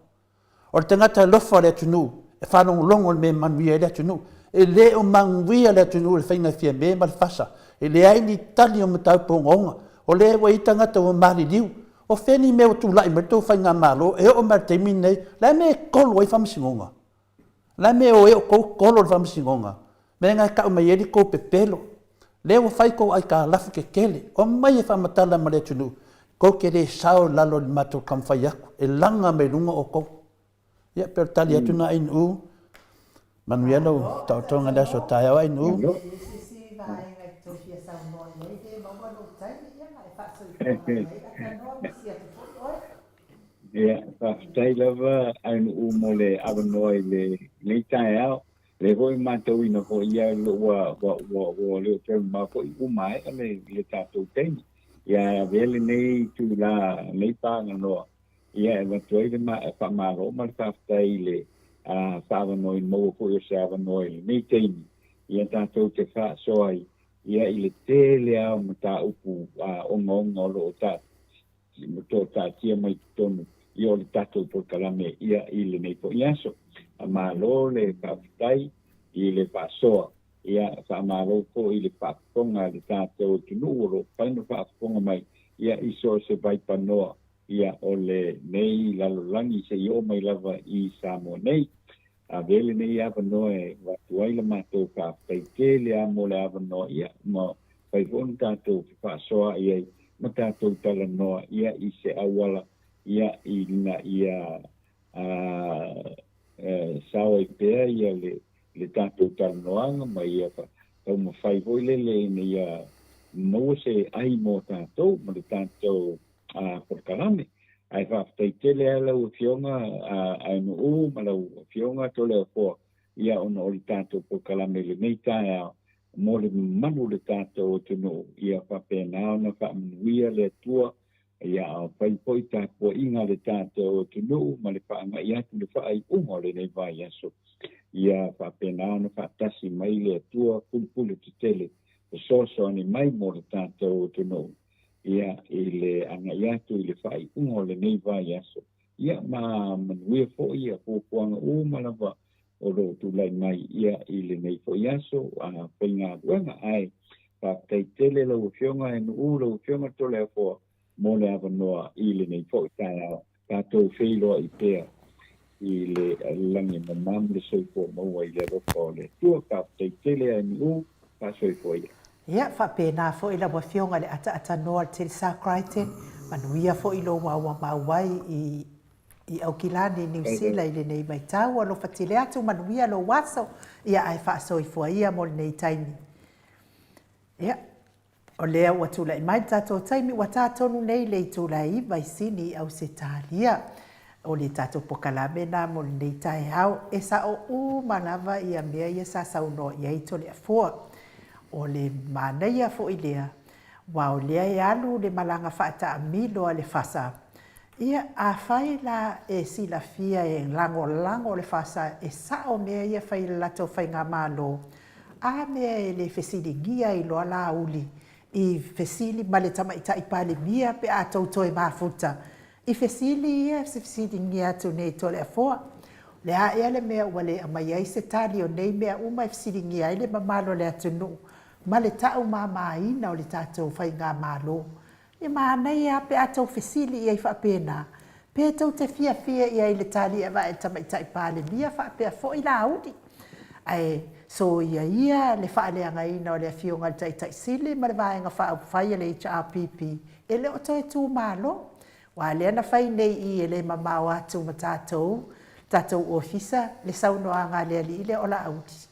C: O le tagata alofa o le atunuu e faalogologo i le mea e manuia ai le atunuu. E le o manuia le atunuu i le faiga e Fiame ma le fasa. E leai ni tali o mataupu ogaoga. O lea ua i ai tagata ua maliliu. O fea ni mea ua tulai mai le tou faigamalo e oo mai i le taimi lenei, o le a le mea e tolo ai faamasinoga? O le a le mea e o ai outou tolo i le faamasinoga? Mea na e tau mai ai le tou pepelo. Lea ua fai tou aitalafu tetele. Omai e faamatala ma le atunuu, tou te le sao i lalo i le matou taumafai atu, e laga mai luga outou. Ia, pei o le tali atu lena Ainuu. Manuia lau taotoga i le aso taeao Ainuu.
D: Ia, faafetai lava Ainuu mo le avanoa i lenei taeao. Lea foi e matauina foi ia ua ua ua ua le o toe mamao foi ua maea le le tatou taimi. Ia ae avea lenei itula lenei paganoa ia e avatu ai le faamalo ma le faafetai i le faaavanoaina maua foi o se avanoa i lenei taimi ia tatou te faasoa ai ia i le tele lava o mataupu ogaoga o lo o taatia mai totonu ia o le tatou polokalame ia i lenei foi aso. Malo le faafetai i le faasoa, ia faamalo foi i le faafofoga a le tatou atunuu o lo o mafai ona faafofoga mai ia i so o se vaipanoa ia o lenei lalolagi seia oo mai lava i Samoa nei. Avea lenei avanoa e avatu ai la matou faafetai tele lava mo le avanoa ia ma fai foi ona tatou fefaasoaai ai ma tatou talanoa ia i se auala ia ina ia sao ai pea ia le le tatou talanoaga ma ia taumafai foi lele ina ia maua se ai mo tatou ma le tatou polokalame. Ae faafetai tele lava lau Afioga Ainuu ma lau Afioga Toleafoa ia ona o le tatou polokalame i lenei taeao mo le mamalu o le tatou atunuu ia faapena ona faamanuia le Atua ia a fai foi tapuaiga a le tatou atunuu ma le faagai atu le faaiuga o lenei vaiaso ia faapena ona faatasi mai le Atua pulupulu tetele fesoasoani mai mo le tatou atunuu ia i le agai atu i le faaiuga o lenei vaiaso, ia ma manuia foi ia fuafuaga uma lava o lo o tulai mai ia i lenei foi aso a faigaluega. Ae faafetai tele lau Afioga Nuu, lau Afioga Toleafoa mo le avanoa i lenei foi taeao. Tatou feiloai pea i le lagi e mama ma le soifua maua i le alofa o le Atua. Faafetai tele a NU, faasoifua ia.
A: Ia, faapena foi lau Afioga i le Ataatanoa Telsa Crichton, manuia foi lou auamau ai i i Aukilani, Niu Sila i lenei vaitau. Alofa tele atu, manuia lou aso, ia ae faasoifua ia mo lenei taimi. Ia. O lea ua tulai mai le tatou taimi ua ta tonu nei le itula e 9 i Sini i Ausetalia. O le tatou pokalame na mo lenei taeao. E sao uma lava ia mea ia sa saunoa i ai Toleafoa. O le manaia foi lea, aua o lea e alu le malaga faataamilo a le FASA. Ia, afai la e silafia e lagolago le FASA e sao mea ia fai i le latou faigamalo, a mea e le fesiligia ai loa Laauli i fesili ma le Tamaitai Palemia pe a tou toe mafuta i fesili ia e fesiligia atu nei e Toleafoa? O le a ea le mea ua le aumai ai se tali o nei mea uma e fesiligia ai le mamalu o le atunuu ma le taumamaina o le tatou faigamalo? E manaia lava pe a tou fesili i ai faapena, pe tou te fiafia i ai i le tali e avea e le Tamaitai Palemia faapea foi Laauli. Ae soia ia le faaleagaina o le Afioga i le Taitai Sili ma le Vaega Faaupufai a le HRPP, e le o toe tumalo. Aua lea na fai nei i i e le mamao atu ma tatou, le tatou ofisa, le saunoaga a le alii lea o Laauli.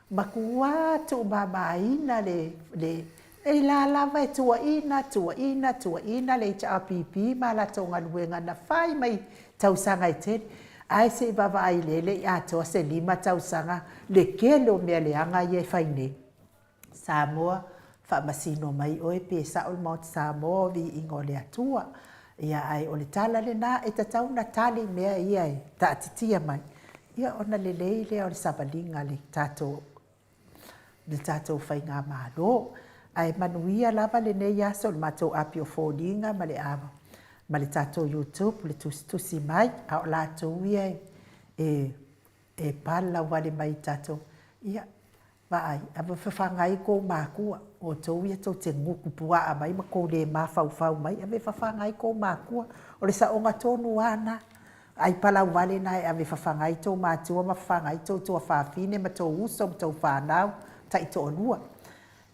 A: Matua tuumamaina le, le, e la lava e tuuaina, tuuaina, tuuaina le HRPP ma a latou galuega na fai mai tausaga e tele. Ae se i vaavaai i le le i atoa se 5 tausaga le tele o mea leaga ia e fai nei. Samoa, faamasino mai oe pe sao le Maota Samoa o viiga o le Atua. Ia ae o le tala lena e tatau ona tali mea ia e taatitia mai, ia ona lelei lea o le savaliga a le tatou le tatou faigamalo. Ae manuia lava lenei aso i le matou api o foliga ma le ma le tatou YouTube le tusitusi mai, a o latou ia e e palalauvale mai i tatou, ia, vaai, ave fafaga ai kou makua, outou ia tou te gugu puaa mai ma kou le mafaufau mai, ave fafaga ai kou makua. O le saoga tonu lava lena. Ai palau vale na e ave fafaga ai tou matua ma fafaga ai tou tuafafine ma tou uso ma tou fanau taitoalua.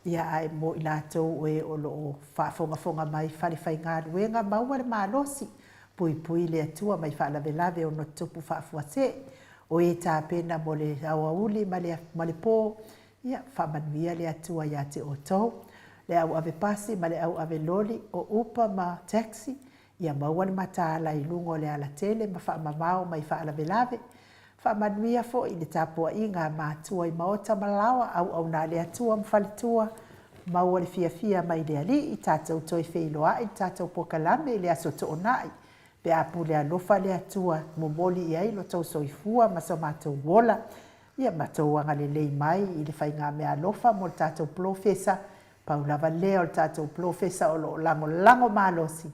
A: Ia ae mo i latou e o lo o faafogafoga mai falefaigaluega maua le malosi, puipui le Atua mai faalavelave ono tutupu faafuasei, o e tapena mo le aoauli ma le ma le po, ia faamanuia le Atua ia te outou. Le au ave pasi ma le au ave loli, o upa ma taxi, ia maua le mataala i luga o le alatele ma faamamao mai faalavelave. Faamanuia foi i le tapuaiga a matua i maota ma laoa, auauna a le Atua ma faletua, maua le fiafia mai le Alii, tatou toe feiloai i le tatou polokalame i le Aso Toonai, pe a pule alofa le Atua, momoli i ai lo tou soifua ma so matou ola, ia ma tou agalelei mai i le faigameaalofa mo le tatou polofesa, pau lava lea o le tatou polofesa o lo o lagolago malosi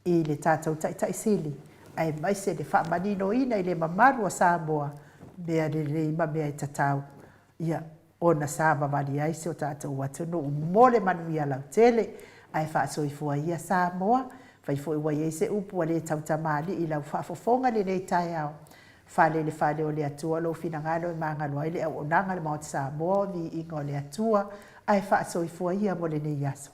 A: i le tatou Taitai Sili, aemaise le faamaninoina i le mamalu o Samoa mea lelei ma mea e tatau ia ona savavali ai si o tatou atunuu mo le manuia lautele. Ae faasoifua ia Samoa, fai foi ua i ai se upu ua le tautamalii i lau faafofoga i lenei taeao. Fale i le fale o le Atua lou finagalo e magalo ai le auaunaga a le Maota Samoa o viiga o le Atua, ae faasoifua ia mo lenei aso.